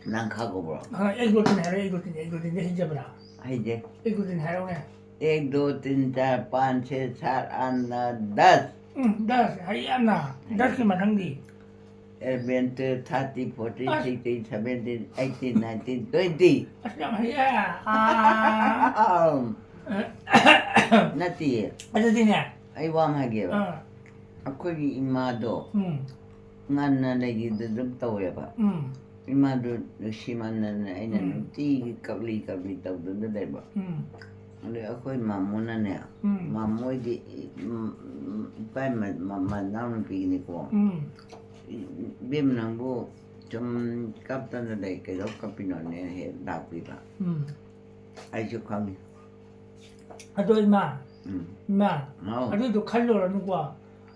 ꯅꯪ ꯈꯪꯍꯧꯕ꯭ꯔꯣ? ꯑ, ꯑꯦꯛ ꯗꯣ ꯇꯤꯟ ꯍꯥꯏꯔꯣ, ꯑꯦꯛ ꯗꯣ ꯇꯤꯟ, ꯑꯦꯛ ꯗꯣ ꯇꯤꯟꯗꯤ ꯍꯩꯖꯕ꯭ꯔꯥ? ꯍꯩꯖꯩ꯫ ꯑꯦꯛ ꯗꯣ ꯇꯤꯟ ꯍꯥꯏꯔꯛꯎꯅꯦ꯫ एक दो तीन चार पाँच छः सात आठ नौ दस। ꯎꯝ, ꯗꯁ ꯍꯩ ꯌꯥꯝꯅ꯫ ꯍꯩ꯫ ꯗꯁꯀꯤ ꯃꯊꯪꯗꯤ? eleven, twelve, thirteen, fourteen, ꯑꯁ꯫ Sixteen, seventeen, eighteen, nineteen, twenty꯫ ꯑꯁ, ꯌꯥꯝ ꯍꯩꯌꯦ꯫ ꯑꯥ꯫ ꯑꯝ꯫ ꯅꯠꯇꯤꯌꯦ꯫ ꯑꯗꯨꯗꯤꯅꯦ꯫ ꯑꯩ ꯋꯥ ꯑꯃ ꯍꯥꯏꯒꯦꯕ꯫ ꯑꯥ꯫ ꯑꯩꯈꯣꯏꯒꯤ ꯏꯃꯥꯗꯣ ꯎꯝ꯫ ꯉꯟꯅ ꯂꯩꯈꯤꯕꯗ ꯑꯗꯨꯝ ꯇꯧꯋꯦꯕ꯫ ꯎꯝ꯫ ꯏꯃꯥꯗꯣ ꯅꯨꯡꯁꯤꯃꯟꯗꯅ ꯑꯩꯅ ꯎꯝ꯫ ꯅꯨꯡꯇꯤꯒꯤ ꯀꯞꯂꯤ ꯀꯞꯂꯤ ꯇꯧꯗꯨꯅ ꯂꯩꯕ꯫ ꯎꯝ꯫ ꯑꯗꯩ ꯑꯩꯈꯣꯏ ꯃꯥꯃꯣꯅꯅꯦ, ꯎꯝ꯫ ꯃꯥꯃꯣꯏꯗꯤ, ꯎꯝ, ꯎꯝ, ꯏꯄꯥꯏ ꯃ-, ꯃ-, ꯃꯅꯥꯎꯅꯨꯄꯤꯅꯤꯀꯣ꯫ ꯎꯝ꯫ "ꯏꯕꯦꯝ, ꯅꯪꯕꯨ ꯁꯨꯝ ꯀꯞꯇꯅ ꯂꯩ, ꯀꯩꯗꯧ ꯀꯞꯄꯤꯅꯣꯅꯦ?" ꯍꯦꯛ ꯂꯥꯛꯄꯤꯕ꯫ ꯎꯝ꯫ ꯑꯩꯁꯨ ꯈꯪꯉꯤ꯫ ꯑꯗꯣ ꯏꯃꯥ, ꯎꯝ꯫ ꯏꯃꯥ, ꯍꯥꯎ꯫ ꯑꯗꯨꯗꯣ ꯈꯜꯂꯨꯔꯅꯨꯀꯣ꯫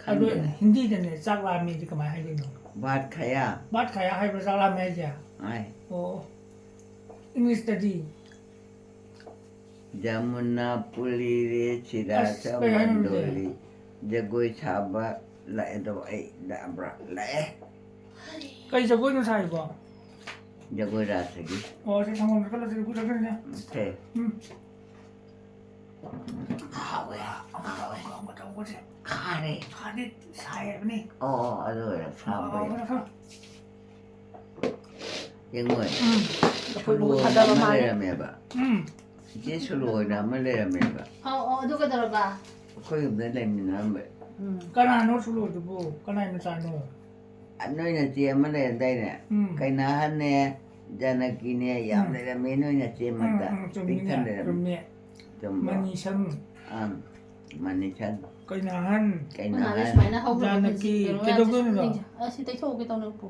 ꯑꯗꯣ ꯈꯟꯗꯦ꯫ ꯍꯤꯟꯗꯤꯗꯅꯦ, "ꯆꯥꯛ ꯂꯥꯝꯃꯦꯗꯤ" ꯀꯃꯥꯏ ꯍꯥꯏꯗꯣꯏꯅꯣ? ꯚꯥꯠ ꯈꯥꯌꯥ꯫ ꯚꯥꯠ ꯈꯥꯌꯥ ꯍꯥꯏꯕ꯭ꯔꯥ, ꯆꯥꯛ ꯂꯥꯝꯃꯦ ꯍꯥꯏꯁꯦ? ꯍꯥꯏ꯫ ꯑꯣ꯫ ꯏꯪꯂꯤꯁꯇꯗꯤ? ꯖꯃꯨꯅꯥ ꯄꯨꯂꯤ ꯔꯦ ꯁꯤꯔꯥ ꯑꯁ, ꯀꯩ ꯍꯥꯏꯅꯣ ꯍꯧꯖꯤꯛ? ꯆꯃꯟꯗꯣꯂꯤ꯫ ꯖꯒꯣꯏ ꯁꯥꯕ ꯂꯥꯛꯑꯦꯗꯣ ꯑꯩ ꯂꯥꯛꯑꯕ꯭ꯔꯥ? ꯂꯥꯛꯑꯦ꯫ ꯀꯩ ꯖꯒꯣꯏꯅꯣ ꯁꯥꯏꯕꯣ? ꯖꯒꯣꯏ ꯔꯥꯁꯒꯤ꯫ ꯑꯣ, ꯁꯤ ꯁꯪꯒꯣꯝꯗ ꯈꯜꯂꯁꯤ, ꯀꯨꯏꯔꯛꯀꯅꯤꯅꯦ꯫ ꯁꯦ꯫ ꯎꯝ꯫ ꯍꯥꯎꯋꯦ, ꯍꯥꯎꯋꯦ꯫ ꯈꯥꯔꯦ꯫ ꯈꯥꯗꯤ ꯁꯥꯏ ꯍꯥꯏꯕꯅꯤ꯫ ꯑꯣ, ꯑꯣ, ꯑꯗꯨ ꯑꯣꯏꯔꯦ, ꯁꯥꯕ ꯑꯣ, ꯑꯣꯏꯔꯦ꯫ ꯈꯔ, ꯈꯔ꯫ ꯌꯦꯡꯉꯣꯏ꯫ ꯎꯝ꯫ ꯁꯣꯂꯣ ꯑꯩꯈꯣꯏꯕꯨ ꯊꯥꯗꯕ ꯑꯃ ꯃꯥꯜꯂꯦ꯫ ꯂꯩꯔꯝꯃꯦꯕ꯫ ꯎꯝ꯫ ꯏꯆꯦ ꯁꯣꯂꯣ ꯍꯥꯏꯅ ꯑꯃ ꯂꯩꯔꯝꯃꯦꯕ꯫ ꯑꯧ, ꯑꯧ, ꯑꯗꯨ ꯀꯩꯗꯧꯔꯕ? ꯑꯩꯈꯣꯏ ꯌꯨꯝꯗ ꯂꯩꯃꯤꯟꯅꯔꯝꯕ꯫ ꯎꯝ꯫ ꯀꯅꯥꯅꯣ ꯁꯣꯂꯣꯗꯨꯕꯨ? ꯀꯅꯥꯏ ꯃꯆꯥꯅꯣ? ꯅꯣꯏ ꯅꯆꯦ ꯑꯃ ꯂꯩꯔꯝꯗꯥꯏꯅꯦ? ꯎꯝ꯫ ꯀꯩꯅꯥꯍꯟꯅꯦ, ꯖꯥꯅꯀꯤꯅꯦ, ꯌꯥꯝ ꯎꯝ꯫ ꯂꯩꯔꯝꯃꯦ ꯅꯣꯏ ꯅꯆꯦ ꯎꯝ, ꯃꯔꯛꯇ꯫ ꯎꯝ, ꯆꯨꯝꯃꯤꯅꯦ, ꯄꯤꯛ ꯊꯟꯅ ꯂꯩꯔꯝꯃꯦ꯫ ꯆꯨꯝꯃꯦ꯫ ꯆꯨꯝꯕ꯭ꯔꯣ? ꯃꯅꯤꯁꯪ꯫ ꯑꯪ, ꯃꯅꯤꯁꯪ꯫ ꯀꯩꯅꯥꯍꯟ꯫ ꯀꯩꯅꯥꯍꯟ꯫ ꯁꯨꯃꯥꯏꯅ ꯍꯧꯈ꯭ꯔꯕ ꯖꯥꯅꯀꯤ, ꯄꯨꯟꯁꯤ ꯀꯩꯅꯣ ꯌꯥꯗꯦ, ꯀꯩꯗꯧꯗꯣꯏꯅꯣ? ꯁꯨꯝ ꯅꯤꯡꯁꯤꯡ-, ꯑꯁꯤ ꯇꯩꯊꯣꯛꯑꯒꯦ ꯇꯧꯅꯦ, ꯎꯄꯨ꯫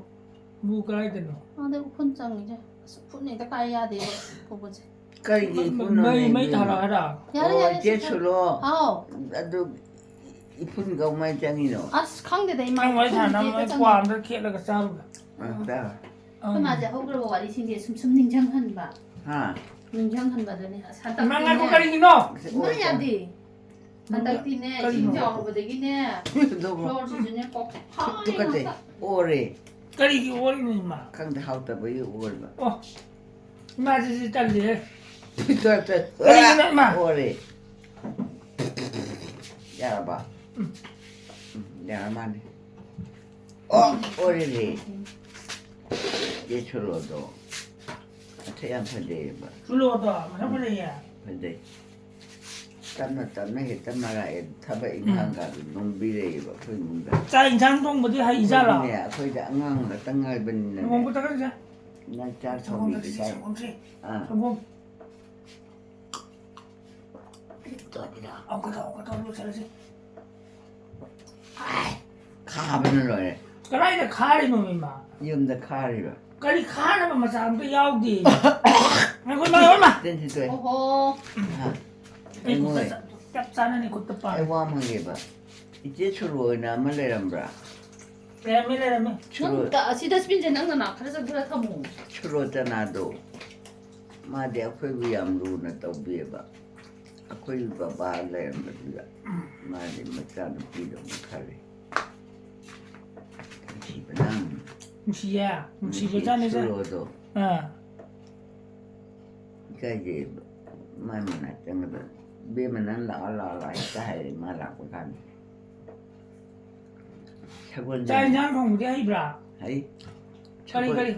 ꯎꯄꯨ ꯀꯗꯥꯏꯗꯅꯣ? ꯑꯥꯗ ꯎꯐꯨꯟ ꯆꯪꯉꯤꯁꯦ꯫ ꯑꯁ, ꯎꯐꯨꯟ ꯍꯦꯛꯇ ꯀꯥꯏ ꯌꯥꯗꯦꯕ, ꯎꯄꯨꯁꯦ꯫ ꯀꯔꯤꯒꯤ ꯃ-, ꯃ-, ꯏꯐꯨꯟꯅꯣ ꯃꯩ, ꯃꯩ ꯅꯣꯏ ꯊꯥꯔꯣ ꯏꯕꯦꯝꯃ? ꯍꯥꯏꯔꯣ? ꯌꯥꯔꯦ, ꯑꯣ, ꯌꯥꯔꯦ, ꯏꯆꯦ ꯁꯤ ꯊꯝ-, ꯁꯨꯂꯣ꯫ ꯍꯥꯎ꯫ ꯑꯗꯨ ꯏꯐꯨꯟ ꯀꯃꯥꯏꯅ ꯆꯪꯉꯤꯅꯣ? ꯑꯁ, ꯈꯪꯗꯦꯗ, ꯏꯃꯥ, ꯅꯪ ꯋꯥꯔꯤ ꯏꯐꯨꯟꯁꯤꯗꯤ ꯁꯥꯟꯅꯕ ꯍꯦꯛꯇ ꯀ꯭ꯋꯥ ꯆꯪꯉꯤ꯫ ꯑꯝꯇ ꯈꯦꯠꯂꯒ ꯆꯥꯔꯨꯒꯦ꯫ ꯑ, ꯆꯥꯔꯣ꯫ ꯑꯩꯈꯣꯏ ꯃꯥꯁꯦ ꯍꯧꯈ꯭ꯔꯕ ꯋꯥꯔꯤꯁꯤꯡꯁꯦ ꯁꯨꯝ ꯁꯨꯝ ꯅꯤꯡꯁꯤꯡꯍꯟꯕ꯫ ꯍꯥ? ꯅꯤꯡꯁꯤꯡꯍꯟꯕꯗꯨꯅꯦ꯫ ꯑꯁ, ꯏꯃꯥ, ꯉꯥꯏꯈꯣ, ꯍꯟꯗꯛꯇꯤꯅꯦ꯫ ꯀꯔꯤꯒꯤꯅꯣ? ꯏꯃꯥ ꯌꯥꯗꯦ꯫ ꯍꯟꯗꯛꯇꯤꯅꯦ, ꯀꯔꯤꯅꯣ? ꯏꯁꯤꯡ ꯆꯥꯎꯔꯨꯕꯗꯒꯤꯅꯦ, ꯑꯗꯨꯕꯨ floorꯁꯤꯁꯨꯅꯦ ꯀꯣꯛꯐꯥꯏ ꯇꯨꯀꯠꯆꯩ꯫ ꯉꯥꯛꯇ꯫ ꯑꯣꯔꯦ꯫ ꯀꯔꯤꯒꯤ ꯑꯣꯔꯤꯅꯣ, ꯏꯃꯥ? ꯈꯪꯗꯦ, ꯍꯥꯎꯇꯕꯒꯤ ꯑꯣꯔꯕ꯫ ꯑꯣ, ꯏꯃꯥꯁꯤꯗꯤ ꯇꯜꯂꯤꯍꯦ꯫ ꯇꯨꯀꯠꯆꯩ꯫ ꯀꯔꯤꯒꯤꯅꯣ, ꯏꯃꯥ? ꯑꯣꯔꯦ꯫ ꯌꯥꯔꯕ? ꯎꯝ꯫ ꯎꯝ, ꯌꯥꯔ ꯃꯥꯜꯂꯦ꯫ ꯑꯣ, ꯑꯣꯏꯔꯦ꯫ ꯆꯦ ꯁꯣꯂꯣꯗꯣ ꯃꯁꯛ ꯌꯥꯝ ꯐꯖꯩꯌꯦꯕ꯫ ꯁꯣꯂꯣꯗꯣ ꯃꯁꯛ ꯐꯖꯩꯌꯦ꯫ ꯐꯖꯩ꯫ ꯇꯞꯅ ꯇꯞꯅ ꯍꯦꯛꯇ ꯃꯔꯥꯏ ꯊꯕꯛ ꯏꯪꯈꯥꯡꯒ ꯑꯗꯨꯝ ꯅꯣꯝꯕꯤꯔꯛꯑꯦꯕ ꯑꯩꯈꯣꯏ ꯏꯃꯨꯡꯗ꯫ ꯆꯥꯛ ꯏꯟꯁꯥꯡ ꯊꯣꯡꯕꯗꯤ ꯍꯩꯖꯥꯠꯂꯣ? ꯑꯩꯈꯣꯏꯗꯤꯅꯦ, ꯑꯩꯈꯣꯏꯗꯤ ꯑꯉꯥꯡ ꯉꯥꯛꯇ ꯉꯥꯏꯕꯅꯤꯅꯅꯦ꯫ ꯅꯣꯡꯃ ꯆꯠꯈ꯭ꯔꯁꯦ꯫ ꯅꯪ ꯆꯥꯛ ꯊꯣꯡꯕꯤꯒꯦ ꯁꯪꯒꯣꯝꯁꯦ, ꯍꯥꯏ? ꯁꯪꯒꯣꯝꯁꯦ, ꯑꯥ꯫ ꯁꯪꯒꯣꯝ꯫ ꯇꯣꯠꯂꯤꯔꯣ? ꯑꯃꯨꯛꯀ ꯇꯧ, ꯑꯃꯨꯛꯀ ꯇꯧ, ꯂꯣꯏꯁꯤꯜꯂꯁꯤ꯫ ꯈꯥꯕꯅ ꯂꯣꯏꯔꯦ꯫ ꯀꯗꯥꯏꯗ ꯈꯥꯔꯤꯅꯣ, ꯏꯃꯥ? ꯌꯨꯝꯗ ꯈꯥꯔꯤꯕ꯫ ꯀꯔꯤ ꯈꯥꯅꯕ ꯃꯆꯥꯛ ꯑꯝꯇ ꯌꯥꯎꯗꯦ꯫ ꯉꯥꯏꯈꯣ, ꯏꯃꯥ, ꯏꯃꯥ꯫ ꯇꯤꯟ ꯁꯤꯠꯇꯣꯛꯑꯦ꯫ ꯑꯣꯍꯣ꯫ ꯑꯥ, ꯑꯩ ꯈꯨꯠꯇ ꯑꯩꯉꯣꯏ꯫ ꯆ-, ꯆꯞ ꯆꯥꯅꯅꯤ ꯈꯨꯠꯇ ꯄꯥꯜꯂꯤ꯫ ꯑꯩ ꯋꯥ ꯑꯃ ꯍꯪꯒꯦꯕ꯫ ꯏꯆꯦ ꯁꯨꯔꯣ ꯍꯣꯏꯅ ꯑꯃ ꯂꯩꯔꯝꯕ꯭ꯔꯥ? ꯂꯩꯔꯝꯃꯤ, ꯂꯩꯔꯝꯃꯤ꯫ ꯁꯨꯔꯣ-, ꯅꯪ ꯇ-, ꯑꯁꯤ dustbin ꯁꯦ ꯅꯪ ꯅꯅꯥꯛ ꯈꯔ ꯆꯪꯁꯤꯜꯂ ꯊꯝꯃꯣ꯫ ꯁꯨꯔꯣ ꯆꯅꯥꯗꯣ꯫ ꯃꯥꯗꯤ ꯑꯩꯈꯣꯏꯕꯨ ꯌꯥꯝ ꯂꯨꯅ ꯇꯧꯕꯤꯌꯦꯕ꯫ ꯑꯩꯈꯣꯏꯒꯤ ꯕꯕꯥ ꯂꯩꯔꯝꯕꯗꯨꯗ ꯃꯥꯗꯤ ꯃꯆꯥꯅꯨꯄꯤꯗꯧꯅ ꯈꯜꯂꯤ꯫ ꯅꯨꯡꯁꯤꯕꯅ꯫ ꯅꯨꯡꯁꯤꯌꯦ, ꯅꯨꯡꯁꯤꯕ ꯅꯨꯡꯁꯤ ꯖꯥꯠꯅꯤꯗ꯫ ꯁꯨꯔꯣꯗꯣ꯫ ꯑꯥ꯫ ꯏꯀꯥꯏꯖꯩꯕ꯫ ꯃꯥꯏ ꯃꯅꯥꯛ ꯆꯪꯒꯗꯕ꯫ "ꯏꯕꯦꯝꯃ, ꯅꯪ ꯂꯥꯛꯑꯣ, ꯂꯥꯛꯑꯣ, ꯂꯥꯛꯑꯣ" ꯍꯦꯛꯇ ꯍꯥꯏꯔꯦ ꯃꯥ ꯂꯥꯛꯄ ꯀꯥꯟꯗ꯫ ꯁꯒꯣꯜ ꯆꯥꯛ ꯏꯟꯖꯥꯡ ꯊꯣꯡꯕꯗꯤ ꯍꯩꯕ꯭ꯔꯥ? ꯍꯩ꯫ ꯀꯔꯤ, ꯁꯒꯣꯜ-, ꯀꯔꯤ,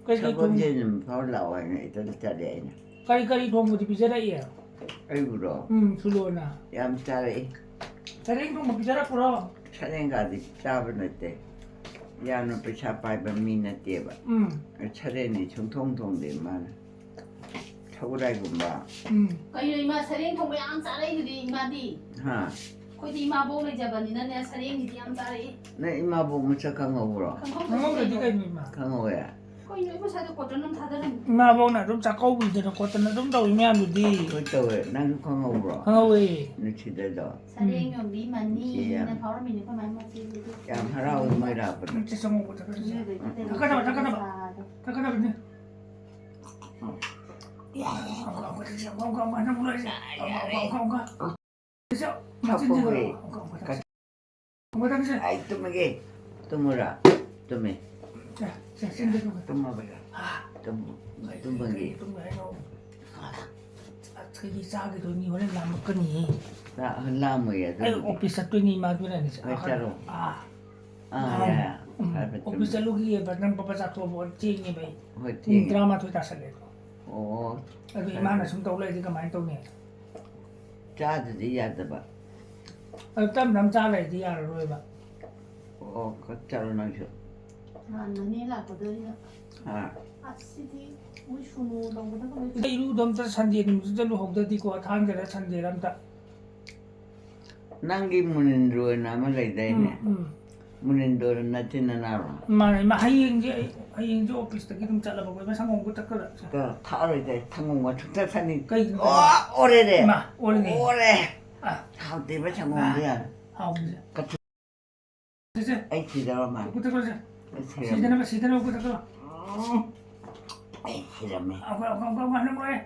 ꯀꯔꯤ, ꯀꯔꯤ ꯊꯣꯡ-, ꯁꯒꯣꯜꯁꯦ ꯅꯨꯃꯤꯠ ꯐꯥꯎ ꯂꯥꯛꯑꯣ ꯍꯥꯏꯅ ꯍꯦꯛꯇ ꯆꯠꯂꯦ ꯑꯩꯅ꯫ ꯀꯔꯤ, ꯀꯔꯤ ꯊꯣꯡꯕꯗꯤ ꯄꯤꯖꯔꯛꯏ? ꯑꯩꯕꯨꯔꯣ? ꯎꯝ, ꯁꯨꯂꯣꯅ꯫ ꯌꯥꯝ ꯆꯥꯔꯛꯏ꯫ ꯁꯔꯦꯡ ꯊꯣꯡꯕ ꯄꯤꯖꯔꯛꯄ꯭ꯔꯣ? ꯁꯔꯦꯡꯒꯥꯗꯤ ꯆꯥꯕ ꯅꯠꯇꯦ꯫ ꯌꯥꯝꯅ ꯄꯩꯁꯥ ꯄꯥꯏꯕ ꯃꯤ ꯅꯠꯇꯦꯕ꯫ ꯎꯝ꯫ ꯁꯔꯦꯡꯗꯤ ꯁꯨꯡꯊꯣꯡ ꯊꯣꯡꯗꯦ ꯃꯥꯅ꯫ ꯁꯒꯣꯜꯍꯋꯥꯏꯒꯨꯝꯕ꯫ ꯎꯝ꯫ ꯀꯩꯅꯣ ꯏꯃꯥ, ꯁꯔꯦꯡ ꯊꯣꯡꯕ ꯌꯥꯝ ꯆꯥꯔꯛꯏꯗꯨꯗꯤ ꯏꯃꯥꯗꯤ꯫ ꯍꯥ? ꯑꯩꯈꯣꯏꯗꯤ ꯏꯃꯥꯕꯣꯛ ꯂꯩꯖꯕꯅꯤꯅꯅꯦ, ꯁꯔꯦꯡꯁꯤꯗꯤ ꯌꯥꯝ ꯆꯥꯔꯛꯏ꯫ ꯅꯪ ꯏꯃꯥꯕꯣꯛ ꯃꯁꯛ ꯈꯪꯍꯧꯕ꯭ꯔꯣ? ꯈꯪꯍꯧꯗ꯭ꯔꯗꯤ ꯈꯪꯍꯧꯗ꯭ꯔꯗꯤ ꯀꯩꯅꯣ? ꯀꯩꯅꯣ ꯏꯃꯥ? ꯈꯪꯍꯧꯋꯦ꯫ ꯀꯩꯅꯣ ꯑꯩ ꯄꯩꯁꯥꯗꯣ quarter ꯅꯝ ꯊꯥꯗꯔꯝꯃꯤ꯫ ꯏꯃꯥꯕꯣꯛꯅ ꯑꯗꯨꯝ ꯆꯥꯛꯀꯧꯕꯤꯗꯅ ꯈꯣꯠꯇꯅ ꯑꯗꯨꯝ ꯇꯧꯔꯤ ꯃꯌꯥꯝꯗꯨꯗꯤ꯫ ꯍꯣꯏ ꯇꯧꯋꯦ꯫ ꯅꯪꯁꯨ ꯈꯪꯍꯧꯕ꯭ꯔꯣ? ꯈꯪꯍꯧꯋꯦ꯫ ꯅꯨꯡꯁꯤꯗꯗꯣ꯫ ꯁꯔꯦꯡ ꯎꯝ꯫ ꯌꯣꯟꯕꯤ ꯃꯅꯤꯅ ꯏꯆꯦ ꯌꯥꯝ ꯐꯥꯎꯔꯝꯃꯤꯅꯦ ꯑꯩꯈꯣꯏ ꯃꯥꯏ ꯃꯆꯦꯗꯨꯗꯤ꯫ ꯌꯥꯝ ꯍꯔꯥꯎꯋꯦ ꯃꯣꯏ ꯂꯥꯛꯄꯗ꯫ ꯎꯝ, ꯆꯦ ꯆꯪꯉꯛꯑꯣ, ꯆꯪꯉꯛꯑꯣ꯫ ꯊꯛꯀꯗꯕ, ꯊꯛꯀꯗꯕ꯫ ꯊꯛꯀꯗꯕꯅꯤ꯫ ꯌꯥꯔꯦ, ꯌꯥꯔꯦ꯫ ꯑꯃꯨꯛꯀ, ꯑꯃꯨꯛꯀ, ꯑꯃꯨꯛꯀ, ꯑꯃꯨꯛꯀ, ꯑꯃꯨꯛꯀ, ꯑꯃꯨꯛꯀ, ꯑꯃꯨꯛꯀ꯫ ꯁꯦ, ꯃꯆꯤꯟꯁꯤꯗ ꯍꯥꯞꯄꯣ, ꯑꯃꯨꯛꯀ, ꯑꯃꯨꯛꯀ, ꯑꯃꯨꯛꯀ꯫ ꯑꯃꯨꯛꯀ ꯊꯛꯁꯦ꯫ ꯑꯩ ꯇꯨꯝꯃꯒꯦ꯫ ꯇꯨꯝꯃꯨꯔꯥ? ꯇꯨꯝꯃꯦ꯫ ꯁꯦ, ꯁꯦ, ꯁꯦ, ꯁꯦ, ꯁꯦ꯫ ꯇꯨꯝꯃꯕ? ꯑꯥ꯫ ꯇꯨꯝ-, ꯇꯨꯝꯃꯒꯦ꯫ ꯇꯨꯝꯃꯦ ꯍꯥꯏꯅꯣ꯫ ꯑꯩꯈꯣꯏꯗꯤ ꯆꯥꯈꯤꯗꯣꯏꯅꯤ, ꯍꯣꯔꯦꯟ ꯂꯥꯝꯃꯛꯀꯅꯤꯍꯦ꯫ ꯂꯥ-, ꯂꯥꯝꯃꯣꯏꯌꯦ ꯑꯩ ꯑꯗꯨꯕꯨꯗꯤ꯫ Office ꯆꯠꯇꯣꯏꯅꯤ ꯏꯃꯥ ꯑꯗꯨꯅꯅꯤ꯫ ꯍꯣꯏ, ꯆꯠꯂꯣ꯫ ꯑꯥ꯫ ꯑꯥ, ꯑꯥ꯫ ꯌꯥꯏ, ꯌꯥꯏ꯫ ꯎꯝ, ꯍꯥꯏꯕ ꯑꯣꯐꯤꯁ ꯆꯨꯝꯃꯦ꯫ ꯆꯠꯂꯨꯈꯤꯌꯦꯕ, ꯅꯪ ꯄꯄ ꯆꯥꯛ ꯇꯣꯛꯑꯕ ꯊꯦꯡꯉꯦꯕ ꯑꯩ꯫ ꯍꯣꯏ, ꯄꯨꯡ ꯊꯦꯡꯉꯦ꯫ ꯇꯔꯥꯃꯥꯊꯣꯏ ꯇꯥꯁꯜꯂꯦ ꯑꯗꯣ꯫ ꯑꯣ, ꯑꯗꯨ ꯐꯔꯦ, ꯏꯃꯥꯅ ꯐꯔꯦ꯫ ꯁꯨꯝ ꯇꯧ ꯂꯩꯔꯗꯤ ꯀꯃꯥꯏꯅ ꯇꯧꯅꯤ? ꯆꯥꯗꯗꯤ ꯌꯥꯗꯕ꯫ ꯑꯗꯨ ꯇꯞ ꯇꯞ ꯆꯥ ꯂꯩꯔꯗꯤ ꯌꯥꯔꯔꯣꯏꯕ꯫ ꯑꯣ, ꯈꯔ ꯆꯠꯂꯣ ꯅꯪꯁꯨ꯫ ꯅꯍꯥꯟ ꯅꯅꯦ ꯂꯥꯛꯄꯗ ꯑꯩꯅ, ꯑꯥ꯫ "ꯑꯁ, ꯁꯤꯗꯤ ꯃꯣꯏ ꯁꯨꯃꯣ ꯇꯧꯒꯗꯕ ꯂꯩꯇꯦ꯫" ꯏꯔꯨꯗꯣ ꯑꯝꯇ ꯁꯟꯗꯦ ꯅꯨꯃꯤꯠꯁꯤꯗ ꯂꯨꯍꯧꯗ꯭ꯔꯗꯤꯀꯣ, ꯊꯥꯡꯖꯔ ꯁꯟꯗꯦꯔ ꯑꯝꯇ꯫ ꯅꯪꯒꯤ ꯃꯨꯅꯤꯟꯗ꯭ꯔꯣꯅ ꯑꯃ ꯂꯩꯗꯥꯏꯅꯦ? ꯎꯝ, ꯎꯝ꯫ ꯃꯨꯅꯤꯟꯗ꯭ꯔꯣꯅ ꯅꯆꯤꯟ ꯅꯅꯥꯎꯔꯣ? ꯃꯥꯅꯦ, ꯏꯃꯥ, ꯍꯌꯦꯡꯁꯦ ꯑꯩ, ꯍꯌꯦꯡꯁꯦ ꯑꯣꯐꯤꯁꯇꯒꯤ ꯑꯗꯨꯝ ꯆꯠꯂꯕꯀꯣ, ꯏꯃꯥ, ꯁꯪꯒꯣꯝꯒ ꯊꯛꯀꯗ꯭ꯔꯥ? ꯀ-, ꯊꯛꯑꯔꯣꯏꯗ, ꯁꯪꯒꯣꯝꯒ ꯁꯨꯡꯊꯛ ꯊꯛꯅꯤꯡ-, ꯀꯩꯒꯤꯅꯣ? ꯑꯣ, ꯑꯣꯔꯦꯔꯦ꯫ ꯏꯃꯥ, ꯑꯣꯔꯦꯅꯦ꯫ ꯑꯣꯔꯦ꯫ ꯑ꯫ ꯍꯥꯎꯇꯦꯕ ꯁꯪꯒꯣꯝꯗꯤ ꯏꯃꯥ, ꯌꯥꯝ꯫ ꯍꯥꯎꯕꯁꯦ꯫ ꯀꯠꯊꯣꯛ-, ꯁꯦ, ꯁꯦ꯫ ꯑꯩ ꯁꯤꯗꯧꯔ ꯃꯥꯜꯂꯦ꯫ ꯀꯨꯠꯊꯛꯈ꯭ꯔꯣ, ꯁꯦ꯫ ꯑꯩ ꯁꯤꯔꯝꯃꯦ꯫ ꯁꯤꯗꯅꯕ, ꯁꯤꯗꯅꯕ ꯀꯨꯠꯊꯛꯈ꯭ꯔꯣ꯫ ꯎꯝ꯫ ꯑꯩ ꯁꯤꯔꯝꯃꯦ꯫ ꯑ, ꯑ, ꯑ, ꯑ, ꯑ, ꯅꯪ ꯂꯣꯏꯔꯦ꯫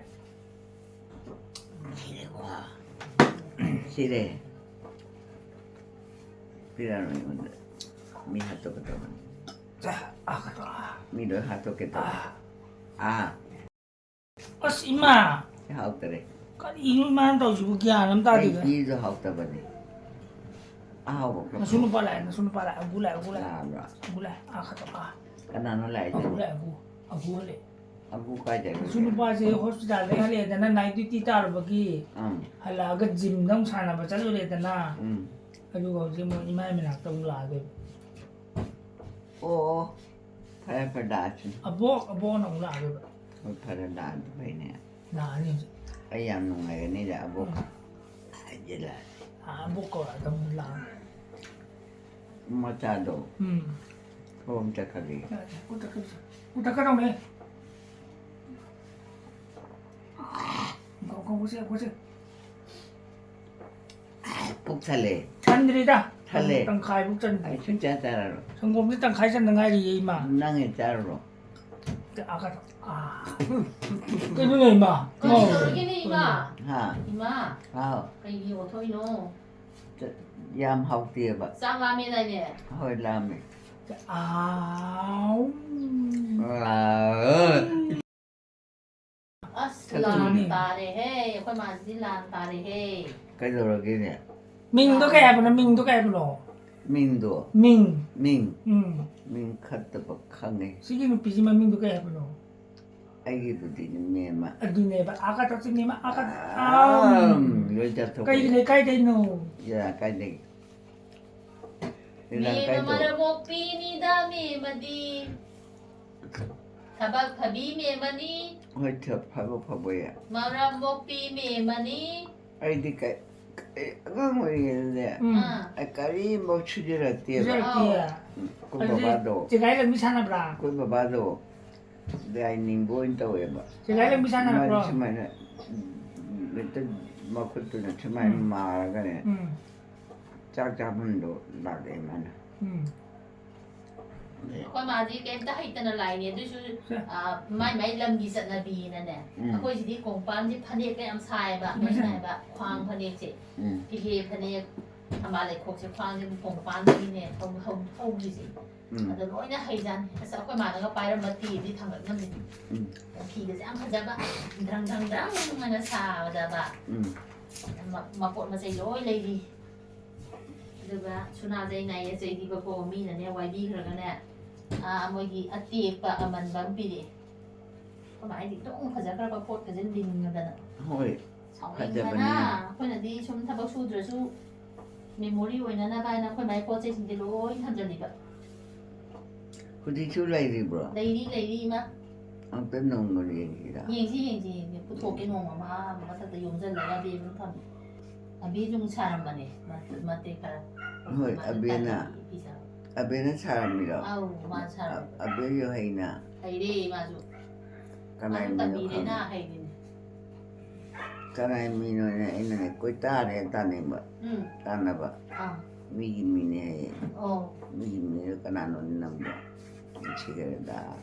ꯁꯤꯔꯦꯀꯣ꯫ ꯁꯤꯔꯦ꯫ ꯄꯤꯔꯛꯑꯅꯨ ꯑꯩꯉꯣꯟꯗ꯫ ꯃꯤ ꯍꯥꯠꯇꯣꯛꯀꯗꯕꯅꯤ꯫ ꯆꯥ, ꯑꯥ, ꯀꯩꯅꯣ, ꯑꯥ꯫ ꯃꯤ ꯂꯣꯏ ꯍꯥꯠꯇꯣꯛꯀꯦ ꯇꯧꯋꯦ꯫ ꯑꯥ꯫ ꯑꯥ꯫ ꯑꯁ, ꯏꯃꯥ! ꯍꯥꯎꯇꯔꯦ꯫ ꯀꯔꯤꯅꯣ ꯏꯃꯥꯅ ꯇꯧꯔꯤꯁꯤꯕꯨ? ꯒ꯭ꯌꯥꯟ ꯑꯃ ꯑꯩ ꯇꯥꯗꯦꯗ꯫ ꯏꯁꯨ ꯍꯥꯎꯇꯕꯅꯤ꯫ ꯑꯍꯥꯎꯕ ꯈꯔ ꯅꯁꯨ ꯅꯨꯄꯥ ꯂꯥꯛꯑꯦ, ꯅꯁꯨ ꯅꯨꯄꯥ ꯂꯥꯛꯑꯦ, ꯑꯒꯨ ꯂꯥꯛꯑꯦ, ꯑꯒꯨ ꯂꯥꯛꯑꯦ꯫ ꯂꯥꯛꯑꯕ꯭ꯔꯥ? ꯑꯒꯨ ꯂꯥꯛꯑꯦ, ꯑꯥ, ꯈꯛꯇ, ꯑꯥ꯫ ꯀꯅꯥꯅꯣ ꯂꯥꯛꯏꯁꯦ? ꯑꯒꯨ ꯂꯥꯛꯑꯦ, ꯑꯒꯨ꯫ ꯑꯒꯨ ꯍꯜꯂꯛꯑꯦ꯫ ꯑꯕꯨ ꯀꯥꯏꯗ ꯅꯁꯨ ꯂꯩꯒꯦ? ꯅꯨꯄꯥꯁꯦ ꯍꯣꯁꯄꯤꯇꯥꯜꯗꯒꯤ ꯍꯜꯂꯛꯑꯦꯗꯅ, ꯅꯥꯏꯠ ꯗ꯭ꯌꯨꯇꯤ ꯇꯥꯔꯨꯕꯒꯤ꯫ ꯑꯪ꯫ ꯍꯜꯂꯛꯑꯒ ꯖꯤꯝꯗ ꯑꯃꯨꯛ ꯁꯥꯟꯅꯕ ꯆꯠꯂꯨꯔꯦꯗꯅ꯫ ꯎꯝ꯫ ꯑꯗꯨꯒ ꯍꯧꯖꯤꯛ ꯑꯃꯨꯛ ꯏꯃꯥꯏ ꯃꯅꯥꯛꯇ ꯑꯃꯨꯛ ꯂꯥꯛꯑꯗꯣꯏꯕ꯫ ꯑꯣ, ꯐꯔꯦ, ꯐꯔꯦ, ꯂꯥꯛꯑꯁꯤ꯫ ꯑꯕꯣꯛ, ꯑꯕꯣꯛꯅ ꯑꯃꯨꯛ ꯂꯥꯛꯑꯗꯣꯏꯕ꯫ ꯍꯣꯏ, ꯐꯔꯦ, ꯂꯥꯛꯑꯗꯤ ꯐꯩꯅꯦ꯫ ꯂꯥꯛꯑꯅꯤ ꯍꯧꯖꯤꯛ꯫ ꯑꯩ ꯌꯥꯝ ꯅꯨꯡꯉꯥꯏꯒꯅꯤꯗ, ꯑꯕꯣꯛ ꯎꯝ꯫ ꯍꯥꯏꯖꯤꯜꯂꯛꯑꯗꯤ꯫ ꯑꯥ, ꯑꯕꯣꯛ ꯀꯧꯔꯛꯑꯗꯕꯅꯤ, ꯂꯥꯛꯑꯅꯤ꯫ ꯃꯆꯥꯗꯣ ꯎꯝ꯫ ꯊꯣꯛꯑꯝ ꯆꯠꯈ꯭ꯔꯒꯦ꯫ ꯎ ꯇꯛꯀꯗꯧꯅꯦ꯫ ꯀꯧ-, ꯀꯧ-, ꯀꯧꯁꯦ, ꯀꯧꯁꯦ꯫ ꯄꯨꯛ ꯊꯜꯂꯦ꯫ ꯊꯟꯗ꯭ꯔꯤꯗ꯫ ꯊꯜꯂꯦ꯫ ꯇꯪꯈꯥꯏꯐꯥꯎ ꯆꯟꯗ꯭ꯔꯤ꯫ ꯑꯩ ꯁꯨꯡꯆꯥ ꯆꯥꯔꯔꯣꯏ꯫ ꯁꯪꯒꯣꯝꯁꯦ ꯇꯪꯈꯥꯏ ꯆꯟꯗ ꯉꯥꯏꯔꯤꯌꯦ, ꯏꯃꯥ꯫ ꯅꯪ ꯍꯦꯛ ꯆꯥꯔꯨꯔꯣ꯫ ꯑꯥ, ꯀꯩꯅꯣ꯫ ꯑꯥ꯫ ꯀꯩꯅꯣꯅꯦ, ꯏꯃꯥ? ꯀꯩ ꯇꯧꯔꯒꯦꯅꯦ, ꯏꯃꯥ? ꯍꯥ? ꯏꯃꯥ? ꯍꯥꯎ꯫ ꯀꯩꯒꯤ ꯑꯣꯊꯣꯛꯏꯅꯣ? ꯆ-, ꯌꯥꯝ ꯍꯥꯎꯇꯦꯕ꯫ ꯆꯥꯛ ꯂꯥꯝꯃꯦꯗꯥꯏꯅꯦ? ꯍꯣꯏ, ꯂꯥꯝꯃꯦ꯫ ꯑꯥꯎ꯫ ꯑꯥ꯫ ꯑꯁ, ꯆꯠꯊꯣꯛꯏꯅꯦ꯫ ꯂꯥꯟ ꯇꯥꯔꯦꯍꯦ, ꯑꯩꯈꯣꯏ ꯃꯥꯁꯤꯗꯤ ꯂꯥꯟ ꯇꯥꯔꯦꯍꯦ꯫ ꯀꯩꯗꯧꯔꯒꯦꯅꯦ? ꯃꯤꯡꯗꯣ ꯀꯩ ꯍꯥꯏꯕꯅꯣ? ꯃꯤꯡꯗꯣ ꯀꯩ ꯍꯥꯏꯕꯅꯣ? ꯃꯤꯡꯗꯣ? ꯃꯤꯡ꯫ ꯃꯤꯡ꯫ ꯎꯝ꯫ ꯃꯤꯡ ꯈꯠꯇꯕ ꯈꯪꯉꯦ꯫ ꯁꯤꯒꯤ ꯅꯨꯄꯤꯁꯤ ꯃꯃꯤꯡꯗꯣ ꯀꯩ ꯍꯥꯏꯕꯅꯣ? ꯑꯩꯒꯤꯕꯨꯗꯤ ꯃꯦꯝꯃ꯫ ꯑꯗꯨꯅꯦꯕ, ꯑꯥ ꯀꯥꯇꯛꯁꯤ ꯃꯦꯝꯃ, ꯑꯥ ꯀꯥ-, ꯑꯥꯝ, ꯑꯥꯝ꯫ ꯂꯣꯏ ꯆꯠꯊꯣꯛꯈ꯭ꯔꯦ꯫ ꯀꯩ ꯂꯩꯀꯥꯏꯗꯩꯅꯣ? ꯌꯥ, ꯀꯥꯏꯗꯩ? ꯂꯩꯀꯥꯏꯗꯣ꯫ ꯃꯦꯝꯃ ꯃꯔꯝ ꯃꯣꯛꯄꯤꯅꯤꯗ ꯃꯦꯝꯃꯗꯤ꯫ ꯊꯕꯛ ꯐꯕꯤ ꯃꯦꯝꯃꯅꯤ꯫ ꯍꯣꯏ, ꯊ-, ꯐꯕ ꯐꯕ ꯌꯥꯏ꯫ ꯃꯔꯝ ꯃꯣꯛꯄꯤ ꯃꯦꯝꯃꯅꯤ꯫ ꯑꯩꯗꯤ ꯀ-, ꯀ-, ꯑꯉꯥꯡ ꯑꯣꯏꯔꯤꯉꯩꯗꯅꯦ, ꯎꯝ꯫ ꯑꯥ꯫ ꯑꯩ ꯀꯔꯤꯝꯐꯥꯎ ꯁꯨꯖꯔꯛꯇꯦꯕ꯫ ꯁꯨꯖꯔꯛꯇꯦ꯫ ꯎꯝ, ꯑꯩꯈꯣꯏ ꯑꯗꯨꯗꯤ ꯕꯕꯥꯗꯣ, ꯆꯦꯒꯥꯏ ꯂꯪꯕꯤ ꯁꯥꯟꯅꯕ꯭ꯔꯥ? ꯑꯩꯈꯣꯏ ꯕꯕꯥꯗꯣ ꯗ꯭ꯔꯥꯏ ꯅꯤꯡꯕ ꯑꯣꯏꯅ ꯇꯧꯋꯦꯕ꯫ ꯆꯦꯒꯥꯏ ꯂꯪꯕꯤ ꯁꯥꯟꯅꯔꯛꯄ꯭ꯔꯣ? ꯃꯥꯗꯤ ꯁꯨꯃꯥꯏꯅ, ꯎꯝ, ꯍꯦꯛꯇ ꯃꯈꯨꯠꯇꯨꯅ ꯁꯨꯃꯥꯏꯅ ꯎꯝ꯫ ꯃꯥꯔꯒꯅꯦ, ꯎꯝ꯫ ꯆꯥꯛ ꯆꯥꯐꯝꯗꯣ ꯂꯥꯛꯑꯦ ꯃꯥꯅ꯫ ꯎꯝ꯫ ꯑꯩꯈꯣꯏ ꯃꯥꯗꯤ ꯀꯩꯝꯇ ꯍꯩꯇꯅ ꯂꯥꯛꯏꯅꯦ, ꯑꯗꯨꯏꯁꯨ ꯁꯦ꯫ ꯑꯥ, ꯃꯥꯏ ꯃꯥꯏ ꯂꯝꯒꯤ ꯆꯠꯅꯕꯤꯅꯅꯦ꯫ ꯎꯝ꯫ ꯑꯩꯈꯣꯏꯁꯤꯗꯤ ꯀꯣꯡꯄꯥꯟꯁꯦ ꯐꯅꯦꯛꯀ ꯌꯥꯝ ꯁꯥꯏꯌꯦꯕ, ꯃꯁꯦ꯫ ꯃꯩ ꯅꯥꯏꯕ ꯈ꯭ꯋꯥꯡ ꯐꯅꯦꯛꯁꯦ, ꯎꯝ꯫ ꯐꯤꯒꯦ ꯐꯅꯦꯛ, ꯊꯝꯕꯥꯜ ꯂꯩꯈꯣꯛꯁꯦ ꯈ꯭ꯋꯥꯡꯁꯦ ꯀꯣꯡꯄꯥꯟꯗꯒꯤꯅꯦ ꯍꯧ-, ꯍꯧ-, ꯍꯧꯔꯤꯁꯦ꯫ ꯎꯝ꯫ ꯑꯗꯣ ꯂꯣꯏꯅ ꯍꯩꯖꯥꯠꯅꯤ꯫ ꯑꯁ, ꯑꯩꯈꯣꯏ ꯃꯥꯅꯒ ꯄꯥꯏꯔꯝꯕ ꯇꯦꯗꯤ ꯊꯥꯡꯒꯠ ꯉꯝꯗꯦ꯫ ꯎꯝ꯫ ꯐꯤꯒꯁꯦ ꯌꯥꯝ ꯐꯖꯕ, ꯗ꯭ꯔꯪ ꯗ꯭ꯔꯪ ꯗ꯭ꯔꯪ ꯍꯥꯏꯅ ꯁꯥꯕꯗꯕ꯫ ꯎꯝ꯫ ꯃ-, ꯃꯄꯣꯠ ꯃꯆꯩ ꯂꯣꯏ ꯂꯩꯔꯤ꯫ ꯑꯗꯨꯒ ꯁꯨꯅꯥꯖꯩ ꯅꯥꯏꯌꯦ ꯆꯩꯕꯤꯕꯀꯣ, ꯃꯤꯅꯅꯦ ꯋꯥꯏꯕꯤꯈ꯭ꯔꯒꯅꯦ, ꯑꯥ, ꯃꯣꯏꯒꯤ ꯑꯇꯦꯛꯄ ꯑꯃꯟꯕ ꯑꯃ ꯄꯤꯔꯛꯑꯦ꯫ ꯑꯩꯈꯣꯏ ꯃꯥꯏꯗꯤ ꯑꯗꯨꯝ ꯐꯖꯈ꯭ꯔꯕ ꯄꯣꯠꯀꯁꯦ ꯂꯤꯡꯉꯗꯅ꯫ ꯍꯣꯏ, ꯁꯥꯎꯅꯤꯡꯕꯅ ꯐꯖꯕꯅꯤꯅ꯫ ꯑꯩꯈꯣꯏꯅꯗꯤ ꯁꯨꯝ ꯊꯕꯛ ꯁꯨꯗ꯭ꯔꯁꯨ memory ꯑꯣꯏꯅꯅꯕ ꯍꯥꯏꯅ ꯑꯩꯈꯣꯏ ꯃꯥꯏ ꯄꯣꯠ ꯆꯩꯁꯤꯡꯁꯦ ꯂꯣꯏ ꯊꯝꯖꯜꯂꯤꯕ꯫ ꯍꯧꯖꯤꯛꯁꯨ ꯂꯩꯔꯤꯕ꯭ꯔꯣ? ꯂꯩꯔꯤ, ꯂꯩꯔꯤ, ꯏꯃꯥ꯫ ꯑꯝꯇ ꯅꯣꯡꯃ ꯌꯦꯡꯁꯤꯔ? ꯌꯦꯡꯁꯤ, ꯌꯦꯡꯁꯤ, ꯌꯦꯡꯁꯤ꯫ ꯄꯨꯊꯣꯛꯀꯦ ꯅꯣꯡꯃ, ꯃꯥ ꯃꯊꯛꯇ ꯌꯣꯝꯁꯤꯜꯂꯒ ꯑꯕꯦꯕ ꯊꯝꯃꯦ꯫ ꯑꯕꯦꯁꯨ ꯑꯃꯨꯛ ꯁꯥꯔꯝꯕꯅꯦ, ꯃ-, ꯃꯇꯦꯛ ꯈꯔ꯫ ꯍꯣꯏ, ꯃꯥꯅ ꯑꯕꯦꯅ꯫ ꯇꯥꯛꯄꯤ ꯐꯤ ꯁꯥꯕ꯫ ꯑꯕꯦꯅ ꯁꯥꯔꯝꯃꯤꯔꯣ? ꯑꯧ, ꯃꯥꯅ ꯁꯥꯔꯝꯃꯦ꯫ ꯑ-, ꯑꯕꯦꯁꯨ ꯍꯩꯅ꯫ ꯍꯩꯔꯦ, ꯃꯥꯁꯨ꯫ ꯀꯅꯥꯏ ꯃꯥꯁꯨ ꯃꯤꯅꯣ ꯇꯝꯕꯤꯔꯦꯅ ꯈꯪꯗꯦ꯫ ꯍꯩꯔꯤꯅꯦ꯫ ꯀꯅꯥꯏ ꯃꯤꯅꯣꯅ ꯑꯩꯅꯅꯦ ꯀꯣꯏꯇꯥꯔꯦ ꯇꯥꯅꯤꯡꯕ꯫ ꯎꯝ꯫ ꯇꯥꯅꯕ꯫ ꯑꯥ꯫ ꯃꯤꯒꯤ ꯃꯤꯅꯦ ꯍꯥꯏꯌꯦ꯫ ꯑꯣ꯫ ꯃꯤꯒꯤ ꯃꯤꯗꯣ ꯀꯅꯥꯅꯣ ꯅꯝꯕ? ꯁꯤꯒꯔꯗ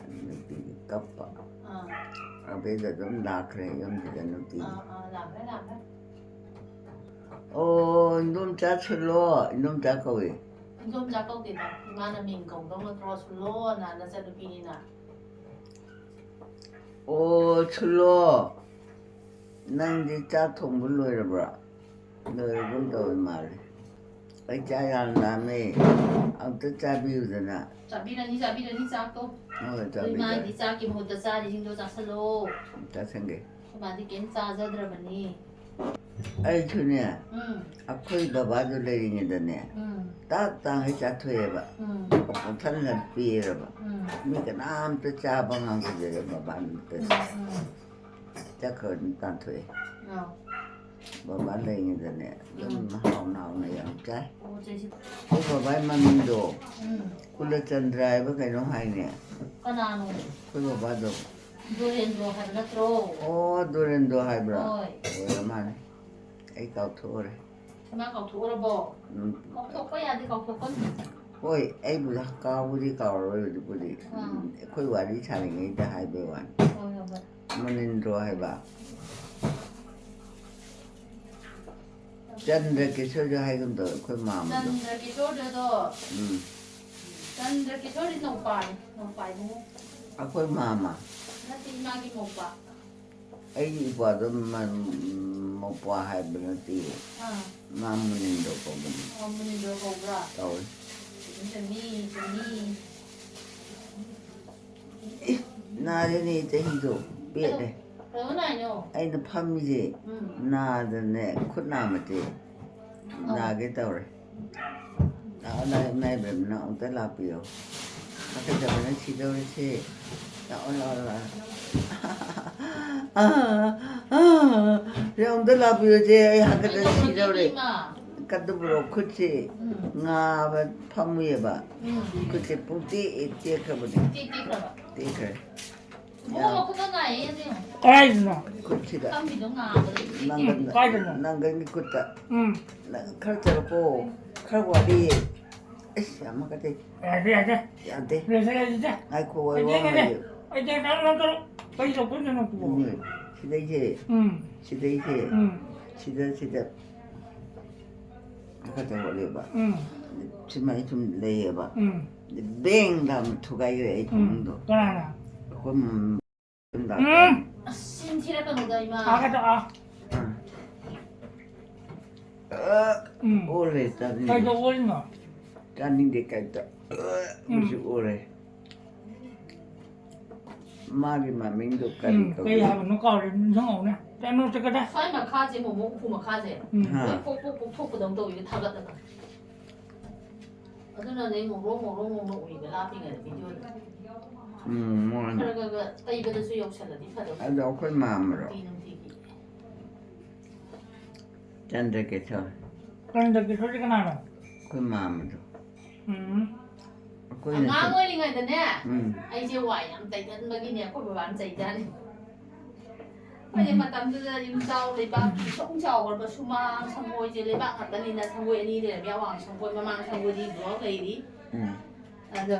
ꯅꯨꯄꯤꯗꯤ ꯀꯞꯄ꯫ ꯑꯥ꯫ ꯑꯕꯦꯗ ꯑꯗꯨꯝ ꯂꯥꯛꯈ꯭ꯔꯦ ꯌꯨꯝꯁꯤꯗ ꯅꯨꯄꯤ꯫ ꯑꯥ, ꯑꯥ, ꯂꯥꯛꯈ꯭ꯔꯦ, ꯂꯥꯛꯈ꯭ꯔꯦ꯫ ꯑꯣ, ꯏꯟꯗꯣꯝꯆꯥ ꯁꯨꯂꯣ, ꯏꯟꯗꯣꯝꯆꯥ ꯀꯧꯏ꯫ ꯏꯟꯗꯣꯝꯆꯥ ꯀꯧꯗꯦꯗ, ꯏꯃꯥꯅ ꯃꯤꯡ ꯀꯧꯗꯧ ꯅꯠꯇ꯭ꯔꯣ? ꯁꯨꯂꯣꯅ ꯅꯆꯟꯅꯨꯄꯤꯅꯤꯅ꯫ ꯑꯣ, ꯁꯨꯂꯣ, ꯅꯪꯗꯤ ꯆꯥꯛ ꯊꯣꯡꯕ ꯂꯣꯏꯔꯕ꯭ꯔꯥ? ꯂꯣꯏꯔꯒꯨꯝ ꯇꯧꯋꯤ ꯃꯥꯜꯂꯦ꯫ ꯑꯩ ꯆꯥꯛ ꯌꯥꯝ ꯂꯥꯝꯃꯦ, ꯑꯝꯇ ꯆꯥꯕꯤꯌꯨꯗꯅ꯫ ꯆꯥꯕꯤꯔꯅꯤ, ꯆꯥꯕꯤꯔꯅꯤ ꯆꯥꯛꯇꯣ꯫ ꯍꯣꯏ, ꯑꯗꯨ ꯆꯥꯕꯤꯒꯦ꯫ ꯏꯃꯥꯒꯤꯗꯤ ꯆꯥꯛꯀꯤ ꯃꯍꯨꯠꯇ ꯆꯥꯔꯤꯁꯤꯡꯗꯣ ꯆꯥꯁꯜꯂꯣ꯫ ꯆꯥꯁꯟꯒꯦ꯫ ꯑꯩꯈꯣꯏ ꯃꯥꯗꯤ ꯀꯩꯝ ꯆꯥꯖꯗ꯭ꯔꯕꯅꯤ꯫ ꯑꯩꯁꯨꯅꯦ, ꯎꯝ꯫ ꯑꯩꯈꯣꯏ ꯕꯕꯥꯗꯣ ꯂꯩꯔꯤꯉꯩꯗꯅꯦ, ꯎꯝ꯫ ꯇꯥꯛ ꯇꯥꯡꯈꯩ ꯆꯥꯊꯣꯛꯑꯦꯕ꯫ ꯎꯝ꯫ ꯄꯨꯡꯊꯟ ꯊꯟ ꯄꯤꯔꯕ꯫ ꯎꯝ꯫ ꯃꯤ ꯀꯅꯥꯝꯇ ꯆꯥꯕ ꯉꯝꯈꯤꯗꯦꯕ ꯕꯕꯥ ꯅꯠꯇꯅ꯫ ꯎꯝ, ꯎꯝ꯫ ꯆꯠꯈ꯭ꯔ ꯑꯗꯨꯝ ꯇꯥꯟꯊꯣꯛꯑꯦ꯫ ꯑꯥꯎ꯫ ꯕꯕꯥ ꯂꯩꯔꯤꯉꯩꯗꯅꯦ, ꯑꯗꯨꯝ ꯎꯝ꯫ ꯍꯥꯎꯅ ꯍꯥꯎꯅ ꯌꯥꯝ ꯆꯥꯏ꯫ ꯑꯣ, ꯆꯦꯁꯤ꯫ ꯑꯩꯈꯣꯏ ꯕꯕꯥꯒꯤ ꯃꯃꯤꯡꯗꯣ ꯎꯝ꯫ ꯀꯨꯂꯆꯟꯗ꯭ꯔ ꯍꯥꯏꯕ ꯀꯩꯅꯣꯝ ꯍꯥꯏꯅꯦ꯫ ꯀꯅꯥꯅꯣ? ꯑꯩꯈꯣꯏ ꯕꯕꯥꯗꯣ꯫ ꯗꯨꯔꯦꯟꯗ꯭ꯔꯣ ꯍꯥꯏꯕ ꯅꯠꯇ꯭ꯔꯣ? ꯑꯣ, ꯗꯨꯔꯦꯟꯗ꯭ꯔꯣ ꯍꯥꯏꯕ꯭ꯔꯥ? ꯍꯣꯏ꯫ ꯑꯣꯏꯔ ꯃꯥꯜꯂꯦ꯫ ꯑꯩ ꯀꯥꯎꯊꯣꯛꯎꯔꯦ꯫ ꯏꯃꯥ ꯀꯥꯎꯊꯣꯛꯎꯔꯕꯣ? ꯎꯝ꯫ ꯀꯥꯎꯊꯣꯛꯄ ꯌꯥꯗꯦ, ꯀꯥꯎꯊꯣꯛꯀꯅꯨ꯫ ꯍꯣꯏ, ꯑꯩꯕꯨ ꯀꯥꯎꯕꯨꯗꯤ ꯀꯥꯎꯔꯔꯣꯏ ꯍꯧꯖꯤꯛꯄꯨꯗꯤ꯫ ꯑꯥ꯫ ꯎꯝ, ꯑꯩꯈꯣꯏ ꯋꯥꯔꯤ ꯁꯥꯔꯤꯉꯩꯗ ꯍꯥꯏꯕꯩ ꯋꯥꯅꯤ꯫ ꯍꯣꯏ, ꯍꯣꯏ, ꯍꯣꯏ꯫ ꯃꯨꯅꯤꯟꯗ꯭ꯔꯣ ꯍꯥꯏꯕ꯫ ꯆꯟꯗ꯭ꯔ ꯀꯤꯁꯣꯔꯁꯨ ꯍꯥꯏꯒꯨꯝ ꯇꯧꯋꯦ, ꯑꯩꯈꯣꯏ ꯃꯥꯝꯃꯗꯣ꯫ ꯆꯟꯗ꯭ꯔ ꯀꯤꯁꯣꯔꯗꯣ꯫ ꯎꯝ꯫ ꯆꯟꯗ꯭ꯔ ꯀꯤꯁꯣꯔꯗꯤ ꯅꯧꯄꯥꯅꯤ, ꯅꯧꯄꯥ ꯏꯕꯨꯡꯉꯣ꯫ ꯑꯩꯈꯣꯏ ꯃꯥꯝꯃ꯫ ꯅꯠꯇꯦ, ꯏꯃꯥꯒꯤ ꯃꯧꯄꯥ꯫ ꯑꯩꯒꯤ ꯏꯄ꯭ꯋꯥꯗꯣ ꯃ-, ꯃꯧꯄ꯭ꯋꯥ ꯍꯥꯏꯕ ꯅꯠꯇꯦ꯫ ꯑꯥ꯫ ꯃꯥ ꯃꯨꯅꯤꯟꯗ꯭ꯔꯣ ꯀꯧꯕꯅꯤ꯫ ꯑꯣ, ꯃꯨꯅꯤꯟꯗ꯭ꯔꯣ ꯀꯧꯕ꯭ꯔꯥ? ꯀꯧꯏ꯫ ꯆꯨꯝꯃꯤ, ꯆꯨꯝꯃꯤ꯫ ꯑꯦ, ꯅꯥꯔꯦꯅꯦ ꯆꯍꯤꯗꯣ, ꯄꯦꯠꯂꯦ꯫ ꯀꯩꯗꯧ-, ꯀꯩꯗꯧ ꯅꯥꯏꯅꯣ? ꯑꯩꯅ ꯐꯝꯃꯤꯁꯦ ꯎꯝ꯫ ꯅꯥꯗꯅꯦ, ꯈꯨꯠ ꯅꯥꯝꯃꯁꯦ ꯑꯧ꯫ ꯅꯥꯒꯦ ꯇꯧꯔꯦ꯫ ꯂꯥꯛꯑꯣ, ꯂꯥꯛꯑꯣ, ꯏꯃꯥ ꯏꯕꯦꯝꯃ, ꯅꯪ ꯑꯃꯨꯛꯇ ꯂꯥꯛꯄꯤꯌꯣ꯫ ꯍꯥꯀꯠꯆꯕꯅ ꯁꯤꯗꯧꯔꯦꯁꯦ꯫ ꯂꯥꯛꯑꯣ, ꯂꯥꯛꯑꯣ, ꯂꯥꯛꯑꯣ꯫ ꯑꯥ, ꯑꯥ, ꯁꯤ ꯑꯃꯨꯛꯇ ꯂꯥꯛꯄꯤꯌꯣꯁꯦ, ꯑꯩ ꯍꯥꯀꯠꯆ ꯀꯩꯗꯧꯔꯒꯦ, ꯁꯤꯗꯧꯔꯦ꯫ ꯏꯃꯥ? ꯀꯠꯇꯕꯨꯔꯣ ꯈꯨꯠꯁꯦ ꯎꯝ꯫ ꯉꯥꯕ ꯐꯝꯃꯨꯏꯑꯕ꯫ ꯎꯝ꯫ ꯈꯨꯠꯁꯦ ꯄꯨꯡꯇꯦꯛ ꯇꯦꯛꯈ꯭ꯔꯕꯅꯦ꯫ ꯄꯨꯡꯇꯦꯛ ꯇꯦꯛꯈ꯭ꯔꯕ? ꯇꯦꯛꯈ꯭ꯔꯦ꯫ ꯏꯕꯨꯡꯉꯣ, ꯌꯥꯝ ꯃꯈꯨꯠꯇ ꯅꯥꯏꯌꯦ, ꯌꯦꯡꯉꯣ꯫ ꯀꯗꯥꯏꯗꯅꯣ? ꯈꯨꯠꯁꯤꯗ꯫ ꯐꯝꯃꯤꯗꯣ ꯉꯥꯕꯗ ꯄꯨꯡꯇꯦꯛ ꯇꯦꯛꯈ꯭ꯔꯕ꯫ ꯅꯪꯒꯟꯗ, ꯀꯥꯏꯗꯅꯣ? ꯅꯪꯒꯟꯒꯤ ꯈꯨꯠꯇ꯫ ꯎꯝ꯫ ꯅꯪ ꯈꯔ ꯆꯠꯂꯨꯀꯣ꯫ ꯈꯔ ꯋꯥꯠꯂꯤ꯫ ꯑꯩꯁ, ꯌꯥꯝ ꯍꯥꯀꯠꯆꯩ꯫ ꯌꯥꯗꯦ, ꯌꯥꯗꯦ꯫ ꯌꯥꯗꯦ꯫ ꯂꯣꯏꯁꯤꯜꯂꯁꯤꯗ꯫ ꯉꯥꯏꯈꯣ, ꯑꯩ ꯌꯥꯗꯦ, ꯋꯥ ꯌꯥꯗꯦ꯫ ꯉꯥꯡꯒꯦ꯫ ꯑꯩ ꯆꯥꯛ ꯆꯥꯔꯣ, ꯆꯥꯔꯣ꯫ ꯀꯩ ꯇꯧꯗꯣꯏꯅꯣ ꯅꯪꯕꯨ? ꯎꯝ, ꯁꯤꯗꯩꯁꯦ꯫ ꯎꯝ꯫ ꯁꯤꯗꯩꯁꯦ꯫ ꯎꯝ꯫ ꯁꯤꯗ, ꯁꯤꯗ꯫ ꯍꯥꯀꯠꯆ ꯍꯣꯠꯂꯦꯕ꯫ ꯎꯝ꯫ ꯁꯨꯃꯥꯏꯅ ꯁꯨꯝ ꯂꯩꯌꯦꯕ꯫ ꯎꯝ꯫ ꯕꯦꯡ ꯂꯥꯎꯅ ꯊꯨꯒꯥꯏꯈ꯭ꯔꯦ ꯑꯩ ꯎꯝ꯫ ꯐꯃꯨꯡꯗꯣ꯫ ꯀꯅꯥꯅ? ꯑꯩꯈꯣꯏ ꯃꯝ-, ꯎꯝ꯫ ꯑꯁ, ꯆꯤꯟ ꯊꯤꯔꯛꯀꯅꯨꯗ, ꯏꯃꯥ꯫ ꯑꯥ, ꯀꯩꯗꯧ-, ꯑꯥ꯫ ꯑꯥ꯫ ꯎꯝ꯫ ꯑꯣꯜꯂꯦ, ꯆꯥꯅꯤꯡꯗꯦ꯫ ꯀꯩꯗ ꯑꯣꯜꯂꯤꯅꯣ? ꯆꯥꯅꯤꯡꯗꯦ, ꯀꯩꯗ꯫ ꯎꯝ꯫ ꯃꯁꯤ ꯑꯣꯜꯂꯦ꯫ ꯃꯥꯒꯤ ꯃꯃꯤꯡꯗꯣ ꯀꯔꯤ ꯎꯝ, ꯀꯧꯏ? ꯀꯩ ꯍꯥꯏꯕꯅꯣ ꯀꯥꯎꯔꯦ, ꯅꯤꯡꯁꯤꯡꯉꯧꯅꯦ꯫ ꯀꯩꯅꯣ ꯆꯠꯀꯗ? ꯁ꯭ꯋꯥꯏ ꯃꯈꯥꯁꯦ ꯃꯣꯃꯣ ꯎꯄꯨ ꯃꯈꯥꯁꯦ꯫ ꯎꯝ꯫ ꯍꯥ꯫ ꯂꯣꯏ ꯄꯣꯛ ꯄꯣꯛ ꯄꯣꯛꯊꯣꯛꯄꯗꯧꯅ ꯇꯧꯋꯤꯅꯦ, ꯊꯥꯒꯠꯂꯒ꯫ ꯑꯗꯨꯅꯅꯦ ꯉꯧꯔꯣꯛ ꯉꯧꯔꯣꯛ ꯉꯧꯅ ꯎꯏꯕ ꯂꯥꯞꯄꯤꯉꯩꯗ ꯚꯤꯗꯤꯑꯣꯗ꯫ ꯎꯝ, ꯃꯣꯏꯅ꯫ ꯈꯔ ꯈꯔ ꯈꯔ ꯇꯩꯕꯗꯁꯨ ꯌꯧꯁꯜꯂꯗꯤ ꯐꯗꯧꯕ꯫ ꯑꯗꯣ ꯑꯩꯈꯣꯏ ꯃꯥꯝꯃꯔꯣ? ꯅꯨꯡꯇꯤ ꯅꯨꯡꯇꯤꯒꯤ꯫ ꯆꯟꯗ꯭ꯔꯀꯦꯁꯣꯔ꯫ ꯆꯟꯗ꯭ꯔꯀꯦꯁꯣꯔꯁꯦ ꯀꯅꯥꯅꯣ? ꯑꯩꯈꯣꯏ ꯃꯥꯝꯃꯗꯣ꯫ ꯎꯝ꯫ ꯑꯩꯈꯣꯏꯅ ꯑꯉꯥꯡ ꯁꯨꯝ ꯑꯣꯏꯔꯤꯉꯩꯗꯅꯦ, ꯎꯝ꯫ ꯑꯩꯁꯦ ꯋꯥꯏ ꯌꯥꯝ ꯇꯩꯒꯟꯕꯒꯤꯅꯦ, ꯑꯩꯈꯣꯏ ꯕꯕꯥꯅ ꯆꯩꯖꯥꯅꯤ꯫ ꯑꯩꯈꯣꯏꯗꯤ ꯎꯝ꯫ ꯃꯇꯝꯗꯨꯗ ꯌꯨꯝꯖꯥꯎ ꯂꯩꯕꯥꯛꯀꯤ ꯏꯆꯥꯎ ꯆꯥꯎꯈ꯭ꯔꯕ ꯁꯨꯃꯥꯡ ꯁꯪꯒꯣꯏꯁꯦ ꯂꯩꯕꯥꯛ ꯉꯥꯛꯇꯅꯤꯅ, ꯁꯪꯒꯣꯏ ꯑꯅꯤ ꯂꯩꯔꯝꯃꯤ, ꯑꯋꯥꯡ ꯁꯪꯒꯣꯏ, ꯃꯃꯥꯡ ꯁꯪꯒꯣꯏꯗꯤ ꯕ꯭ꯂꯣꯛ ꯂꯩꯔꯤ꯫ ꯎꯝ꯫ ꯑꯗꯣ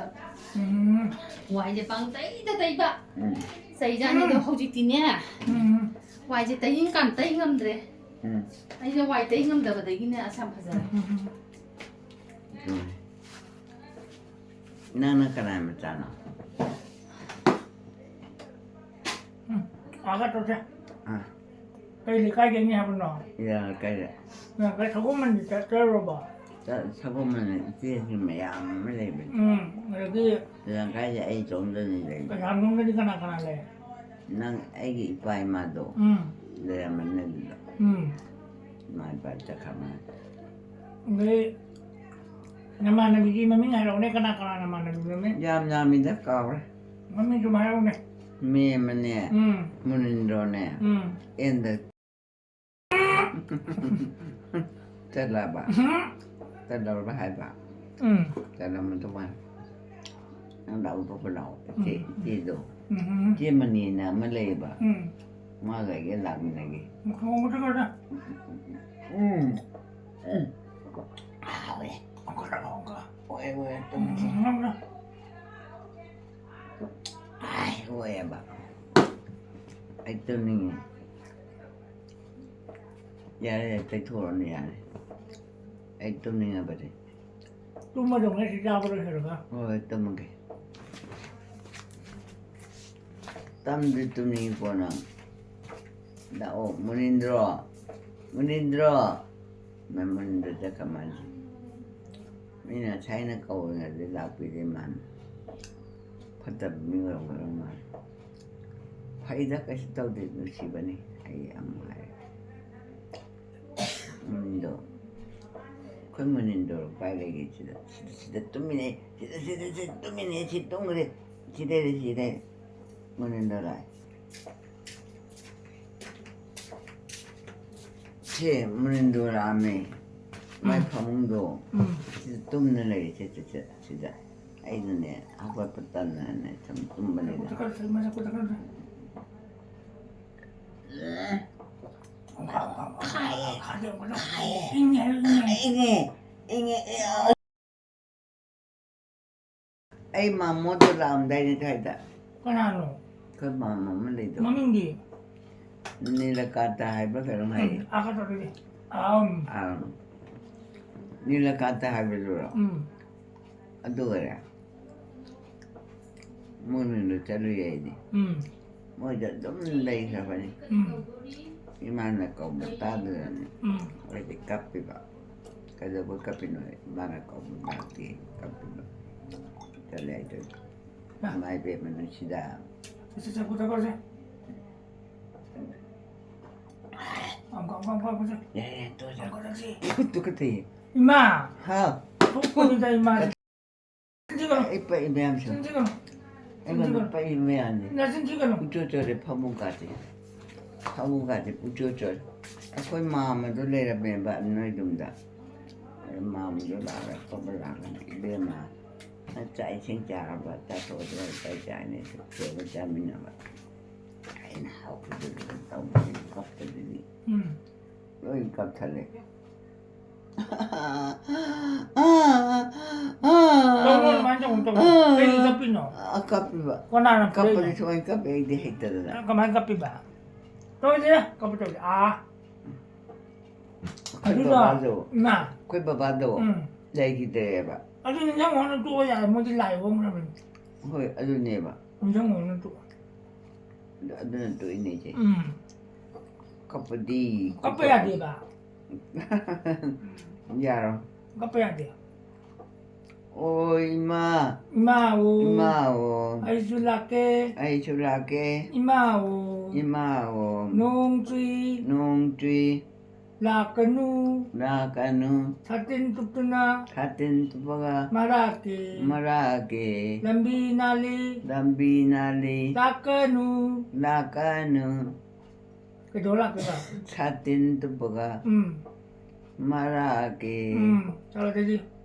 ꯎꯝ꯫ ꯋꯥꯏꯁꯦ ꯄꯪꯇꯩꯗ ꯇꯩꯕ꯫ ꯎꯝ꯫ ꯆꯩꯖꯥꯅꯤꯗꯣ ꯎꯝ꯫ ꯍꯧꯖꯤꯛꯇꯤꯅꯦ, ꯎꯝ꯫ ꯋꯥꯏꯁꯦ ꯇꯩꯅꯤꯡꯀꯥꯟ ꯇꯩ ꯉꯝꯗ꯭ꯔꯦ꯫ ꯎꯝ꯫ ꯑꯩꯁꯦ ꯋꯥꯏ ꯇꯩ ꯉꯝꯗꯕꯗꯒꯤꯅꯦ ꯑꯁ ꯌꯥꯝ ꯐꯖꯔꯦ꯫ ꯎꯝ꯫ ꯅꯪꯅ ꯀꯅꯥꯏ ꯃꯆꯥꯅꯣ? ꯎꯝ, ꯑꯥꯒ ꯇꯧꯁꯦ꯫ ꯑꯥ꯫ ꯀꯩ ꯂꯩꯀꯥꯏꯗꯩꯅꯤ ꯍꯥꯏꯕꯅꯣ? ꯏꯔꯥ ꯂꯩꯀꯥꯏꯗ꯫ ꯅꯪ ꯀꯩ ꯁꯒꯣꯜꯕꯟꯗꯤ ꯆꯠ-, ꯆꯠꯂꯨꯔꯕꯣ? ꯆꯠ-, ꯁꯒꯣꯜꯕꯟꯗ ꯏꯆꯦꯁꯤꯡ ꯃꯌꯥꯝ ꯑꯃ ꯂꯩꯕꯅꯤ꯫ ꯎꯝ, ꯑꯗꯒꯤ ꯏꯔꯥ ꯂꯩꯀꯥꯏꯗ ꯑꯩ ꯏꯇꯣꯝꯗꯅꯤ ꯂꯩꯕ꯫ ꯀꯩꯁꯥꯝꯊꯣꯡꯗꯗꯤ ꯀꯅꯥ ꯀꯅꯥ ꯂꯩ? ꯅꯪ ꯑꯩꯒꯤ ꯏꯄꯥ ꯏꯃꯥꯗꯣ ꯎꯝ꯫ ꯂꯩꯔꯝꯃꯅꯤ ꯑꯗꯨꯗ꯫ ꯎꯝ꯫ ꯏꯃꯥ ꯏꯄꯥ ꯆꯠꯈ꯭ꯔ ꯃꯥꯜꯂꯦ꯫ ꯑꯗꯩ ꯅꯃꯥꯟꯅꯕꯤꯒꯤ ꯃꯃꯤꯡ ꯍꯥꯏꯔꯛꯎꯅꯦ, ꯀꯅꯥ ꯀꯅꯥ ꯅꯃꯥꯟꯅꯕꯤ ꯃꯃꯤꯡ? ꯌꯥꯝ ꯌꯥꯝꯃꯤꯗ, ꯀꯥꯎꯔꯦ꯫ ꯃꯃꯤꯡ ꯁꯨꯝ ꯍꯥꯏꯔꯛꯎꯅꯦ꯫ « ꯃꯦꯝ ꯃꯅꯦ, ꯎꯝ꯫ ꯃꯨꯅꯤꯟꯗ꯭ꯔꯣꯅꯦ, ꯎꯝ꯫ ꯑꯦꯟꯗ ꯆꯠꯂꯕ? ꯎꯝ꯫ ꯆꯠꯂꯕ ꯍꯥꯏꯕ? ꯎꯝ꯫ ꯆꯠꯂꯝꯃꯗꯧ ꯃꯥꯜꯂꯦ꯫ ꯅꯪ ꯂꯥꯛꯑꯣ, ꯄꯥꯄ ꯂꯥꯛꯑꯣ꯫ ꯏꯆꯦ, ꯎꯝ꯫ ꯏꯆꯦꯗꯣ꯫ ꯎꯝ꯫ ꯏꯆꯦ ꯃꯅꯤꯅ ꯑꯃ ꯂꯩꯌꯦꯕ꯫ ꯎꯝ꯫ ꯃꯥꯒ ꯑꯩꯒ ꯂꯥꯛꯃꯤꯟꯅꯒꯦ꯫ ꯎꯝ꯫ ꯎꯝ꯫ ꯍꯥꯎꯋꯦ꯫ ꯍꯣꯏ, ꯍꯣꯏ, ꯇꯨꯝꯁꯤ꯫ ꯎꯝ꯫ ꯑꯥꯏ, ꯍꯣꯏꯑꯕ꯫ ꯑꯩ ꯇꯨꯝꯅꯤꯡꯉꯦ꯫ ꯌꯥꯔꯦ, ꯇꯩꯊꯣꯛꯑꯅꯤ, ꯌꯥꯔꯦ꯫ ꯑꯩ ꯇꯨꯝꯅꯤꯡꯉꯕꯅꯦ꯫ ꯇꯨꯝꯃꯗꯧꯅꯦ ꯁꯤ ꯆꯥꯕ ꯂꯣꯏꯁꯤꯜꯂꯒ꯫ ꯍꯣꯏ, ꯇꯨꯝꯃꯒꯦ꯫ ꯇꯝꯗꯤ ꯇꯨꯝꯅꯤꯡꯉꯤꯀꯣ ꯅꯪ꯫ ꯂꯥꯛꯑꯣ, ꯃꯨꯅꯤꯟꯗ꯭ꯔꯣ꯫ ꯃꯨꯅꯤꯟꯗ꯭ꯔꯣ꯫ ꯃꯃꯟꯗ ꯆꯠꯈ꯭ꯔ ꯃꯥꯜꯂꯦ꯫ ꯃꯤꯅ ꯊꯥꯏꯅ ꯀꯧꯔꯤꯉꯩꯗ ꯂꯥꯛꯄꯤꯗꯦ ꯃꯥꯅ꯫ ꯐꯠꯇꯕ ꯃꯤ ꯑꯣꯏꯔꯝꯒꯗꯧ ꯃꯥꯜꯂꯦ꯫ ꯐꯩꯗ, ꯀꯩꯁꯨ ꯇꯧꯗꯦ, ꯅꯨꯡꯁꯤꯕꯅꯤ꯫ ꯑꯩ ꯌꯥꯝ ꯅꯨꯡꯉꯥꯏꯔꯦ꯫ ꯃꯨꯅꯤꯟꯗꯣ, ꯑꯩꯈꯣꯏ ꯃꯨꯅꯤꯟꯗꯣ ꯀꯥꯏ ꯂꯩꯒꯦ? ꯁꯤꯗ, ꯁꯤꯗ, ꯁꯤꯗ ꯇꯨꯝꯃꯤꯅꯦ꯫ ꯁꯤꯗ, ꯁꯤꯗ, ꯁꯤꯗ ꯇꯨꯝꯃꯤꯅꯦ꯫ ꯁꯤ ꯇꯨꯝꯈ꯭ꯔꯦ꯫ ꯁꯤꯗ ꯂꯩ, ꯁꯤꯗ ꯂꯩ꯫ ꯃꯨꯅꯤꯟꯗꯣ ꯂꯥꯛꯑꯦ꯫ ꯁꯦ ꯃꯨꯅꯤꯟꯗꯣ ꯂꯥꯛꯑꯝꯃꯦ꯫ ꯃꯥꯏ ꯎꯝ꯫ ꯐꯃꯨꯡꯗꯣ ꯎꯝ꯫ ꯁꯤꯗ ꯇꯨꯝꯅ ꯂꯩꯔꯦ꯫ ꯁꯦ, ꯁꯦ, ꯁꯦ, ꯁꯤꯗ꯫ ꯑꯩꯅꯅꯦ, ꯍꯧꯒꯠꯄ ꯇꯟꯗꯅꯅꯦ ꯁꯨꯝ ꯇꯨꯝꯕꯅꯤꯗ꯫ ꯃꯁꯛ ꯀꯨꯠꯇ ꯀꯠꯂꯨꯁꯦ, ꯃꯁꯛ ꯀꯨꯠꯇ ꯀꯠꯂꯨꯁꯦ꯫ ꯈꯥꯏꯌꯦ꯫ ꯈꯥꯏꯌꯦ꯫ ꯏꯪꯉꯦ ꯍꯥꯏꯌꯨ, ꯏꯪꯉꯦ ꯍꯥꯏꯌꯨ꯫ ꯏꯪꯉꯦ, ꯏꯪꯉꯦ, ꯏꯪꯉꯦ꯫ ꯑꯩ ꯃꯥꯃꯣꯗꯣ ꯂꯥꯛꯑꯝꯗꯥꯏꯅꯦ ꯊꯥꯏꯗ꯫ ꯀꯅꯥꯅꯣ? ꯑꯩꯈꯣꯏ ꯃꯥꯃꯣ ꯑꯃ ꯂꯩꯗꯣ꯫ ꯃꯃꯤꯡꯗꯤ? ꯅꯤꯂꯀꯥꯟꯇ ꯍꯥꯏꯕ꯭ꯔꯥ ꯀꯩꯅꯣꯝ ꯍꯥꯏꯌꯦ꯫ ꯎꯝ, ꯑꯥ, ꯀꯩꯅꯣꯗꯨꯗꯤ꯫ ꯑꯥ, ꯎꯝ꯫ ꯑꯥ꯫ ꯅꯤꯂꯀꯥꯟꯇ ꯍꯥꯏꯕꯗꯨꯔꯣ? ꯎꯝ꯫ ꯑꯗꯨ ꯑꯣꯏꯔꯦ꯫ ꯃꯣꯏ ꯃꯌꯨꯝꯗ ꯆꯠꯂꯨꯏ ꯑꯩꯗꯤ꯫ ꯎꯝ꯫ ꯃꯣꯏꯗ ꯑꯗꯨꯝ ꯂꯩꯈ꯭ꯔꯕꯅꯤ꯫ ꯎꯝ꯫ ꯏꯃꯥꯅ ꯀꯧꯕ ꯇꯥꯗꯗꯅ ꯎꯝ꯫ ꯑꯩꯗꯤ ꯀꯞꯄꯤꯕ꯫ ꯀꯩꯗꯧꯕ ꯀꯞꯄꯤꯅꯣ? ꯏꯃꯥꯅ ꯀꯧꯕ ꯇꯥꯗꯦ ꯀꯞꯄꯤꯕ꯫ ꯆꯠꯂꯦ ꯑꯩꯗꯣ꯫ ꯂꯥ꯫ ꯏꯃꯥ ꯏꯕꯦꯝꯃ ꯅꯨꯡꯁꯤꯗ꯫ ꯁꯦ, ꯁꯦ, ꯁꯦ, ꯀꯨꯠꯇ ꯀꯠꯂꯨꯁꯦ꯫ ꯑꯃꯨꯛ, ꯑꯃꯨꯛ, ꯑꯃꯨꯛ, ꯑꯃꯨꯛ, ꯑꯃꯨꯛ꯫ ꯌꯥꯔꯦ, ꯌꯥꯔꯦ, ꯇꯣꯛꯑꯁꯦ꯫ ꯑꯃꯨꯛ ꯀꯠꯂꯁꯤ꯫ ꯇꯨ-, ꯇꯨꯀꯠꯆꯩꯌꯦ꯫ ꯏꯃꯥ! ꯍꯥꯎ꯫ ꯊꯣꯛꯄꯅꯤꯗ, ꯏꯃꯥ꯫ ꯆꯤꯟ ꯊꯤꯒꯅꯨ꯫ ꯑꯩ ꯄꯛꯏ ꯃꯌꯥꯝꯁꯦ꯫ ꯆꯤꯟ ꯊꯤꯒꯅꯨ꯫ ꯑꯩꯉꯣꯟꯗ ꯆꯤꯟ ꯊꯤꯒꯅꯨ꯫ ꯄꯛꯏ ꯃꯌꯥꯝꯁꯦ꯫ ꯅꯆꯤꯟ ꯊꯤꯒꯅꯨ꯫ ꯄꯨꯡꯆꯣꯠ ꯆꯣꯠꯂꯦ ꯐꯃꯨꯡ ꯀꯥꯁꯦ꯫ ꯐꯃꯨꯡ ꯀꯥꯁꯦ ꯄꯨꯡꯆꯣꯠ ꯆꯣꯠꯂꯦ꯫ ꯑꯩꯈꯣꯏ ꯃꯥꯝꯃꯗꯣ ꯂꯩꯔꯝꯃꯦꯕ ꯅꯣꯏ ꯌꯨꯝꯗ꯫ ꯑꯗ ꯃꯥꯝꯃꯗꯣ ꯂꯥꯛꯑꯒ ꯐꯝꯕ ꯂꯥꯛꯑꯒ, "ꯏꯕꯦꯝꯃ, ꯅꯪ ꯆꯥꯛ ꯏꯁꯤꯡ ꯆꯥꯔꯕ? ꯆꯥꯊꯣꯛꯑꯗ꯭ꯔꯣ?" ꯆꯥꯛ ꯆꯥꯏꯅꯦ꯫ ꯊꯣꯡꯉꯒ ꯆꯥꯃꯤꯟꯅꯕ꯫ ꯑꯩꯅ ꯍꯥꯎꯈꯤꯕꯗꯨꯗ ꯇꯧꯕꯗꯤ ꯀꯞꯄꯗꯨꯗꯤ꯫ ꯎꯝ꯫ ꯂꯣꯏ ꯀꯛꯊꯠꯂꯦ꯫ ꯇꯧꯅꯨ, ꯑꯗꯨꯃꯥꯏꯅ ꯇꯧꯅꯨ, ꯇꯧꯅꯨ꯫ ꯀꯩꯒꯤ ꯀꯞꯄꯤꯅꯣ? ꯑ, ꯀꯞꯄꯤꯕ꯫ ꯀꯅꯥꯅ ꯀꯞꯄꯗꯤ ꯐꯨꯔꯛꯏꯅꯣ? ꯁꯨꯃꯥꯏꯅ ꯀꯞꯄꯦ, ꯑꯩꯗꯤ ꯍꯩꯇꯗꯅ꯫ ꯅꯪ ꯀꯃꯥꯏꯅ ꯀꯞꯄꯤꯕ? ꯇꯧꯗꯦ, ꯀꯞꯄ ꯇꯧꯗꯦ꯫ ꯑꯥ꯫ ꯑꯩꯈꯣꯏ ꯑꯗꯨꯗꯣ, ꯕꯕꯥꯗꯣ, ꯏꯃꯥ꯫ ꯑꯩꯈꯣꯏ ꯕꯕꯥꯗꯣ ꯎꯝ꯫ ꯂꯩꯈꯤꯗ꯭ꯔꯦꯕ꯫ ꯑꯗꯨ ꯅꯤꯡꯁꯤꯡꯉꯨꯔꯅꯨ, ꯇꯣꯛꯑꯣ ꯌꯥꯔꯦ, ꯃꯣꯏꯗꯤ ꯂꯥꯏ ꯑꯣꯟꯈ꯭ꯔꯕꯅꯤ꯫ ꯍꯣꯏ, ꯑꯗꯨꯅꯦꯕ꯫ ꯅꯤꯡꯁꯤꯡꯉꯨꯔꯅꯨ, ꯇꯣꯛꯑꯣ꯫ ꯑꯗꯨ-, ꯑꯗꯨꯅ ꯇꯣꯛꯏꯅꯦ, ꯏꯆꯦ꯫ ꯎꯝ꯫ ꯀꯞꯄꯗꯤ ꯀꯞꯄ ꯌꯥꯗꯦꯕ꯫ ꯌꯥꯔꯣ꯫ ꯀꯞꯄ ꯌꯥꯗꯦ꯫ ꯑꯣ ꯏꯃꯥ, ꯏꯃꯥ ꯑꯣ꯫ ꯏꯃꯥ ꯑꯣ꯫ ꯑꯩꯁꯨ ꯂꯥꯛꯀꯦ꯫ ꯑꯩꯁꯨ ꯂꯥꯛꯀꯦ꯫ ꯏꯃꯥ ꯑꯣ꯫ ꯏꯃꯥ ꯑꯣ꯫ ꯅꯣꯡ ꯆꯨꯏ꯫ ꯅꯣꯡ ꯆꯨꯏ꯫ ꯂꯥꯛꯀꯅꯨ꯫ ꯂꯥꯛꯀꯅꯨ꯫ ꯁꯥꯇꯤꯟ ꯇꯨꯞꯇꯨꯅ꯫ ꯁꯥꯇꯤꯟ ꯇꯨꯞꯄꯒ꯫ ꯃꯔꯥꯛꯀꯦ꯫ ꯃꯔꯥꯛꯀꯦ꯫ ꯂꯝꯕꯤ ꯅꯥꯜꯂꯤ꯫ ꯂꯝꯕꯤ ꯅꯥꯜꯂꯤ꯫ ꯂꯥꯛꯀꯅꯨ꯫ ꯂꯥꯛꯀꯅꯨ꯫ ꯀꯩꯗꯧ ꯂꯥꯛꯇꯣꯏꯕ? ꯁꯥꯇꯤꯟ ꯇꯨꯞꯄꯒ꯫ ꯎꯝ꯫ ꯃꯔꯥꯛꯀꯦ꯫ ꯎꯝ꯫ ꯆꯠꯂꯣ ꯑꯗꯩꯗꯤ꯫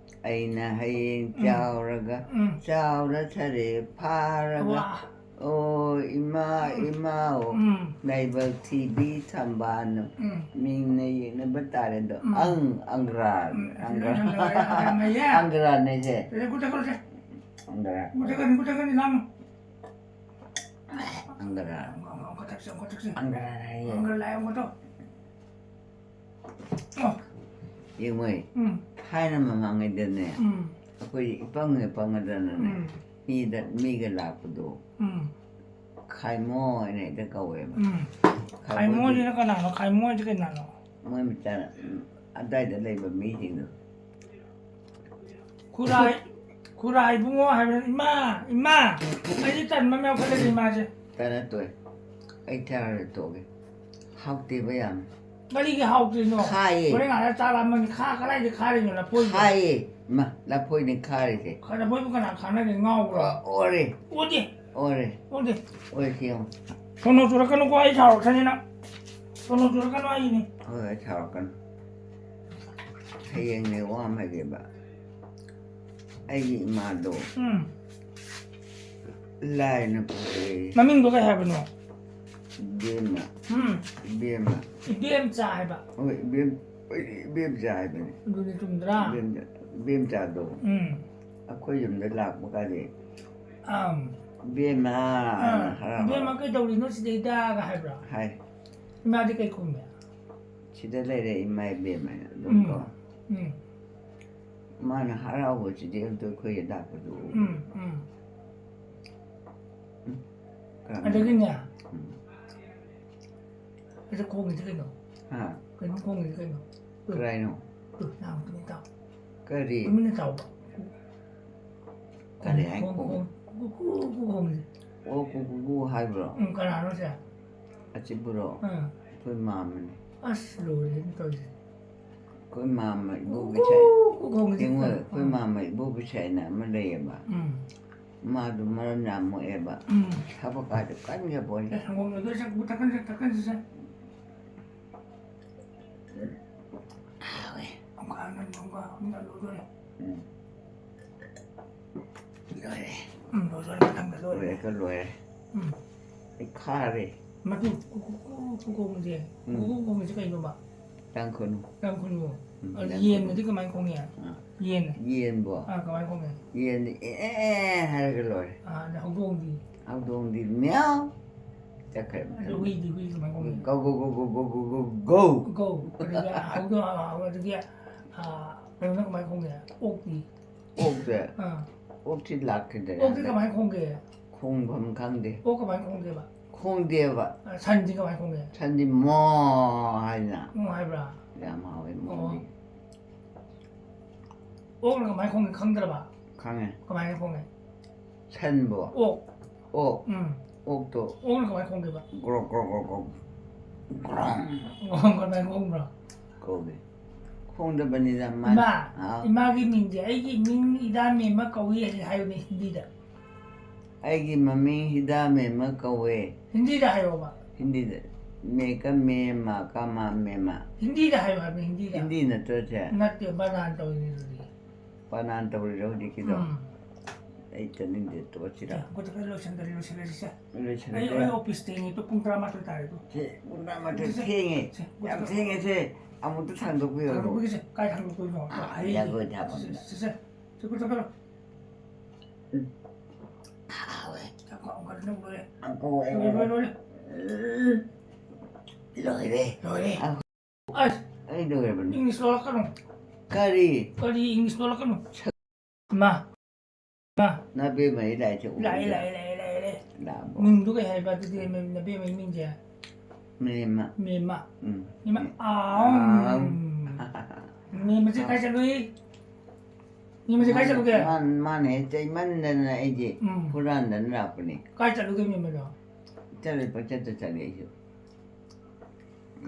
ꯑꯩꯅ ꯍꯌꯦꯡ ꯎꯝ꯫ ꯆꯥꯎꯔꯒ꯫ ꯎꯝ꯫ ꯆꯥꯎꯔ ꯁꯔꯦ ꯐꯥꯔꯒ꯫ ꯋꯥ꯫ ꯑꯣ ꯏꯃꯥ, ꯎꯝ꯫ ꯏꯃꯥ ꯑꯣ꯫ ꯎꯝ꯫ ꯂꯥꯏꯕꯛ ꯊꯤꯕꯤ ꯊꯝꯕꯥꯜꯅ꯫ ꯎꯝ꯫ ꯃꯤꯡꯅ ꯌꯦꯛꯅꯕ ꯇꯥꯔꯦꯗꯣ꯫ ꯎꯝ꯫ ꯑꯪ ꯑꯪꯒ꯭ꯔꯥ꯫ ꯎꯝ꯫ ꯑꯪꯒ꯭ꯔꯥ꯫ ꯑꯪꯒ꯭ꯔꯥ꯫ ꯑꯪꯒ꯭ꯔꯥꯅꯦꯁꯦ꯫ ꯑꯗꯩ ꯀꯨꯠꯊ ꯀꯨꯠꯊ꯫ ꯑꯪꯒ꯭ꯔꯥ꯫ ꯀꯨꯠꯊꯛꯀꯅꯤ, ꯀꯨꯠꯊꯛꯀꯅꯤ, ꯂꯥꯡꯅꯨ꯫ ꯑꯪꯒ꯭ꯔꯥ꯫ ꯑꯪꯒ꯭ꯔꯥ, ꯑꯪꯒ꯭ꯔꯥ, ꯀꯨꯠꯊꯛꯁꯤ, ꯀꯨꯠꯊꯛꯁꯤ꯫ ꯑꯪꯒ꯭ꯔꯥ ꯍꯥꯏꯌꯦ꯫ ꯑꯪꯒ꯭ꯔꯥ ꯂꯥꯛꯑꯦ, ꯀꯨꯠꯊꯣꯛ꯫ ꯑꯣ꯫ ꯌꯦꯡꯉꯣꯏ꯫ ꯎꯝ꯫ ꯊꯥꯏꯅ ꯃꯃꯥꯡꯉꯩꯗꯅꯦ꯫ ꯎꯝ꯫ ꯑꯩꯈꯣꯏ ꯏꯄꯪ ꯏꯄꯪꯒꯗꯅꯅꯦ꯫ ꯎꯝ꯫ ꯃꯤꯗ ꯃꯤꯒ ꯂꯥꯛꯄꯗꯣ꯫ ꯎꯝ꯫ ꯈꯥꯏꯃꯣ ꯍꯥꯏꯅ ꯍꯦꯛꯇ ꯀꯧꯋꯦꯕ꯫ ꯎꯝ꯫ ꯈꯥꯏꯃꯣ ꯈꯥꯏꯃꯣꯁꯤꯅ ꯀꯅꯥꯅꯣ? ꯈꯥꯏꯃꯣꯁꯤ ꯀꯅꯥꯅꯣ? ꯃꯣꯏ ꯃꯆꯥ, ꯎꯝ, ꯑꯗꯥꯏꯗ ꯂꯩꯕ ꯃꯤꯁꯤꯡꯗꯣ꯫ ꯈꯨꯔꯥꯏ, ꯈꯨꯔꯥꯏ ꯏꯕꯨꯡꯉꯣ ꯍꯥꯏꯕ, ꯏꯃꯥ, ꯏꯃꯥ, ꯑꯩꯗꯤ ꯇꯟꯕ ꯑꯃ ꯌꯥꯎꯈꯠꯂꯛꯑꯦ ꯏꯃꯥꯁꯦ꯫ ꯇꯔꯥ ꯇꯣꯛꯑꯦ꯫ ꯑꯩ ꯊꯥꯔ ꯇꯣꯛꯑꯒꯦ꯫ ꯍꯥꯎꯇꯦꯕ ꯌꯥꯝ꯫ ꯀꯔꯤꯒꯤ ꯍꯥꯎꯇ꯭ꯔꯤꯅꯣ? ꯈꯥꯏꯌꯦ꯫ ꯍꯣꯔꯦꯟ ꯉꯥꯏꯍꯥꯛ ꯆꯥꯛ ꯂꯥꯝꯃꯅꯤ꯫ ꯈꯥ ꯀꯗꯥꯏꯗ ꯈꯥꯔꯤꯅꯣ ꯂꯐꯣꯏꯗꯣ? ꯈꯥꯏꯌꯦ꯫ ꯃꯥ, ꯂꯐꯣꯏꯅꯦ ꯈꯥꯔꯤꯁꯦ꯫ ꯈ-, ꯂꯐꯣꯏꯕꯨ ꯀꯅꯥ ꯈꯥꯅꯒꯦ? ꯉꯥꯎꯕ꯭ꯔꯣ? ꯑꯣꯔꯦ꯫ ꯑꯣꯗꯦ, ꯑꯣꯔꯦ꯫ ꯑꯣꯗꯦ, ꯑꯣꯔꯦ ꯁꯤ ꯌꯦꯡꯉꯣ꯫ ꯁꯣꯅꯣ ꯆꯨꯔꯛꯀꯅꯨꯀꯣ, ꯑꯩ ꯁꯥꯎꯔꯛꯀꯅꯤ ꯅꯪ꯫ ꯁꯣꯅꯣ ꯆꯨꯔꯛꯀꯅꯨ ꯑꯩꯒꯤꯅꯤ꯫ ꯍꯣꯏ, ꯍꯣꯏ, ꯁꯥꯎꯔꯛꯀꯅꯨ꯫ ꯍꯌꯦꯡꯅꯦ ꯋꯥ ꯑꯃ ꯍꯥꯏꯒꯦꯕ꯫ ꯑꯩꯒꯤ ꯏꯃꯥꯗꯣ ꯎꯝ꯫ ꯂꯥꯏꯅ ꯄꯨꯔꯛꯑꯦ꯫ ꯃꯃꯤꯡꯗꯣ ꯀꯩ ꯍꯥꯏꯕꯅꯣ? ꯏꯕꯦꯝꯃ꯫ ꯎꯝ꯫ ꯏꯕꯦꯝꯃ꯫ ꯏꯕꯦꯝꯆꯥ ꯍꯥꯏꯕ꯫ ꯍꯣꯏ, ꯏꯕꯦꯝ-, ꯏꯕꯦꯝꯆꯥ ꯍꯥꯏꯕꯅꯤ꯫ ꯑꯗꯨꯗꯤ ꯆꯨꯝꯗ꯭ꯔꯥ? ꯏꯕꯦꯝꯆꯥ-, ꯏꯕꯦꯝꯆꯥꯗꯣ꯫ ꯎꯝ꯫ ꯑꯩꯈꯣꯏ ꯌꯨꯝꯗ ꯂꯥꯛꯄ ꯀꯥꯟꯗ ꯑꯝ꯫ ꯏꯕꯦꯝꯃ ꯑꯥ, ꯍꯔꯥꯎ ꯏꯕꯦꯝꯃ ꯍꯔꯥꯎ꯫ ꯀꯩꯗꯧꯔꯤꯅꯣ ꯁꯤꯗꯩꯗꯒ ꯍꯥꯏꯕ꯭ꯔꯣ? ꯍꯥꯏ꯫ ꯏꯃꯥꯗꯤ ꯀꯩ ꯈꯨꯝꯃꯦ? ꯁꯤꯗ ꯂꯩꯔꯦ ꯏꯃꯥ ꯏꯕꯦꯝꯃ ꯑꯗꯨꯝ ꯎꯝ꯫ ꯀꯣ꯫ ꯎꯝ꯫ ꯃꯥꯅ ꯍꯔꯥꯎꯕꯁꯤꯗꯤ ꯑꯝꯇ ꯑꯩꯈꯣꯏ ꯂꯥꯛꯄꯗꯨ ꯎ-꯫ ꯎꯝ, ꯎꯝ꯫ ꯀꯅꯥ-꯫ ꯑꯗꯒꯤꯅꯦ, ꯎꯝ꯫ ꯑꯗ ꯈꯣꯡꯉꯤꯁꯦ ꯀꯩꯅꯣ? ꯍꯥ? ꯀꯩꯅꯣ ꯈꯣꯡꯉꯤꯁꯦ ꯀꯩꯅꯣ? ꯀꯗꯥꯏꯅꯣ? ꯇꯨ, ꯌꯥꯝ ꯇꯨꯃꯤꯟ ꯇꯥꯎ꯫ ꯀꯔꯤ? ꯇꯨꯃꯤꯟꯅ ꯇꯥꯎꯕ꯫ ꯀꯔꯤ ꯍꯥꯏ ꯈꯣꯡ, ꯈꯣꯡ? ꯈꯣꯡ, ꯀꯨ, ꯀꯨ, ꯀꯨ, ꯀꯨ ꯈꯣꯡꯉꯤꯁꯦ꯫ ꯑꯣ, ꯀꯨ, ꯀꯨ, ꯀꯨ ꯍꯥꯏꯕ꯭ꯔꯣ? ꯎꯝ, ꯀꯅꯥꯅꯣ ꯁꯦ? ꯑꯆꯤꯞꯄꯨꯔꯣ? ꯑꯥ꯫ ꯑꯩꯈꯣꯏ ꯃꯥꯝꯃꯅꯦ꯫ ꯑꯁ, ꯂꯣꯏꯔꯦꯅꯦ ꯇꯧꯔꯤꯁꯦ꯫ ꯑꯩꯈꯣꯏ ꯃꯥꯝꯃ ꯀꯨ, ꯏꯕꯣꯛꯀꯤ ꯁꯥꯏ꯫ ꯀꯨ, ꯀꯨ ꯈꯣꯡꯉꯤꯁꯦ꯫ ꯌꯦꯡꯉꯣ, ꯑꯩꯈꯣꯏ ꯎꯝ꯫ ꯃꯥꯝꯃ ꯏꯕꯣꯛꯀꯤ ꯁꯥꯏꯅ ꯑꯃ ꯂꯩꯌꯦꯕ꯫ ꯎꯝ꯫ ꯃꯥꯗꯣ ꯃꯔꯝ ꯌꯥꯝ ꯃꯣꯛꯑꯦꯕ꯫ ꯎꯝ꯫ ꯊꯕꯛ ꯀꯥꯗꯣ ꯀꯟꯈ꯭ꯔ ꯄꯣꯠꯅꯤ꯫ ꯑꯦ, ꯁꯪꯒꯣꯝꯗꯣ ꯂꯣꯏ ꯆꯠ-, ꯊꯛꯀꯟꯁꯦ, ꯊꯛꯀꯟꯁꯦ ꯁꯦ꯫ ꯍꯥꯎꯋꯦ꯫ ꯑꯃꯨꯛꯀ ꯍꯟꯅ, ꯑꯃꯨꯛꯀ ꯍꯟꯅ ꯂꯣꯏꯗꯣꯔꯦ꯫ ꯎꯝ꯫ ꯂꯣꯏꯔꯦ꯫ ꯎꯝ, ꯂꯣꯏꯗꯣꯔꯦ, ꯃꯊꯪꯗ ꯂꯣꯏꯔꯦ꯫ ꯂꯣꯏꯔꯦ, ꯈꯔ ꯂꯣꯏꯔꯦ꯫ ꯎꯝ꯫ ꯑꯩ ꯈꯥꯔꯦ꯫ ꯃꯗꯨ ꯀꯨ-, ꯀꯨ-, ꯀꯨ-, ꯀꯨ ꯈꯣꯡꯕꯁꯦ, ꯎꯝ꯫ ꯀꯨ-, ꯀꯨ ꯈꯣꯡꯕꯁꯦ ꯀꯩꯅꯣꯕ? ꯂꯥꯡꯈꯨꯅꯨ꯫ ꯂꯥꯡꯈꯨꯅꯨ꯫ ꯎꯝ, ꯑꯗꯨ ꯂꯥꯡꯈꯨꯅꯨ꯫ ꯌꯦꯟꯅꯗꯤ ꯀꯃꯥꯏꯅ ꯈꯣꯡꯉꯤ? ꯑꯥ꯫ ꯌꯦꯟ꯫ ꯌꯦꯟꯕꯣ? ꯑꯥ, ꯀꯃꯥꯏꯅ ꯈꯣꯡꯉꯤ? ꯌꯦꯟꯗꯤ ꯑꯦ, ꯑꯦ, ꯑꯦ ꯍꯥꯏꯔꯒ ꯂꯣꯏꯔꯦ꯫ ꯑꯥ, ꯑꯗ ꯍꯧꯗꯣꯡꯗꯤ? ꯍꯧꯗꯣꯡꯗꯤ ꯃꯤꯌꯥꯎ ꯆꯠꯈ꯭ꯔꯦ ꯑꯗꯨ ꯃꯊꯟꯇ꯫ ꯍꯨꯏꯗꯤ, ꯍꯨꯏ ꯀꯃꯥꯏꯅ ꯈꯣꯡꯉꯤ? ꯒꯧ, ꯒꯧ, ꯒꯧ꯫ ꯒꯧ꯫ ꯑꯗꯒꯤ ꯍꯧꯗꯣꯡ, ꯑꯗꯒꯤ, ꯑꯥ, ꯀꯩꯅꯣꯅ ꯀꯃꯥꯏꯅ ꯈꯣꯡꯉꯤ? ꯑꯣꯛꯇꯤ? ꯑꯣꯛꯁꯦ? ꯑꯥ꯫ ꯑꯣꯛꯁꯤ ꯂꯥꯛꯈꯤꯗ꯭ꯔꯦ ꯑꯣꯛꯇꯤ ꯍꯟꯗꯛ꯫ ꯀꯃꯥꯏꯅ ꯈꯣꯡꯒꯦ? ꯈꯣꯡꯐꯝ ꯈꯪꯗꯦ꯫ ꯑꯣꯛ ꯀꯃꯥꯏꯅ ꯈꯣꯡꯒꯦꯕ? ꯈꯣꯡꯗꯦꯕ꯫ ꯑꯥ, ꯁꯟꯗꯤ ꯀꯃꯥꯏꯅ ꯈꯣꯡꯒꯦ? ꯁꯟꯗꯤ ꯃꯣ ꯍꯥꯏꯅ꯫ ꯎꯝ ꯍꯥꯏꯕ꯭ꯔꯥ? ꯌꯥꯝ ꯍꯥꯎꯋꯦ ꯑꯣ꯫ ꯃꯣꯗꯤ꯫ ꯑꯣꯛꯅ ꯀꯃꯥꯏꯅ ꯈꯣꯡꯒꯦ ꯈꯪꯗ꯭ꯔꯕ? ꯈꯪꯉꯦ꯫ ꯀꯃꯥꯏꯅ ꯈꯣꯡꯒꯦ? ꯁꯟꯕꯣ? ꯑꯣꯛ꯫ ꯑꯣꯛ꯫ ꯎꯝ꯫ ꯑꯣꯛꯇꯣ꯫ ꯑꯣꯛꯅ ꯀꯃꯥꯏꯅ ꯈꯣꯡꯒꯦꯕ? ꯒ꯭ꯔꯣꯛ, ꯒ꯭ꯔꯣꯛ, ꯒ꯭ꯔꯣꯛ, ꯒ꯭ꯔꯣꯛ꯫ ꯒ꯭ꯔꯣꯡ꯫ ꯑꯣ, ꯀꯃꯥꯏꯅ ꯈꯣꯡꯕ꯭ꯔꯣ? ꯀꯧꯒꯦ꯫ ꯈꯣꯡꯗꯕꯅꯤꯗ, ꯃꯥ-, ꯏꯃꯥ, ꯍꯥꯎ꯫ ꯏꯃꯥꯒꯤ ꯃꯤꯡꯁꯦ ꯑꯩꯒꯤ ꯃꯤꯡ ꯏꯗꯥ ꯃꯦꯝꯃ ꯀꯧꯏ ꯍꯥꯏꯅ ꯍꯥꯏꯌꯨꯅꯦ ꯍꯤꯟꯗꯤꯗ꯫ ꯑꯩꯒꯤ ꯃꯃꯤꯡ ꯍꯤꯗꯥ ꯃꯦꯝꯃ ꯀꯧꯋꯦ꯫ ꯍꯤꯟꯗꯤꯗ ꯍꯥꯏꯌꯣꯕ꯫ ꯍꯤꯟꯗꯤꯗ꯫ ꯃꯦ ꯀ ꯃꯦ, ꯃꯥ ꯀ ꯃꯥ, ꯃꯦꯝꯃ꯫ ꯍꯤꯟꯗꯤꯗ ꯍꯥꯏꯌꯣ ꯍꯥꯏꯕꯅꯤ, ꯍꯤꯟꯗꯤꯗ꯫ ꯍꯤꯟꯗꯤ ꯅꯠꯇ꯭ꯔꯣ ꯁꯦ? ꯅꯠꯇꯦ, ꯕꯅꯥꯟ ꯇꯧꯔꯤꯅꯤ ꯑꯗꯨꯗꯤ꯫ ꯕꯅꯥꯟ ꯇꯧꯔꯤꯔꯣ ꯍꯧꯖꯤꯛꯀꯤꯗꯣ? ꯎꯝ꯫ ꯑꯩ ꯆꯠꯅꯤꯡꯗꯦ, ꯇꯣꯛꯑꯁꯤꯔꯥ? ꯁꯦ, ꯑꯩꯈꯣꯏ ꯈꯔ ꯂꯣꯏꯁꯤꯟꯗꯔꯤ, ꯂꯣꯏꯁꯤꯜꯂꯁꯤ ꯁꯦ꯫ ꯂꯣꯏꯁꯤꯜꯂꯁꯦ꯫ ꯑꯩ, ꯑꯩ ꯑꯣꯐꯤꯁ ꯊꯦꯡꯉꯦ, ꯄꯨꯡ ꯇꯔꯥꯃꯥꯊꯣꯏ ꯇꯥꯔꯦ ꯑꯗꯣ꯫ ꯁꯦ, ꯄꯨꯡ ꯇꯔꯥꯃꯥꯊꯣꯏ ꯁꯦ, ꯁꯦ꯫ ꯊꯦꯡꯉꯦ꯫ ꯁꯦ, ꯌꯥꯝ ꯊꯦꯡꯉꯦ ꯁꯦ꯫ ꯑꯃꯨꯛꯇ ꯊꯥꯡꯗꯣꯛꯄꯤꯔꯣ꯫ ꯊꯥꯡꯗꯣꯛꯄꯤꯒꯦ ꯁꯦ꯫ ꯀꯥꯏ ꯊꯥꯡꯗꯣꯛꯇꯣꯏꯅꯣ? ꯑꯥ, ꯑꯩ ꯖꯒꯣꯏ ꯊꯥꯐꯝꯗ꯫ ꯁꯦ, ꯁꯦ, ꯁꯦ꯫ ꯁꯦ, ꯀꯨꯠ ꯆꯠꯈ꯭ꯔꯣ꯫ ꯎꯝ꯫ ꯍꯥꯎꯋꯦ꯫ ꯆꯥꯛ ꯀꯥꯎꯈ꯭ꯔꯦ, ꯅꯪ ꯂꯣꯏꯔꯦ꯫ ꯑꯪ, ꯀꯧꯔꯦ, ꯂꯣꯏꯔꯦ, ꯀꯧꯔꯦ꯫ ꯂꯣꯏꯔꯦ, ꯂꯣꯏꯔꯦ꯫ ꯎꯝ꯫ ꯂꯣꯏꯔꯦ꯫ ꯑꯪ꯫ ꯑꯁ! ꯑꯩ ꯂꯣꯏꯔꯕꯅꯤ꯫ ꯏꯪꯂꯤꯁ ꯂꯣꯜꯂꯛꯀꯅꯨ꯫ ꯀꯔꯤ? ꯀꯔꯤ ꯏꯪꯂꯤꯁ ꯂꯣꯜꯂꯛꯀꯅꯨ? ꯁꯛ- ꯏꯃꯥ! ꯏꯃꯥ! ꯅꯕꯦꯝꯃ ꯑꯩ ꯂꯥꯛꯏꯁꯦ ꯎꯕ꯭ꯔꯥ? ꯂꯥꯛꯑꯦ, ꯂꯥꯛꯑꯦ, ꯂꯥꯛꯑꯦ, ꯂꯥꯛꯑꯦ, ꯂꯥꯛꯑꯦ꯫ ꯂꯥꯛꯑꯕꯣ? ꯃꯤꯡꯗꯣ ꯀꯩ ꯍꯥꯏꯕ ꯑꯗꯨꯗꯤ, ꯅꯕꯦꯝꯃꯒꯤ ꯃꯤꯡꯁꯦ? ꯃꯦꯝꯃ꯫ ꯃꯦꯝꯃ꯫ ꯎꯝ꯫ ꯃꯦꯝꯃ꯫ ꯑꯥꯎ꯫ ꯃꯦꯝꯃꯁꯦ ꯀꯥꯏ ꯆꯠꯂꯨꯏ? ꯃꯦꯝꯃꯁꯦ ꯀꯥꯏ ꯆꯠꯂꯨꯒꯦ? ꯃꯥꯅ ꯃꯥꯅ ꯍꯦꯛ ꯆꯩꯃꯟꯗꯅ ꯑꯩꯁꯦ ꯎꯝ꯫ ꯍꯨꯔꯥꯟꯗꯅ ꯂꯥꯛꯄꯅꯦ꯫ ꯀꯥꯏ ꯆꯠꯂꯨꯒꯦ ꯃꯦꯝꯃꯗꯣ? ꯆꯠꯂꯦ, ꯄꯪꯆꯠꯇ ꯆꯠꯂꯦ ꯑꯩꯁꯨ꯫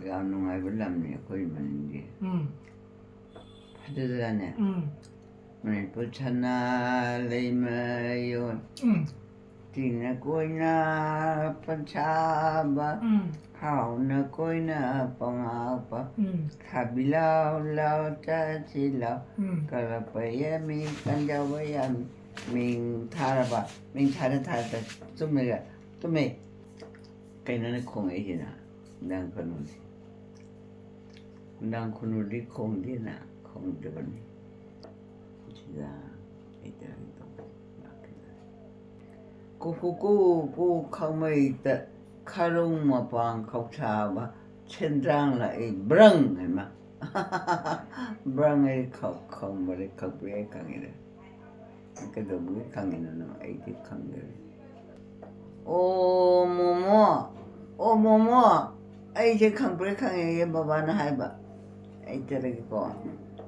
ꯌꯥꯝ ꯅꯨꯡꯉꯥꯏꯕ ꯂꯝꯅꯤ ꯑꯩꯈꯣꯏ ꯃꯅꯤꯡꯒꯤ꯫ ꯎꯝ꯫ ꯑꯗꯨꯗꯨꯒꯅꯦ ꯎꯝ꯫ ꯃꯅꯤꯄꯨꯔ ꯁꯅꯥ ꯂꯩꯃꯌꯣꯟ ꯎꯝ꯫ ꯇꯤꯅ ꯀꯣꯏꯅ ꯄꯟꯁꯥꯕ ꯎꯝ꯫ ꯍꯥꯎꯅ ꯀꯣꯏꯅ ꯄꯉꯥꯎꯄ ꯎꯝ꯫ ꯁꯥꯕꯤ ꯂꯥꯎ ꯂꯥꯎ ꯆꯠꯁꯤ ꯂꯥꯎ ꯎꯝ꯫ ꯀꯂꯛꯄ ꯌꯥꯃꯤ ꯀꯟꯖꯥꯎꯕ ꯌꯥꯝ ꯃꯤꯡ ꯊꯥꯔꯕ ꯃꯤꯡ ꯊꯥꯔ ꯊꯥꯔ ꯇꯨꯝꯃꯦꯒ ꯇꯨꯝꯃꯦ꯫ ꯀꯩꯅꯣꯅꯦ ꯈꯣꯡꯉꯛꯏꯁꯤꯅ? ꯅꯪ ꯀꯩꯅꯣꯅꯦ꯫ ꯅꯪ ꯈꯨꯅꯨꯗꯤ ꯈꯣꯡꯗꯦꯅ ꯈꯣꯡꯗꯕꯅꯤ꯫ ꯁꯤꯗ ꯂꯩꯇꯔꯒ ꯇꯧꯕ ꯂꯥꯛꯈꯤꯗ꯭ꯔꯦ꯫ ꯀꯨ ꯀꯨ ꯀꯨ ꯀꯨ ꯈꯪꯃꯩꯇ ꯈꯔꯨꯡ ꯃꯄꯥꯡ ꯈꯧꯁꯥꯕ ꯁꯦꯟꯗ꯭ꯔꯥꯡ ꯂꯥꯛꯏ ꯕ꯭ꯔꯪ ꯍꯥꯏꯃ꯫ ꯕ꯭ꯔꯪ ꯑꯩ ꯈꯪꯕꯗꯤ ꯈꯪꯄ꯭ꯔꯦ ꯈꯪꯉꯤꯗ꯫ ꯀꯩꯗꯧꯕꯒꯤ ꯈꯪꯉꯤꯅꯣ ꯅꯪ? ꯑꯩꯗꯤ ꯈꯪꯗ꯭ꯔꯦ꯫ ꯑꯣ ꯃꯣꯃꯣ, ꯑꯣ ꯃꯣꯃꯣ, ꯑꯩꯁꯦ ꯈꯪꯄ꯭ꯔꯦ ꯈꯪꯉꯦ ꯕꯕꯥꯅ ꯍꯥꯏꯕ꯫ ꯑꯩ ꯆꯠꯂꯒꯦꯀꯣ꯫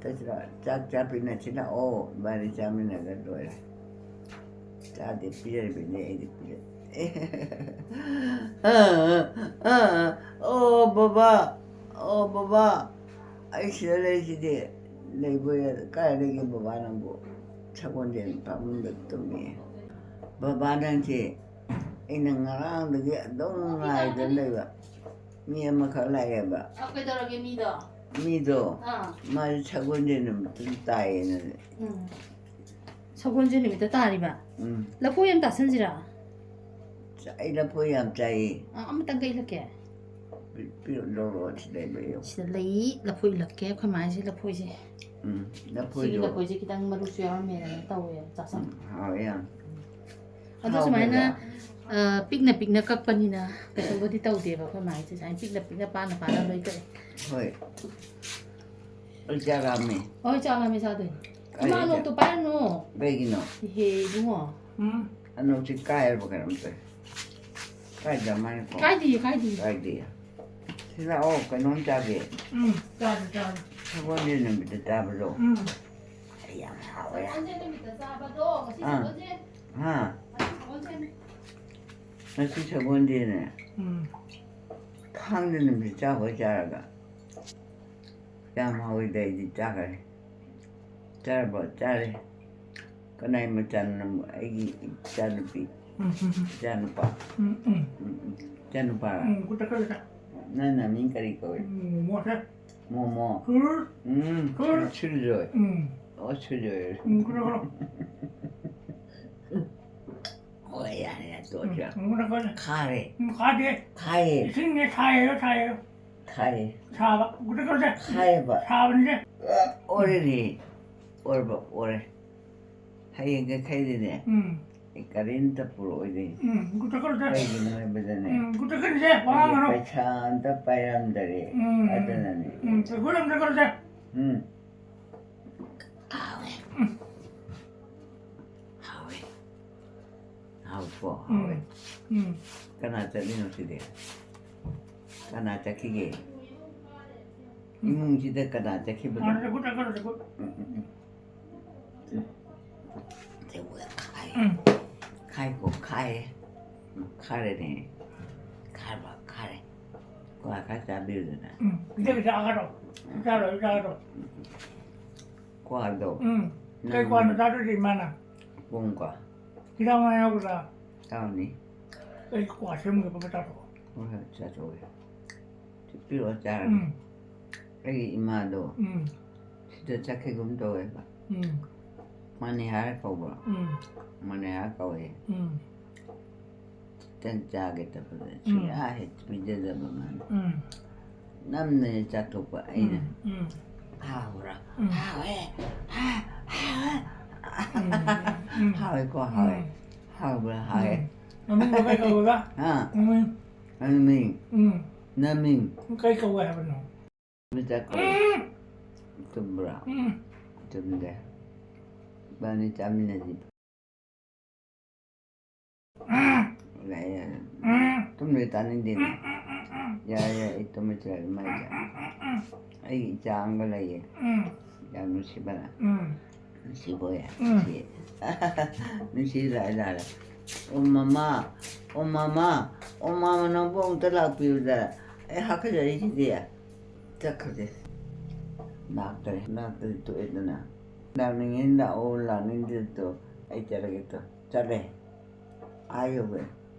ꯆꯠꯁꯤꯔ? ꯆꯥꯛ ꯆꯥꯃꯤꯟꯅꯁꯤ ꯂꯥꯛꯑꯣ꯫ ꯏꯕꯥꯅꯤ ꯆꯥꯃꯤꯟꯅꯔꯒ ꯂꯣꯏꯔꯦ꯫ ꯆꯥꯗꯦ, ꯄꯤꯖꯔꯤꯕꯅꯦ ꯑꯩꯗꯤ ꯄꯤꯖ-, ꯑꯣ ꯕꯕꯥ, ꯑꯣ ꯕꯕꯥ, ꯑꯩ ꯁꯤꯗ ꯂꯩꯁꯤꯗꯤ꯫ ꯂꯩꯕ ꯌꯥ-, ꯀꯥꯏ ꯂꯩꯒꯦ ꯕꯕꯥ ꯅꯪꯕꯨ? ꯁꯒꯣꯜꯁꯦ ꯐꯃꯨꯡꯗ ꯇꯨꯝꯃꯤ꯫ ꯕꯕꯥ ꯅꯪꯁꯦ ꯑꯩꯅ ꯉꯔꯥꯡꯗꯒꯤ ꯑꯗꯨꯝ ꯉꯥꯏꯗꯅ ꯂꯩꯕ꯫ ꯃꯤ ꯑꯃꯈꯛ ꯂꯥꯛꯑꯦꯕ꯫ ꯑ, ꯀꯩꯗꯧꯔꯒꯦ ꯃꯤꯗꯣ? ꯃꯤꯗꯣ ꯑꯥ꯫ ꯃꯥꯁꯦ ꯁꯒꯣꯜꯁꯦ ꯅꯨꯃꯤꯠꯇ ꯇꯥꯏꯌꯦꯅ꯫ ꯎꯝ꯫ ꯁꯒꯣꯜꯁꯦ ꯅꯨꯃꯤꯠꯇ ꯇꯥꯔꯤꯕ? ꯎꯝ꯫ ꯂꯐꯣꯏ ꯌꯥꯝ ꯇꯥꯁꯟꯁꯤꯔꯥ? ꯑꯩ ꯂꯐꯣꯏ ꯌꯥꯝ ꯆꯥꯏꯌꯦ꯫ ꯑꯥ, ꯑꯃꯇꯪꯒ ꯏꯜꯂꯛꯀꯦ꯫ ꯄꯤ-, ꯄꯤꯔꯛꯑꯣ, ꯂꯧꯔꯛꯑꯣ, ꯁꯤꯗ ꯂꯩꯌꯣ꯫ ꯁꯤꯗ ꯂꯩ, ꯂꯐꯣꯏ ꯏꯜꯂꯛꯀꯦ꯫ ꯑꯩꯈꯣꯏ ꯃꯥꯏꯁꯦ ꯂꯐꯣꯏꯁꯦ꯫ ꯎꯝ, ꯁꯤꯒꯤ ꯂꯐꯣꯏꯗꯣ꯫ ꯂꯐꯣꯏꯁꯦ ꯈꯤꯇꯪ ꯃꯔꯨꯁꯨ ꯌꯥꯎꯔꯝꯃꯦꯅ ꯇꯧꯋꯦ, ꯆꯥꯁꯟ-, ꯎꯝ, ꯍꯥꯎꯋꯦ ꯌꯥꯝ꯫ ꯑꯗꯣ ꯍꯥꯎꯕ꯭ꯔꯥ? ꯁꯨꯃꯥꯏꯅ, ꯑ, ꯄꯤꯛꯅ ꯄꯤꯛꯅ ꯀꯛꯄꯅꯤꯅ ꯀꯩꯁꯨꯕꯨꯗꯤ ꯇꯧꯗꯦꯕ ꯑꯩꯈꯣꯏ ꯃꯥꯏꯁꯦ꯫ ꯁꯨꯃꯥꯏꯅ ꯄꯤꯛꯅ ꯄꯤꯛꯅ ꯄꯥꯅ ꯄꯥꯅ ꯂꯣꯏ ꯀꯛꯑꯦ꯫ ꯍꯣꯏ꯫ ꯑꯩ ꯆꯥꯛ ꯂꯥꯝꯃꯦ꯫ ꯍꯣꯏ, ꯆꯥꯛ ꯂꯥꯝꯃꯦ ꯆꯥꯗꯣꯏꯅꯦ꯫ ꯀꯥꯏ ꯏꯃꯥ, ꯆꯥ-, ꯑꯅꯣꯛꯇꯣ ꯄꯥꯏꯔꯅꯨ꯫ ꯀꯩꯒꯤꯅꯣ? ꯏꯍꯦ, ꯏꯕꯨꯡꯉꯣ꯫ ꯎꯝ꯫ ꯑꯅꯣꯛꯁꯤ ꯀꯥꯏꯔꯕ ꯀꯩꯅꯣꯝ ꯇꯧꯋꯦ꯫ ꯀꯥꯏꯗ ꯃꯥꯅ ꯀꯣ-, ꯀꯥꯏꯗꯤꯌꯦ, ꯀꯥꯏꯗꯤꯌꯦ꯫ ꯀꯥꯏꯗꯦ꯫ ꯂꯥꯛꯑꯣ, ꯀꯩꯅꯣꯝ ꯆꯥꯒꯦ꯫ ꯎꯝ, ꯆꯥꯁꯤ, ꯆꯥꯁꯤ꯫ ꯁꯒꯣꯜꯁꯦꯟ ꯅꯨꯃꯤꯠꯇ ꯆꯥꯕꯗꯣ꯫ ꯎꯝ꯫ ꯑꯩ ꯌꯥꯝ ꯍꯥꯎꯋꯦ꯫ ꯁꯒꯣꯜꯁꯦꯟ ꯅꯨꯃꯤꯠꯇ ꯆꯥꯕꯗꯣ, ꯉꯁꯤ ꯑꯥ꯫ ꯁꯒꯣꯜꯁꯦꯟ꯫ ꯍꯥ? ꯉꯁꯤ ꯁꯒꯣꯜꯁꯦꯟꯅꯤ꯫ ꯉꯁꯤ ꯁꯒꯣꯜꯁꯦꯟꯅꯦ꯫ ꯎꯝ꯫ ꯊꯥꯡꯖ ꯅꯨꯃꯤꯠ ꯆꯥꯕ ꯆꯥꯔꯒ꯫ ꯌꯥꯝ ꯍꯥꯎꯋꯤꯗ, ꯑꯩꯗꯤ ꯆꯥꯈ꯭ꯔꯦ꯫ ꯆꯥꯔꯕꯣ? ꯆꯥꯔꯦ꯫ ꯀꯅꯥꯏ ꯃꯆꯥꯅꯣ ꯅꯪꯕꯨ? ꯑꯩꯒꯤ ꯏꯆꯥꯅꯨꯄꯤ꯫ ꯎꯝ, ꯎꯝ, ꯎꯝ꯫ ꯏꯆꯥꯅꯨꯄꯥ꯫ ꯎꯝ, ꯎꯝ꯫ ꯎꯝ, ꯎꯝ꯫ ꯏꯆꯥꯅꯨꯄꯥꯔꯥ? ꯎꯝ, ꯒꯨꯠꯇ ꯈꯔ ꯈꯔ꯫ ꯅꯪ ꯅꯃꯤꯡ ꯀꯔꯤ ꯀꯧꯏ? ꯎꯝ, ꯃꯣꯁꯦ꯫ ꯃꯣꯃꯣ꯫ ꯁꯨꯔ꯫ ꯎꯝ, ꯁꯨꯔ꯫ ꯁꯨꯔꯖꯣꯏ꯫ ꯎꯝ꯫ ꯑꯣ, ꯁꯨꯔꯖꯣꯏ꯫ ꯎꯝ, ꯒꯨꯠꯇ ꯈꯔ꯫ ꯍꯣꯏ, ꯌꯥꯔꯦ, ꯌꯥꯔꯦ, ꯇꯣꯛꯑꯁꯤ꯫ ꯎꯝ, ꯒꯨꯠꯇ ꯈꯔ꯫ ꯈꯥꯔꯦ꯫ ꯎꯝ, ꯈꯥꯗꯦ꯫ ꯈꯥꯏꯌꯦ꯫ ꯏꯁꯤꯡꯅꯦ, ꯁꯥꯏꯌꯦ, ꯁꯥꯏꯌꯦ꯫ ꯈꯥꯏꯌꯦ꯫ ꯁꯥꯕ꯫ ꯒꯨꯠꯇ ꯈꯔ꯫ ꯈꯥꯏꯌꯦꯕ꯫ ꯁꯥꯕꯅꯤꯅꯦ꯫ ꯑꯣꯔꯦꯅꯦ꯫ ꯑꯣꯔꯕ, ꯑꯣꯔꯦ꯫ ꯍꯌꯦꯡ ꯀꯩꯈꯩꯗꯤꯅꯦ, ꯎꯝ꯫ ꯑꯩ ꯀꯔꯤꯝꯇ ꯄꯨꯔꯛꯑꯣꯏꯗꯣꯏꯅꯤ꯫ ꯎꯝ, ꯒꯨꯠꯇ ꯈꯔ꯫ ꯀꯩꯒꯤꯅꯣ ꯍꯥꯏꯕꯗꯅꯦ, ꯎꯝ, ꯒꯨꯠꯇ ꯈꯔꯁꯦ, ꯑꯩꯒꯤ ꯋꯥꯉꯥꯡꯒꯅꯨ꯫ ꯄꯩꯁꯥ ꯑꯝꯇ ꯄꯥꯏꯔꯝꯗꯔꯦ꯫ ꯎꯝ꯫ ꯑꯗꯨꯅꯅꯦ꯫ ꯎꯝ, ꯒꯨꯠꯇ ꯈꯔꯁꯦ꯫ ꯎꯝ꯫ ꯍꯥꯎꯋꯦ꯫ ꯎꯝ꯫ ꯍꯥꯎꯋꯦ꯫ ꯍꯥꯎꯀꯣ, ꯍꯥꯎꯋꯦ꯫ ꯎꯝ꯫ ꯎꯝ꯫ ꯀꯅꯥ ꯆꯠꯂꯤꯅꯣ ꯁꯤꯗꯤ? ꯀꯅꯥ ꯆꯠꯈꯤꯒꯦ? ꯎꯝ꯫ ꯏꯃꯨꯡꯁꯤꯗ ꯀꯅꯥ ꯆꯠꯈꯤꯕꯅꯣ? ꯃꯥꯅꯦ, ꯒꯨꯠꯇ ꯈꯔꯁꯦ, ꯒꯨꯠ꯫ ꯎꯝ, ꯎꯝ, ꯎꯝ꯫ ꯈꯥꯏ꯫ ꯎꯝ꯫ ꯈꯥꯏꯀꯣ, ꯈꯥꯏ꯫ ꯈꯥꯔꯦꯅꯦ꯫ ꯈꯥꯔꯕ, ꯈꯥꯔꯦ꯫ ꯀ꯭ꯋꯥ ꯈꯔ ꯆꯥꯕꯤꯌꯨꯗꯅ꯫ ꯎꯝ, ꯏꯆꯦ, ꯆꯥꯒꯗ꯭ꯔꯣ? ꯆꯥꯔꯣꯏ, ꯆꯥꯒꯗ꯭ꯔꯣ? ꯀ꯭ꯋꯥꯗꯣ꯫ ꯎꯝ꯫ ꯀꯩ ꯅꯪ ꯀ꯭ꯋꯥꯅꯣ ꯆꯥꯗꯣꯏꯁꯦ ꯏꯃꯥꯅ? ꯄꯣꯡ ꯀ꯭ꯋꯥ꯫ ꯍꯤꯗꯥꯛ ꯃꯅꯥ ꯌꯥꯎꯒꯗ꯭ꯔꯥ? ꯌꯥꯎꯅꯤ꯫ ꯑꯩ ꯀ꯭ꯋꯥ ꯁꯦꯝꯒꯦ, ꯄꯥꯄꯥ ꯆꯥꯊꯣꯛꯑꯣ꯫ ꯍꯣꯏ, ꯍꯣꯏ, ꯆꯥꯊꯣꯛꯑꯣ꯫ ꯁꯤ ꯄꯤꯔꯛꯑꯣ, ꯆꯥꯔꯒꯦ꯫ ꯎꯝ꯫ ꯑꯩꯒꯤ ꯏꯃꯥꯗꯣ ꯎꯝ꯫ ꯁꯤꯗ ꯆꯠꯈꯤꯒꯨꯝ ꯇꯧꯋꯦꯕ꯫ ꯎꯝ꯫ ꯃꯅꯤꯍꯥꯔ ꯀꯧꯕ꯭ꯔꯣ? ꯎꯝ꯫ ꯃꯅꯤꯍꯥꯔ ꯀꯧꯋꯦ꯫ ꯎꯝ꯫ ꯈꯤꯇꯪ ꯆꯥꯒꯦ ꯇꯧꯕꯗ ꯎꯝ꯫ ꯁꯨꯡꯌꯥ ꯍꯦꯛ ꯄꯤꯖꯗꯕ ꯃꯥꯅ꯫ ꯎꯝ꯫ ꯅꯝꯅ ꯍꯦꯛ ꯆꯥꯊꯣꯛꯄ ꯑꯩꯅ꯫ ꯎꯝ, ꯎꯝ꯫ ꯍꯥꯎꯕ꯭ꯔꯥ? ꯎꯝ꯫ ꯍꯥꯎꯋꯦ꯫ ꯍꯥ-, ꯍꯥꯎꯋꯦ꯫ ꯎꯝ, ꯎꯝ, ꯎꯝ꯫ ꯍꯥꯎꯋꯦꯀꯣ, ꯍꯥꯎꯋꯦ꯫ ꯎꯝ꯫ ꯍꯥꯎꯕ꯭ꯔꯥ? ꯍꯥꯎꯋꯦ꯫ ꯎꯝ꯫ ꯃꯃꯤꯡꯗꯣ ꯀꯩ ꯀꯧꯋꯦꯕ? ꯍꯥ? ꯃꯃꯤꯡ꯫ ꯅꯃꯤꯡ꯫ ꯎꯝ꯫ ꯅꯃꯤꯡ꯫ ꯀꯩ ꯀꯧꯋꯦ ꯍꯥꯏꯕꯅꯣ? ꯃꯆꯥ ꯀꯧꯋꯦ꯫ ꯎꯝ꯫ ꯆꯨꯝꯕ꯭ꯔꯥ? ꯎꯝ꯫ ꯆꯨꯝꯗꯦ꯫ ꯏꯕꯥꯅꯤ ꯆꯥꯃꯤꯟꯅꯁꯤ꯫ ꯎꯝ꯫ ꯌꯥꯏ, ꯌꯥꯏ꯫ ꯎꯝ꯫ ꯇꯨꯝꯗ꯭ꯔꯗꯤ ꯇꯥꯅꯤꯡꯗꯦꯅꯦ꯫ ꯎꯝ, ꯎꯝ, ꯎꯝ, ꯎꯝ꯫ ꯌꯥꯔꯦ, ꯌꯥꯔꯦ, ꯑꯩ ꯇꯨꯝꯃ ꯆꯠꯂꯒꯦ ꯃꯥꯏꯁꯦ꯫ ꯑꯩꯒꯤ ꯏꯆꯥ ꯑꯃꯒ ꯂꯩꯌꯦ꯫ ꯎꯝ꯫ ꯌꯥꯝ ꯅꯨꯡꯁꯤꯕꯅ꯫ ꯎꯝ꯫ ꯅꯨꯡꯁꯤꯕ ꯑꯣꯏ꯫ ꯎꯝ꯫ ꯅꯨꯡꯁꯤ꯫ ꯅꯨꯡꯁꯤ ꯂꯥꯏ ꯂꯥꯏꯔꯦ꯫ ꯑꯣ ꯃꯃꯥ, ꯑꯣ ꯃꯃꯥ, ꯑꯣ ꯃꯃꯥ, ꯅꯪꯕꯨ ꯑꯃꯨꯛꯇ ꯂꯥꯛꯄꯤꯌꯨꯗ꯫ ꯑꯩ ꯍꯥꯀꯠꯆꯔꯤꯁꯤꯗꯤ꯫ ꯆꯠꯈ꯭ꯔꯁꯦ꯫ ꯂꯥꯛꯇ꯭ꯔꯦ꯫ ꯂꯥꯛꯇ꯭ꯔꯗꯤ ꯇꯣꯛꯑꯦꯗꯅ꯫ ꯂꯥꯛꯅꯤꯡꯉꯤ ꯂꯥꯛꯑꯣ, ꯂꯥꯛꯅꯤꯡꯗ꯭ꯔꯗꯤ ꯇꯣꯛ꯫ ꯑꯩ ꯆꯠꯂꯒꯦ ꯇꯣ꯫ ꯆꯠꯂꯦ꯫ ꯑꯥ ꯌꯧꯋꯦ꯫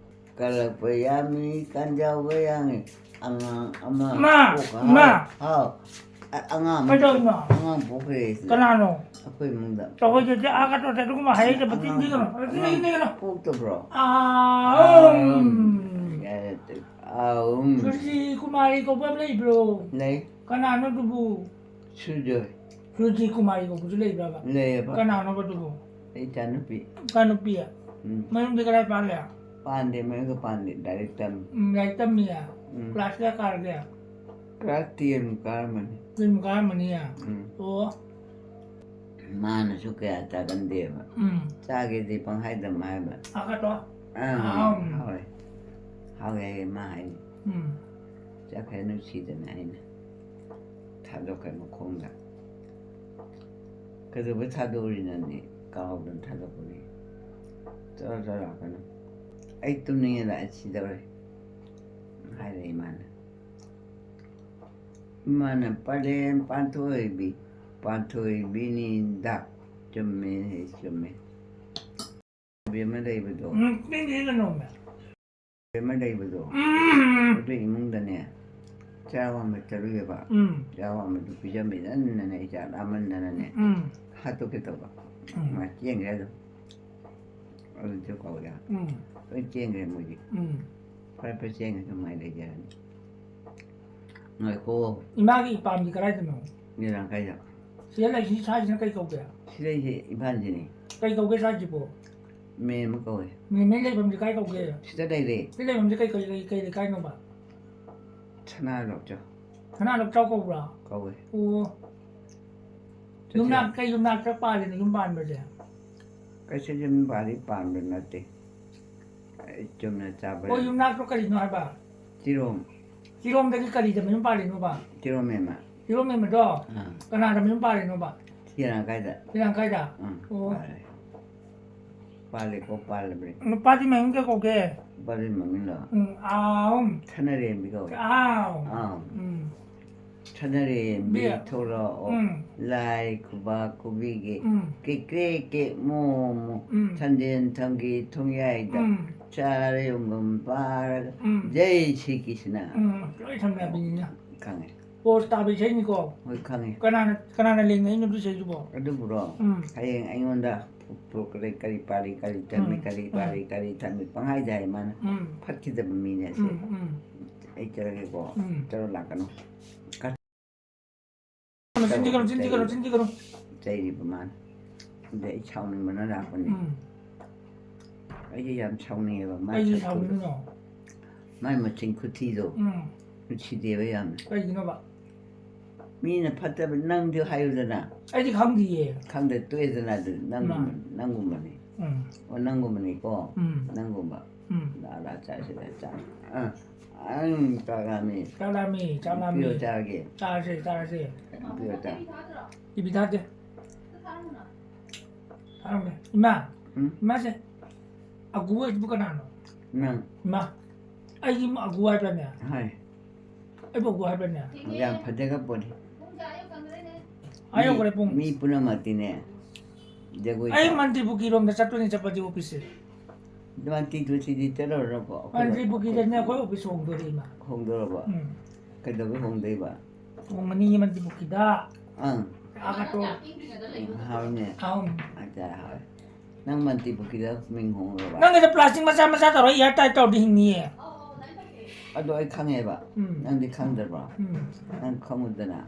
ꯀꯜꯂꯛꯄ ꯌꯥꯝꯃꯤ, ꯀꯥꯟꯖꯥꯎꯕ ꯌꯥꯡꯉꯤ꯫ ꯑꯉꯥꯡ ꯑꯃ ꯏꯃꯥ! ꯄꯣꯛꯈ-, ꯏꯃꯥ! ꯍꯥꯎ, ꯍꯥꯎ꯫ ꯑ-, ꯑꯉꯥꯡ ꯑꯃ ꯀꯩꯗꯧꯔꯤꯅꯣ? ꯑꯉꯥꯡ ꯄꯣꯛꯈ꯭ꯔꯦ ꯁꯤꯗ꯫ ꯀꯅꯥꯅꯣ? ꯑꯩꯈꯣꯏ ꯏꯃꯨꯡꯗ꯫ ꯇꯧꯍꯩꯗꯦ, ꯑꯥ ꯀꯥꯇꯣ, ꯑꯗꯨꯒꯨꯝꯕ ꯍꯥꯏꯍꯩꯗꯕ ꯆꯤꯟ ꯊꯤꯒꯅꯨ꯫ ꯑꯉꯥꯡ ꯆꯤꯟ ꯊꯤꯒꯅꯨ꯫ ꯄꯣꯛꯇꯕ꯭ꯔꯣ? ꯑꯥ, ꯑꯥ, ꯎꯝ꯫ ꯌꯥꯔꯦ, ꯑꯥ, ꯎꯝ꯫ ꯁꯨꯔꯖꯤ ꯀꯨꯃꯥꯔꯤ ꯀꯧꯕ ꯑꯃ ꯂꯩꯕ꯭ꯔꯣ? ꯂꯩ꯫ ꯀꯅꯥꯅꯣ ꯑꯗꯨꯕꯨ? ꯁꯨꯔꯖꯣꯏ꯫ ꯁꯨꯔꯖꯤ ꯀꯨꯃꯥꯔꯤ ꯀꯧꯕꯁꯨ ꯂꯩꯕ꯭ꯔꯕ? ꯂꯩꯌꯦꯕ꯫ ꯀꯅꯥꯅꯣꯕ ꯑꯗꯨꯕꯨ? ꯑꯩ ꯏꯆꯥꯅꯨꯄꯤ꯫ ꯏꯆꯥꯅꯨꯄꯤ? ꯎꯝ꯫ ꯃꯌꯨꯝꯗꯤ ꯀꯗꯥꯏ ꯄꯥꯜꯂꯦ? ꯄꯥꯟꯗꯦ, ꯃꯌꯨꯝꯗ ꯄꯥꯟꯗꯦ, ꯂꯥꯏꯔꯤꯛ ꯇꯝꯃꯤ꯫ ꯎꯝ, ꯂꯥꯏꯔꯤꯛ ꯇꯝꯃꯤꯌꯦ? ꯎꯝ꯫ ꯀ꯭ꯂꯥꯁ ꯀꯌꯥ ꯀꯥꯔꯒꯦ? ꯀ꯭ꯂꯥꯁ ꯇꯦꯟ ꯀꯥꯔꯝꯃꯅꯤ꯫ ꯇꯦꯟ ꯀꯥꯔꯝꯃꯅꯤꯌꯦ? ꯎꯝ꯫ ꯑꯣ꯫ ꯃꯥꯅꯁꯨ ꯀꯌꯥ ꯆꯥꯒꯟꯗꯦꯕ꯫ ꯎꯝ꯫ ꯆꯥꯒꯦꯗꯤ ꯄꯪꯍꯥꯏꯗ ꯑꯃ ꯍꯥꯏꯕ꯫ ꯑꯥ ꯀꯥꯇꯣ? ꯑꯥ, ꯑꯥ, ꯎꯝ꯫ ꯍꯥꯎꯋꯦ꯫ ꯍꯥꯎꯋꯦ ꯍꯥꯏꯌꯦ ꯃꯥ ꯍꯥꯏꯅꯤ꯫ ꯎꯝ꯫ ꯆꯠꯈ꯭ꯔꯦ ꯅꯨꯡꯁꯤꯗꯅ ꯑꯩꯅ꯫ ꯊꯥꯗꯣꯛꯈ꯭ꯔꯦ ꯃꯈꯣꯡꯗ꯫ "ꯀꯩꯗꯧꯕꯩ ꯊꯥꯗꯣꯛꯎꯔꯤꯅꯣꯅꯦ? ꯀꯥꯎꯗꯅ ꯊꯥꯗꯣꯛꯄꯅꯤ꯫ ꯆꯠꯂꯣ, ꯆꯠꯂꯣ, ꯂꯥꯛꯀꯅꯨ꯫ ꯑꯩ ꯇꯨꯝꯅꯤꯡꯉꯦ, ꯂꯥꯛꯑꯦ, ꯁꯤꯗꯧꯔꯦ", ꯍꯥꯏꯔꯛꯑꯦ ꯏꯃꯥꯅ꯫ ꯏꯃꯥꯅ, "ꯄꯂꯦꯟ ꯄꯥꯟꯊꯣꯏꯕꯤ, ꯄꯥꯟꯊꯣꯏꯕꯤꯅꯤꯗ"꯫ ꯆꯨꯝꯃꯦ, ꯆꯨꯝꯃꯦ꯫ ꯕꯤ ꯑꯃ ꯂꯩꯕꯗꯣ꯫ ꯎꯝ, ꯄꯤꯡ ꯀꯩꯅꯣꯝꯃꯦ꯫ ꯑꯃ ꯂꯩꯕꯗꯣ꯫ ꯎꯝ꯫ ꯑꯗꯨ ꯏꯃꯨꯡꯗꯅꯦ, ꯆꯔꯥ ꯋꯥꯟꯕ ꯆꯠꯂꯨꯏꯌꯦꯕ꯫ ꯎꯝ꯫ ꯆꯔꯥ ꯋꯥꯟꯕꯗꯨ ꯄꯤꯖꯃꯤꯗꯅꯅꯦ, ꯑꯩ ꯆꯥꯛ ꯂꯥꯝꯃꯟꯗꯅꯅꯦ, ꯎꯝ꯫ ꯍꯥꯠꯇꯣꯛꯀꯦ ꯇꯧꯕ꯫ ꯎꯝ꯫ ꯃꯥ ꯆꯦꯟꯈ꯭ꯔꯦ ꯑꯗꯨꯝ꯫ ꯑꯗꯨꯁꯨ ꯀꯧꯔꯦ꯫ ꯎꯝ꯫ ꯂꯣꯏ ꯆꯦꯟꯈ꯭ꯔꯦ ꯃꯣꯏꯗꯤ꯫ ꯎꯝ꯫ ꯐꯔꯦ, ꯐꯔꯦ, ꯆꯦꯟꯈ꯭ꯔꯦ, ꯑꯗꯨꯝ ꯃꯥꯏ ꯂꯩꯖꯔꯅꯤ꯫ ꯉꯥꯏꯈꯣ꯫ ꯏꯃꯥꯒꯤ ꯏꯄꯥꯝꯗꯤ ꯀꯗꯥꯏꯗꯅꯣ? ꯃꯤꯔꯥꯡ ꯀꯥꯏꯗ? ꯁꯤꯗ ꯂꯩꯁꯤ ꯁ꯭ꯋꯥꯏꯁꯤꯅ ꯀꯩ ꯀꯧꯒꯦ? ꯁꯤꯗꯩꯁꯦ ꯏꯝꯐꯥꯜꯁꯤꯅꯤ꯫ ꯀꯩ ꯀꯧꯒꯦ ꯁ꯭ꯋꯥꯏꯁꯤꯕꯣ? ꯃꯦꯝ ꯑꯃ ꯀꯧꯋꯦ꯫ ꯃꯦꯝ ꯂꯩꯐꯝꯁꯦ ꯀꯥꯏ ꯀꯧꯒꯦ? ꯁꯤꯗ ꯂꯩꯔꯦ꯫ ꯁꯤ ꯂꯩꯐꯝꯁꯦ ꯀꯩ, ꯀꯩ, ꯀꯩ, ꯀꯩ ꯂꯩꯀꯥꯏꯅꯣꯕ? ꯁꯅꯥ ꯂꯣꯛꯆꯥꯎ꯫ ꯁꯅꯥ ꯂꯣꯛꯆꯥꯎ ꯀꯧꯕ꯭ꯔꯥ? ꯀꯧꯋꯦ꯫ ꯑꯣ꯫ ꯆꯠꯁꯦ꯫ ꯌꯨꯝꯅꯥꯛ, ꯀꯩ ꯌꯨꯝꯅꯥꯛꯇ ꯄꯥꯜꯂꯤꯅꯣ ꯌꯨꯝ ꯄꯥꯟꯕꯁꯦ? ꯀꯩꯁꯨ ꯌꯨꯝ ꯄꯥꯜꯂꯤ ꯄꯥꯟꯕ ꯅꯠꯇꯦ꯫ ꯑꯩ ꯆꯨꯝꯅ ꯆꯥꯕ꯫ ꯑꯣ, ꯌꯨꯝꯅꯥꯛꯇꯣ ꯀꯔꯤꯅꯣ ꯍꯥꯏꯕ? ꯆꯤꯔꯣꯝ꯫ ꯀꯤꯔꯣꯝꯗꯒꯤ ꯀꯔꯤꯗ ꯃꯌꯨꯝ ꯄꯥꯜꯂꯤꯅꯣꯕ? ꯀꯤꯔꯣꯝꯃꯦꯝꯃ꯫ ꯀꯤꯔꯣꯝꯃꯦꯝꯃꯗꯣ ꯑꯥ꯫ ꯀꯅꯥꯗ ꯃꯌꯨꯝ ꯄꯥꯜꯂꯤꯅꯣꯕ? ꯊꯤꯔꯥꯡ ꯀꯥꯏꯗ? ꯊꯤꯔꯥꯡ ꯀꯥꯏꯗ? ꯑꯥ, ꯑꯣ꯫ ꯄꯥꯜꯂꯦ꯫ ꯄꯥꯜꯂꯦꯀꯣ, ꯄꯥꯜꯂꯕꯅꯦ꯫ ꯅꯨꯄꯥꯗꯤ ꯃꯃꯤꯡ ꯀꯩ ꯀꯧꯒꯦ? ꯅꯨꯄꯥꯗꯤ ꯃꯃꯤꯡꯂꯣ? ꯎꯝ, ꯑꯥꯎꯝ꯫ ꯁꯅꯔꯦꯝꯕꯤ ꯀꯧꯋꯦ꯫ ꯑꯥꯎ꯫ ꯑꯥꯎ꯫ ꯎꯝ꯫ ꯁꯅꯔꯦꯝꯕꯤ ꯕꯤ-, ꯊꯣꯛꯂꯛꯑꯣ꯫ ꯎꯝ꯫ ꯂꯥꯏ ꯈꯨꯕꯥꯛ ꯈꯨꯕꯤꯒꯤ ꯎꯝ꯫ ꯀꯦꯛ ꯀ꯭ꯔꯦꯛ ꯀꯦꯛ ꯃꯣ ꯃꯣ꯫ ꯎꯝ꯫ ꯁꯟꯗꯦꯟ ꯊꯝꯒꯤ ꯊꯣꯡꯌꯥꯏꯗ ꯎꯝ꯫ ꯆꯥꯔ ꯌꯣꯡꯒꯝ ꯄꯥꯔꯒ ꯎꯝ꯫ ꯖꯩ ꯁ꯭ꯔꯤ ꯀ꯭ꯔꯤꯁꯅ꯫ ꯎꯝ, ꯂꯣꯏ ꯊꯝꯅꯕꯤꯅꯤꯅ꯫ ꯈꯪꯉꯦ꯫ ꯄꯣꯁ ꯇꯥꯕ ꯏꯁꯩꯅꯤꯀꯣ꯫ ꯍꯣꯏ, ꯈꯪꯉꯦ꯫ ꯀꯅꯥꯅ, ꯀꯅꯥꯅ ꯂꯦꯡꯉꯛꯏꯅꯣ ꯑꯗꯨ ꯏꯁꯩꯗꯨꯕꯣ? ꯑꯗꯨꯕꯨꯔꯣ? ꯎꯝ꯫ ꯍꯌꯦꯡ ꯑꯩꯉꯣꯟꯗ ꯄꯨ-, ꯄꯨ-, ꯀꯔꯤ, ꯀꯔꯤ ꯄꯥꯔꯤ, ꯀꯔꯤ ꯊꯝꯃꯤ, ꯎꯝ, ꯀꯔꯤ ꯎꯝ꯫ ꯄꯥꯔꯤ, ꯀꯔꯤ ꯊꯝꯃꯤ, ꯄꯪꯍꯥꯏꯗ ꯍꯥꯏ ꯃꯥꯅ꯫ ꯎꯝ꯫ ꯐꯠꯈꯤꯗꯕ ꯃꯤꯅꯦ ꯑꯁꯦ꯫ ꯎꯝ, ꯎꯝ꯫ ꯑꯩ ꯆꯠꯂꯒꯦꯀꯣ꯫ ꯎꯝ꯫ ꯆꯠꯂꯣ ꯂꯥꯛꯀꯅꯨ꯫ ꯆꯤꯟ ꯊꯤꯒꯅꯨ, ꯆꯤꯟ ꯊꯤꯒꯅꯨ, ꯆꯤꯟ ꯊꯤꯒꯅꯨ꯫ ꯆꯩꯔꯤꯕ ꯃꯥꯅ꯫ ꯑꯗ ꯑꯩ ꯁꯥꯎꯅꯤꯡꯕꯅ ꯂꯥꯛꯄꯅꯦ꯫ ꯎꯝ꯫ ꯑꯩꯁꯦ ꯌꯥꯝ ꯁꯥꯎꯅꯤꯡꯉꯦꯕ ꯃꯥ ꯑꯩꯁꯨ ꯁꯛꯄꯗꯣ꯫ ꯁꯥꯎꯅꯤꯡꯉꯤꯅꯣ꯫ ꯃꯥꯏ ꯃꯆꯤꯟ ꯈꯨꯊꯤꯗꯣ꯫ ꯎꯝ꯫ ꯅꯨꯡꯁꯤꯗꯦꯕ ꯌꯥꯝꯅ꯫ ꯀꯩꯒꯤꯅꯣꯕ? ꯃꯤꯅ ꯐꯠꯇꯕ ꯅꯪꯗꯤ ꯍꯥꯏꯌꯨꯗꯅ꯫ ꯑꯩꯗꯤ ꯈꯪꯗꯤꯌꯦ꯫ ꯈꯪꯗ ꯇꯣꯛꯑꯦꯗꯅ ꯑꯗꯨ ꯅꯪ-, ꯃꯥ꯫ ꯅꯪꯒꯨꯝꯕꯅꯤ꯫ ꯎꯝ꯫ ꯑꯣ, ꯅꯪꯒꯨꯝꯕꯅꯤꯀꯣ꯫ ꯎꯝ꯫ ꯅꯪꯒꯨꯝꯕ꯫ ꯎꯝ꯫ ꯂꯥ, ꯂꯥ, ꯆꯥꯁꯤ, ꯂꯥ, ꯆꯥ-, ꯑ꯫ ꯑꯪ, ꯆꯥꯛ ꯂꯥꯝꯃꯤ꯫ ꯆꯥꯛ ꯂꯥꯝꯃꯤ, ꯆꯥꯛ ꯂꯥꯝꯃꯤ꯫ ꯄꯤꯌꯣ ꯆꯥꯒꯦ꯫ ꯆꯥꯔꯁꯦ, ꯆꯥꯔꯁꯦ꯫ ꯄꯤꯌꯣ ꯆꯥ꯫ ꯇꯤ ꯚꯤ ꯊꯥꯗꯦ꯫ ꯊꯥꯔꯝꯒꯦ꯫ ꯏꯃꯥ, ꯎꯝ? ꯏꯃꯥꯁꯦ, ꯑꯒꯨ ꯍꯥꯏꯁꯤꯕꯨ ꯀꯅꯥꯅꯣ? ꯅꯪ꯫ ꯏꯃꯥ, ꯑꯩꯒꯤ ꯑꯒꯨ ꯍꯥꯏꯕ꯭ꯔꯅꯦ? ꯍꯣꯏ꯫ ꯑꯩꯕꯨ ꯑꯒꯨ ꯍꯥꯏꯕ꯭ꯔꯅꯦ? ꯌꯥꯝ ꯐꯖꯒ ꯄꯣꯠꯅꯤ꯫ ꯑꯥ ꯌꯧꯈ꯭ꯔꯦ ꯄꯨꯡ꯫ ꯃꯤ ꯄꯨꯝꯅꯃꯛꯇꯤꯅꯦ, ꯖꯒꯣꯏ ꯑꯩ ꯁꯥ-, ꯃꯟꯇ꯭ꯔꯤ ꯄꯨꯈ꯭ꯔꯤꯔꯣꯝꯗ ꯆꯠꯇꯣꯏꯅꯦ, ꯆꯠꯄꯗꯤ ꯑꯣꯐꯤꯁꯁꯦ꯫ ꯃꯟꯇ꯭ꯔꯤ ꯄꯨꯈ꯭ꯔꯤꯗꯤ ꯆꯠꯂꯨꯔꯅꯨꯀꯣ, ꯑꯩꯈꯣꯏ ꯃꯟꯇ꯭ꯔꯤ ꯄꯨꯈ꯭ꯔꯤꯗꯅꯦ ꯑꯩꯈꯣꯏ ꯑꯣꯐꯤꯁ ꯍꯣꯡꯗꯣꯔꯤ, ꯏꯃꯥ꯫ ꯍꯣꯡꯗꯣꯔꯕꯣ? ꯎꯝ꯫ ꯀꯩꯗꯧꯕꯩ ꯍꯣꯡꯗꯣꯏꯕ? ꯍꯣꯡꯒꯅꯤ, ꯃꯟꯇ꯭ꯔꯤ ꯄꯨꯈ꯭ꯔꯤꯗ꯫ ꯑꯪ꯫ ꯑꯥ, ꯀꯥꯇꯣ꯫ ꯍꯥꯎꯅꯦ꯫ ꯍꯥꯎꯅꯤ꯫ ꯑꯆꯥ, ꯍꯥꯎꯋꯦ꯫ ꯅꯪ ꯃꯟꯇ꯭ꯔꯤ ꯄꯨꯈ꯭ꯔꯤꯗ ꯃꯤꯡ ꯍꯣꯡꯉꯨꯔꯕ? ꯅꯪꯒꯤꯗꯣ ꯄ꯭ꯂꯥꯁꯇꯤꯛ ꯃꯆꯥ ꯃꯆꯥ ꯇꯧꯔ ꯏꯌꯥꯔ ꯇꯥꯏꯠ ꯇꯧꯔꯗꯤ ꯍꯤꯡꯅꯤꯌꯦ꯫ ꯑꯗꯣ ꯑꯩ ꯈꯪꯉꯦꯕ꯫ ꯎꯝ꯫ ꯅꯪꯗꯤ ꯈꯪꯗ꯭ꯔꯕ? ꯎꯝ꯫ ꯅꯪ ꯈꯪꯉꯨꯗꯅ꯫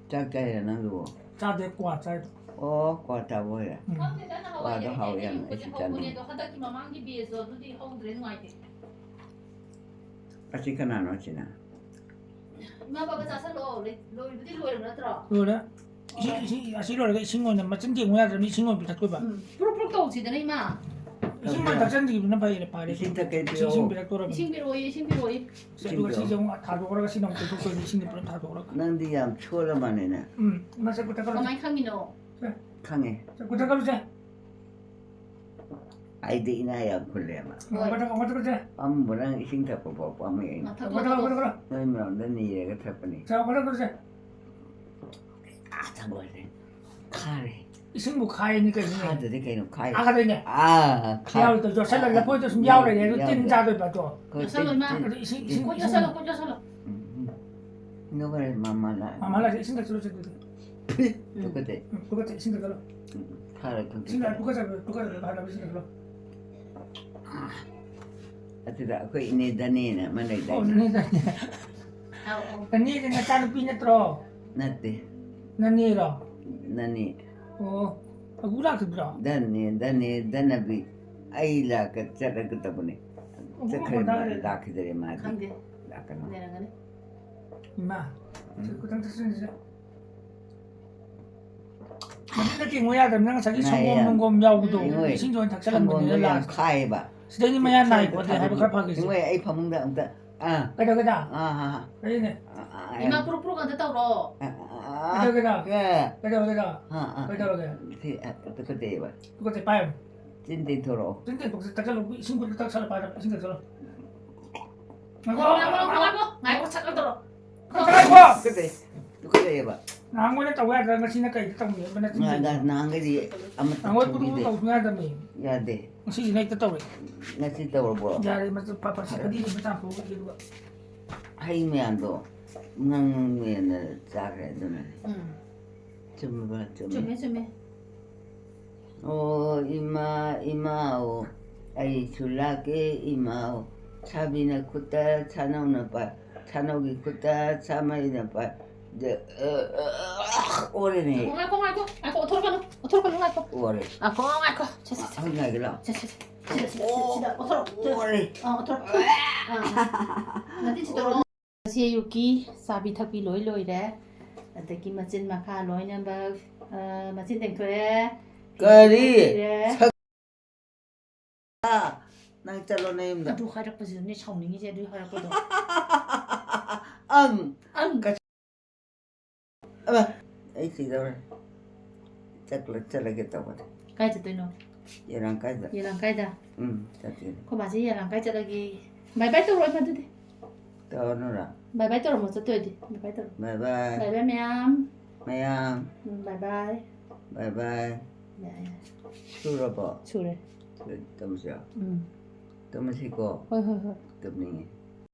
ꯆꯥꯛ ꯆꯥꯏꯔ ꯅꯪꯗꯨꯕꯣ? ꯆꯥꯗꯦ, ꯀ꯭ꯋꯥ ꯆꯥꯏ꯫ ꯑꯣ, ꯀ꯭ꯋꯥ ꯆꯥꯕ ꯑꯣꯏꯔꯦ꯫ ꯎꯝ꯫ ꯈꯪꯗꯦꯗ, ꯅꯍꯥꯟꯋꯥꯏꯗꯤ ꯀ꯭ꯋꯥꯗꯣ ꯍꯥꯎꯋꯦ ꯑꯩꯈꯣꯏꯗꯤ ꯌꯥꯝꯅ, ꯑꯩꯁꯨ ꯍꯧꯖꯤꯛ ꯆꯥꯅꯤꯡꯉꯤ꯫ ꯍꯧꯕꯅꯦ ꯑꯗꯣ, ꯍꯟꯗꯛꯀꯤ ꯃꯃꯥꯡꯒꯤ batchꯇꯣ ꯑꯗꯨꯗꯤ ꯍꯧꯗ꯭ꯔꯦ, ꯅꯨꯡꯉꯥꯏꯇꯦ꯫ ꯑꯁꯤ ꯀꯅꯥꯅꯣ ꯑꯁꯤꯅ? ꯏꯃꯥ, ꯕꯕꯥ ꯆꯥꯁꯜꯂꯣ꯫ ꯂꯣꯏ-, ꯂꯣꯏꯕꯨꯗꯤ ꯂꯣꯏꯔꯕ ꯅꯠꯇ꯭ꯔꯣ? ꯂꯣꯏꯔꯦ꯫ ꯏꯁꯤꯡ, ꯏꯁꯤꯡ, ꯑꯁꯤ ꯂꯣꯏꯔꯒ ꯏꯁꯤꯡ ꯑꯣꯏꯅ ꯃꯆꯤꯟ ꯊꯦꯡꯉꯨ ꯌꯥꯗ꯭ꯔꯕꯅꯤ, ꯏꯁꯤꯡ ꯑꯣꯏꯅ ꯄꯤꯊꯛꯇꯣꯏꯕ꯫ ꯎꯝ꯫ ꯄ꯭ꯔꯨꯞ ꯄ꯭ꯔꯨꯞ ꯇꯧꯁꯤꯗꯅ, ꯏꯃꯥ꯫ ꯏꯁꯤꯡ ꯃꯥꯏ ꯊꯛꯆꯟꯈꯤꯕꯅ ꯐꯩꯔꯦ, ꯐꯔꯦ꯫ ꯏꯁꯤꯡ ꯊꯛꯀꯦ ꯏꯁꯤꯡ ꯄꯤꯔꯛꯑꯣ꯫ ꯄꯤꯔꯛꯇꯣꯔꯕꯅꯤ꯫ ꯏꯁꯤꯡ ꯄꯤꯔꯛꯑꯣꯌꯦ, ꯏꯁꯤꯡ ꯄꯤꯔꯛꯑꯣꯌꯦ꯫ ꯁꯦ, ꯑꯗꯨꯒ ꯁꯤꯁꯦ ꯑꯃꯨꯛ ꯊꯥꯗꯣꯛꯈ꯭ꯔꯒ ꯁꯤꯅ ꯑꯃꯨꯛ ꯇꯩꯊꯣꯛꯇꯣꯏꯅꯤ, ꯏꯁꯤꯡꯗ ꯄꯨꯂꯞ ꯊꯥꯗꯣꯛꯈ꯭ꯔꯒ꯫ ꯅꯪꯗꯤ ꯌꯥꯝ ꯁꯣꯜꯂ ꯃꯥꯜꯂꯦꯅꯦ꯫ ꯎꯝ, ꯃꯁꯛ ꯄꯨꯊꯛꯀꯠꯂꯨꯁꯦ꯫ ꯀꯃꯥꯏꯅ ꯈꯪꯉꯤꯅꯣ? ꯁꯦ, ꯈꯪꯉꯦ꯫ ꯁꯦ, ꯄꯨꯊꯛꯀꯠꯂꯨꯁꯦ꯫ ꯑꯩꯗꯤ ꯏꯅꯥ ꯌꯥꯝ ꯈꯨꯜꯂꯦꯕ꯫ ꯍꯣꯏ꯫ ꯄꯨꯊꯛꯀꯠꯂꯣ, ꯄꯨꯊꯛꯀꯠꯂꯨꯁꯦ꯫ ꯄꯥꯝꯃꯨꯕ ꯅꯪ ꯏꯁꯤꯡ ꯊꯛꯄ ꯐꯥꯎ ꯄꯥꯝꯃꯨꯏ ꯑꯩꯅ꯫ ꯃꯊꯛ ꯄꯨꯊꯛꯀꯠꯂꯣ, ꯄꯨꯊꯛꯀꯠꯂꯣ꯫ ꯅꯣꯏ ꯃꯌꯥꯝꯗ ꯅꯤꯔꯒ ꯊꯛꯄꯅꯤ꯫ ꯁꯦ, ꯄꯨꯊꯛꯀꯠꯂꯨꯁꯦ꯫ ꯑꯥ, ꯊꯛꯑꯣꯏꯅꯦ꯫ ꯈꯥꯔꯦ꯫ ꯏꯁꯤꯡꯕꯨ ꯈꯥꯏꯅꯤ ꯀꯩꯅꯣꯅꯦ? ꯈꯥꯗꯗꯤ ꯀꯩꯅꯣ ꯈꯥꯏ-, ꯊꯥꯒꯗꯣꯏꯅꯦ꯫ ꯑꯥ, ꯈꯥ-, ꯌꯥꯎꯔꯣꯏꯗꯧ, ꯌꯣꯠꯁꯜꯂꯒ ꯑꯥ, ꯂꯐꯣꯏꯗꯣ ꯁꯨꯝ ꯌꯥꯎ ꯂꯩꯔꯦ, ꯑꯗꯨ ꯇꯤꯟ ꯌꯥꯎꯗꯦ꯫ ꯆꯥꯗꯣꯏꯕ ꯑꯗꯣ꯫ ꯑꯩꯈꯣꯏ ꯌꯣꯠꯁꯜꯂꯣ, ꯇꯤꯟ, ꯏꯃꯥ꯫ ꯇꯤꯟ, ꯑꯗꯨ ꯏꯁꯤꯡ, ꯇꯤꯟ, ꯏꯁꯤꯡ, ꯈꯨꯠ ꯌꯣꯠꯁꯜꯂꯣ, ꯏꯁꯤꯡ꯫ ꯈꯨꯠ ꯌꯣꯠꯁꯜꯂꯣ꯫ ꯎꯝ, ꯎꯝ꯫ ꯅꯣꯏ ꯃꯃꯥ ꯂꯥꯛꯑꯦ꯫ ꯃꯃꯥ ꯂꯥꯛꯑꯦ, ꯏꯁꯤꯡ ꯊꯛꯆꯜꯂꯨ, ꯆꯠꯂꯨ꯫ ꯎꯝ, ꯇꯨꯀꯠꯆꯩ꯫ ꯎꯝ, ꯇꯨꯀꯠꯆꯩ, ꯏꯁꯤꯡ ꯊꯛꯆꯜꯂꯣ꯫ ꯎꯝ, ꯐꯔꯦ, ꯏꯁꯤꯡ ꯊꯨꯝꯈꯤꯗ꯭ꯔꯦ꯫ ꯇꯨꯀꯠꯆꯕ, ꯇꯨꯀꯠꯆꯕ ꯐꯅꯕ ꯏꯁꯤꯡ ꯊꯛꯆꯜꯂꯣ꯫ ꯑꯗꯨꯗ ꯑꯩꯈꯣꯏ ꯏꯅꯦ ꯗꯅꯦꯅ ꯑꯃ ꯂꯩꯗꯥꯏꯅꯦ? ꯑꯣ, ꯏꯅꯦ ꯗꯅꯦ꯫ ꯑꯧ, ꯑꯧ꯫ ꯗꯅꯦꯁꯦ ꯅꯆꯥꯅꯨꯄꯤ ꯅꯠꯇ꯭ꯔꯣ? ꯅꯠꯇꯦ꯫ ꯅꯅꯦꯔꯣ? ꯅꯅꯦ꯫ ꯑꯣ, ꯑꯒꯨ ꯂꯥꯛꯈꯤꯕ꯭ꯔꯣ? ꯗꯅꯦ, ꯗꯅꯦ, ꯗꯅꯕꯤ꯫ ꯑꯩ ꯂꯥꯛꯀ-, ꯆꯠꯂꯒꯗꯕꯅꯦ꯫ ꯑꯒꯨ ꯆꯠꯈ꯭ꯔꯦ ꯃꯈꯣꯟ ꯃꯥ, ꯇꯥꯔꯦ꯫ ꯂꯥꯛꯈꯤꯗꯔꯦ ꯃꯥꯗꯤ꯫ ꯈꯪꯗꯦ꯫ ꯂꯥꯛꯀꯅꯨ꯫ ꯂꯩꯔꯝꯒꯅꯤ꯫ ꯏꯃꯥ, ꯎꯝ꯫ ꯁꯤ ꯈꯤꯇꯪ ꯊꯛꯆꯤꯟꯁꯦ꯫ ꯃꯁꯤꯗ ꯇꯦꯡꯉꯨ ꯌꯥꯗꯕꯅꯤꯅ ꯉꯁꯥꯏꯒꯤ ꯅꯥꯏ ꯁꯪꯒꯣꯝ ꯌꯥ-, ꯅꯨꯡꯒꯣꯝ ꯌꯥꯎꯕꯗꯣ ꯏꯃꯣꯏ, ꯏꯁꯤꯡꯗ ꯑꯣꯏꯅ ꯊꯛꯆꯜꯂꯝꯕꯅꯤꯅ ꯁꯪꯒꯣꯝꯗꯣ ꯌꯥꯝ ꯂꯥꯁꯇ꯫ ꯈꯥꯏꯌꯦꯕ꯫ ꯁꯤꯗꯩꯗꯤ ꯃꯌꯥ ꯁꯦ-, ꯅꯥꯏ ꯁꯦ-, ꯈꯣꯠꯂꯦ ꯍꯥꯏꯕ ꯈꯔ ꯐꯒꯤꯁꯦ꯫ ꯏꯃꯣꯏ, ꯑꯩ ꯐꯃꯨꯡꯗ ꯑꯝꯇ, ꯑꯥ꯫ ꯀꯩꯗꯧꯒꯦꯗ? ꯑꯥ, ꯑꯥ, ꯑꯥ꯫ ꯀꯩꯅꯦ? ꯑꯥ, ꯑꯥ, ꯏꯃꯥ, ꯑꯥ꯫ ꯄꯨꯔꯨꯞ ꯄꯨꯔꯨꯞ ꯉꯥꯛꯇ ꯇꯧꯔꯣ꯫ ꯑꯥ, ꯑꯥ, ꯑꯥ꯫ ꯀꯩꯗꯧꯒꯦꯗ? ꯑꯦ꯫ ꯀꯩꯗꯧꯒꯦꯗ? ꯑꯥ, ꯑꯥ꯫ ꯀꯩꯗꯧꯔꯒꯦ? ꯁꯤ, ꯑꯥ, ꯇꯨꯀꯠꯆꯩꯌꯦꯕ꯫ ꯇꯨꯀꯠꯆꯩ, ꯄꯥꯏꯌꯣ꯫ ꯆꯤꯟ ꯇꯦꯡꯊꯣꯔꯛꯑꯣ꯫ ꯆꯤꯟ ꯇꯦꯡꯊꯣꯛꯁꯦ, ꯊꯛꯆꯜꯂꯣ꯫ ꯏꯁꯤꯡ ꯈꯨꯠꯇ ꯊꯛꯆꯜꯂꯣ, ꯄꯥꯏꯔꯣ꯫ ꯏꯁꯤꯡ ꯊꯛꯆꯜꯂꯣ꯫ ꯉꯥꯏꯈꯣ, ꯉꯥꯏꯈꯣ, ꯉꯥꯏꯈꯣ, ꯉꯥꯏꯈꯣ, ꯁꯠ ꯇꯧꯔꯣ꯫ ꯉꯥꯏꯈꯣ꯫ ꯇꯨꯀꯠꯆꯩ, ꯇꯨꯀꯠꯆꯩꯌꯦꯕ꯫ ꯅꯍꯥꯟ ꯑꯣꯏꯅ ꯇꯧꯕ ꯌꯥꯗ꯭ꯔꯥ? ꯉꯁꯤꯅ ꯀꯩꯗ ꯇꯧꯅꯤ? ꯃꯅꯥ ꯆꯤꯟ ꯉꯥ-, ꯇꯦꯡꯊꯣꯛ꯫ ꯅꯍꯥꯟꯈꯩꯗꯤ ꯑꯃꯠꯇ ꯅꯍꯥꯟ ꯑꯣꯏ ꯄꯨꯔꯨ ꯊꯣꯡꯕꯤꯗꯦ꯫ ꯇꯧꯕꯁꯨ ꯌꯥꯗꯕꯅꯤ꯫ ꯌꯥꯗꯦ꯫ ꯉꯁꯤꯁꯤꯅ ꯍꯦꯛꯇ ꯇꯧꯔꯦ꯫ ꯉꯁꯤ ꯇꯧꯔꯕꯣ? ꯌꯥꯔꯦ, ꯃꯆꯨ ꯄꯥ-, ꯄꯥ-, ꯁꯤ ꯐꯗꯤꯁꯦ ꯑꯝꯇ ꯆꯥꯝꯊꯣꯛꯑꯒ ꯑꯗꯨꯒ꯫ ꯍꯩ ꯃꯌꯥꯝꯗꯣ ꯉꯪ ꯉꯪ ꯃꯦꯟꯅ ꯆꯥꯈ꯭ꯔꯦ ꯑꯗꯨꯅꯅꯦ꯫ ꯎꯝ꯫ ꯆꯨꯝꯃꯕ? ꯆꯨꯝꯃꯦ꯫ ꯆꯨꯝꯃꯦ, ꯆꯨꯝꯃꯦ꯫ ꯑꯣ, ꯏꯃꯥ, ꯏꯃꯥꯑꯣ, ꯑꯩꯁꯨ ꯂꯥꯛꯀꯦ, ꯏꯃꯥꯑꯣ꯫ ꯁꯥꯕꯤꯅ ꯈꯨꯠꯇ ꯁꯥꯅꯧꯅ ꯄꯥꯏ, ꯁꯥꯅꯧꯒꯤ ꯈꯨꯠꯇ ꯁꯥꯃꯩꯅ ꯄꯥꯏ꯫ ꯗ-, ꯑ, ꯑ, ꯑ, ꯑꯣꯔꯦꯅꯦ꯫ ꯉꯥꯏꯈꯣ, ꯉꯥꯏꯈꯣ, ꯉꯥꯏꯈꯣ, ꯑꯣꯊꯣꯔꯛꯀꯅꯨ, ꯑꯣꯊꯣꯔꯛꯀꯅꯨ, ꯉꯥꯏꯈꯣ꯫ ꯑꯣꯔꯦ꯫ ꯉꯥꯏꯈꯣ, ꯉꯥꯏꯈꯣ꯫ ꯁꯦ, ꯁꯦ, ꯁꯦ꯫ ꯑꯩ ꯉꯥꯏꯒꯦ ꯂꯥꯎ꯫ ꯁꯦ, ꯁꯦ, ꯁꯦ꯫ ꯁꯤꯗ, ꯁꯤꯗ, ꯁꯤꯗ, ꯑꯣꯊꯣꯔꯛꯑꯣ꯫ ꯑꯣꯔꯦ꯫ ꯑꯥ, ꯑꯣꯊꯣꯔꯛꯑꯣ꯫ ꯑꯥ, ꯑꯥ꯫ ꯅꯆꯤꯟ ꯁꯤꯠꯇꯣꯔꯛꯑꯣ꯫ ꯉꯁꯤ ꯑꯌꯨꯛꯀꯤ ꯆꯥꯕꯤ ꯊꯛꯄꯤ ꯂꯣꯏ ꯂꯣꯏꯔꯦ꯫ ꯑꯗꯒꯤ ꯃꯆꯤꯟ ꯃꯈꯥ ꯂꯣꯏꯅꯃꯛ, ꯑ, ꯃꯆꯤꯟ ꯇꯦꯡꯊꯣꯛꯑꯦ, ꯀꯔꯤ? ꯐꯤꯁꯨ ꯁꯨꯕꯤꯔꯦ꯫ ꯑꯥ, ꯅꯪ ꯆꯠꯂꯣ ꯅꯌꯨꯝꯗ꯫ ꯑꯗꯨ ꯍꯥꯏꯔꯛꯄꯁꯤꯗꯅꯦ ꯁꯥꯎꯅꯤꯡꯉꯤꯁꯦ, ꯑꯗꯨ ꯍꯥꯏꯔꯛꯄꯗꯣ꯫ ꯑꯪ꯫ ꯑꯪ꯫ ꯑꯕ, ꯑꯩ ꯁꯤꯗꯧꯔꯦ꯫ ꯆꯠꯂ- ꯆꯠꯂꯒꯦ ꯇꯧꯕꯅꯦ꯫ ꯀꯥꯏ ꯆꯠꯇꯣꯏꯅꯣ? ꯌꯦꯔꯥꯡ ꯀꯥꯏꯗ? ꯌꯦꯂꯥꯡ ꯀꯥꯏꯗ? ꯎꯝ, ꯆꯠꯇꯣꯏꯅꯦ꯫ ꯑꯩꯈꯣꯏ ꯕꯥꯁꯦ ꯌꯦꯂꯥꯡ ꯀꯥꯏ ꯆꯠꯂꯒꯦ? ꯕꯥꯏ ꯕꯥꯏ ꯇꯧꯔꯣꯏ ꯃꯗꯨꯗꯤ꯫ ꯇꯧꯔꯅꯨꯔꯥ? ꯕꯥꯏ ꯕꯥꯏ ꯇꯧꯔꯝꯃꯣ, ꯆꯠꯇꯣꯏꯗꯤ꯫ ꯕꯥꯏ ꯕꯥꯏ ꯇꯧꯔꯣ꯫ ꯕꯥꯏ ꯕꯥꯏ꯫ ꯕꯥꯏ ꯕꯥꯏ ꯃꯌꯥꯝ꯫ ꯃꯌꯥꯝ꯫ ꯎꯝ, ꯕꯥꯏ ꯕꯥꯏ꯫ ꯕꯥꯏ ꯕꯥꯏ꯫ ꯌꯥꯏ, ꯌꯥꯏ꯫ ꯁꯨꯔꯕꯣ? ꯁꯨꯔꯦ꯫ ꯇꯨꯝꯁꯤꯔꯣ? ꯎꯝ꯫ ꯇꯨꯝꯃꯁꯤꯀꯣ? ꯍꯣꯏ, ꯍꯣꯏ, ꯍꯣꯏ꯫ ꯇꯨꯝꯅꯤꯡꯉꯦ꯫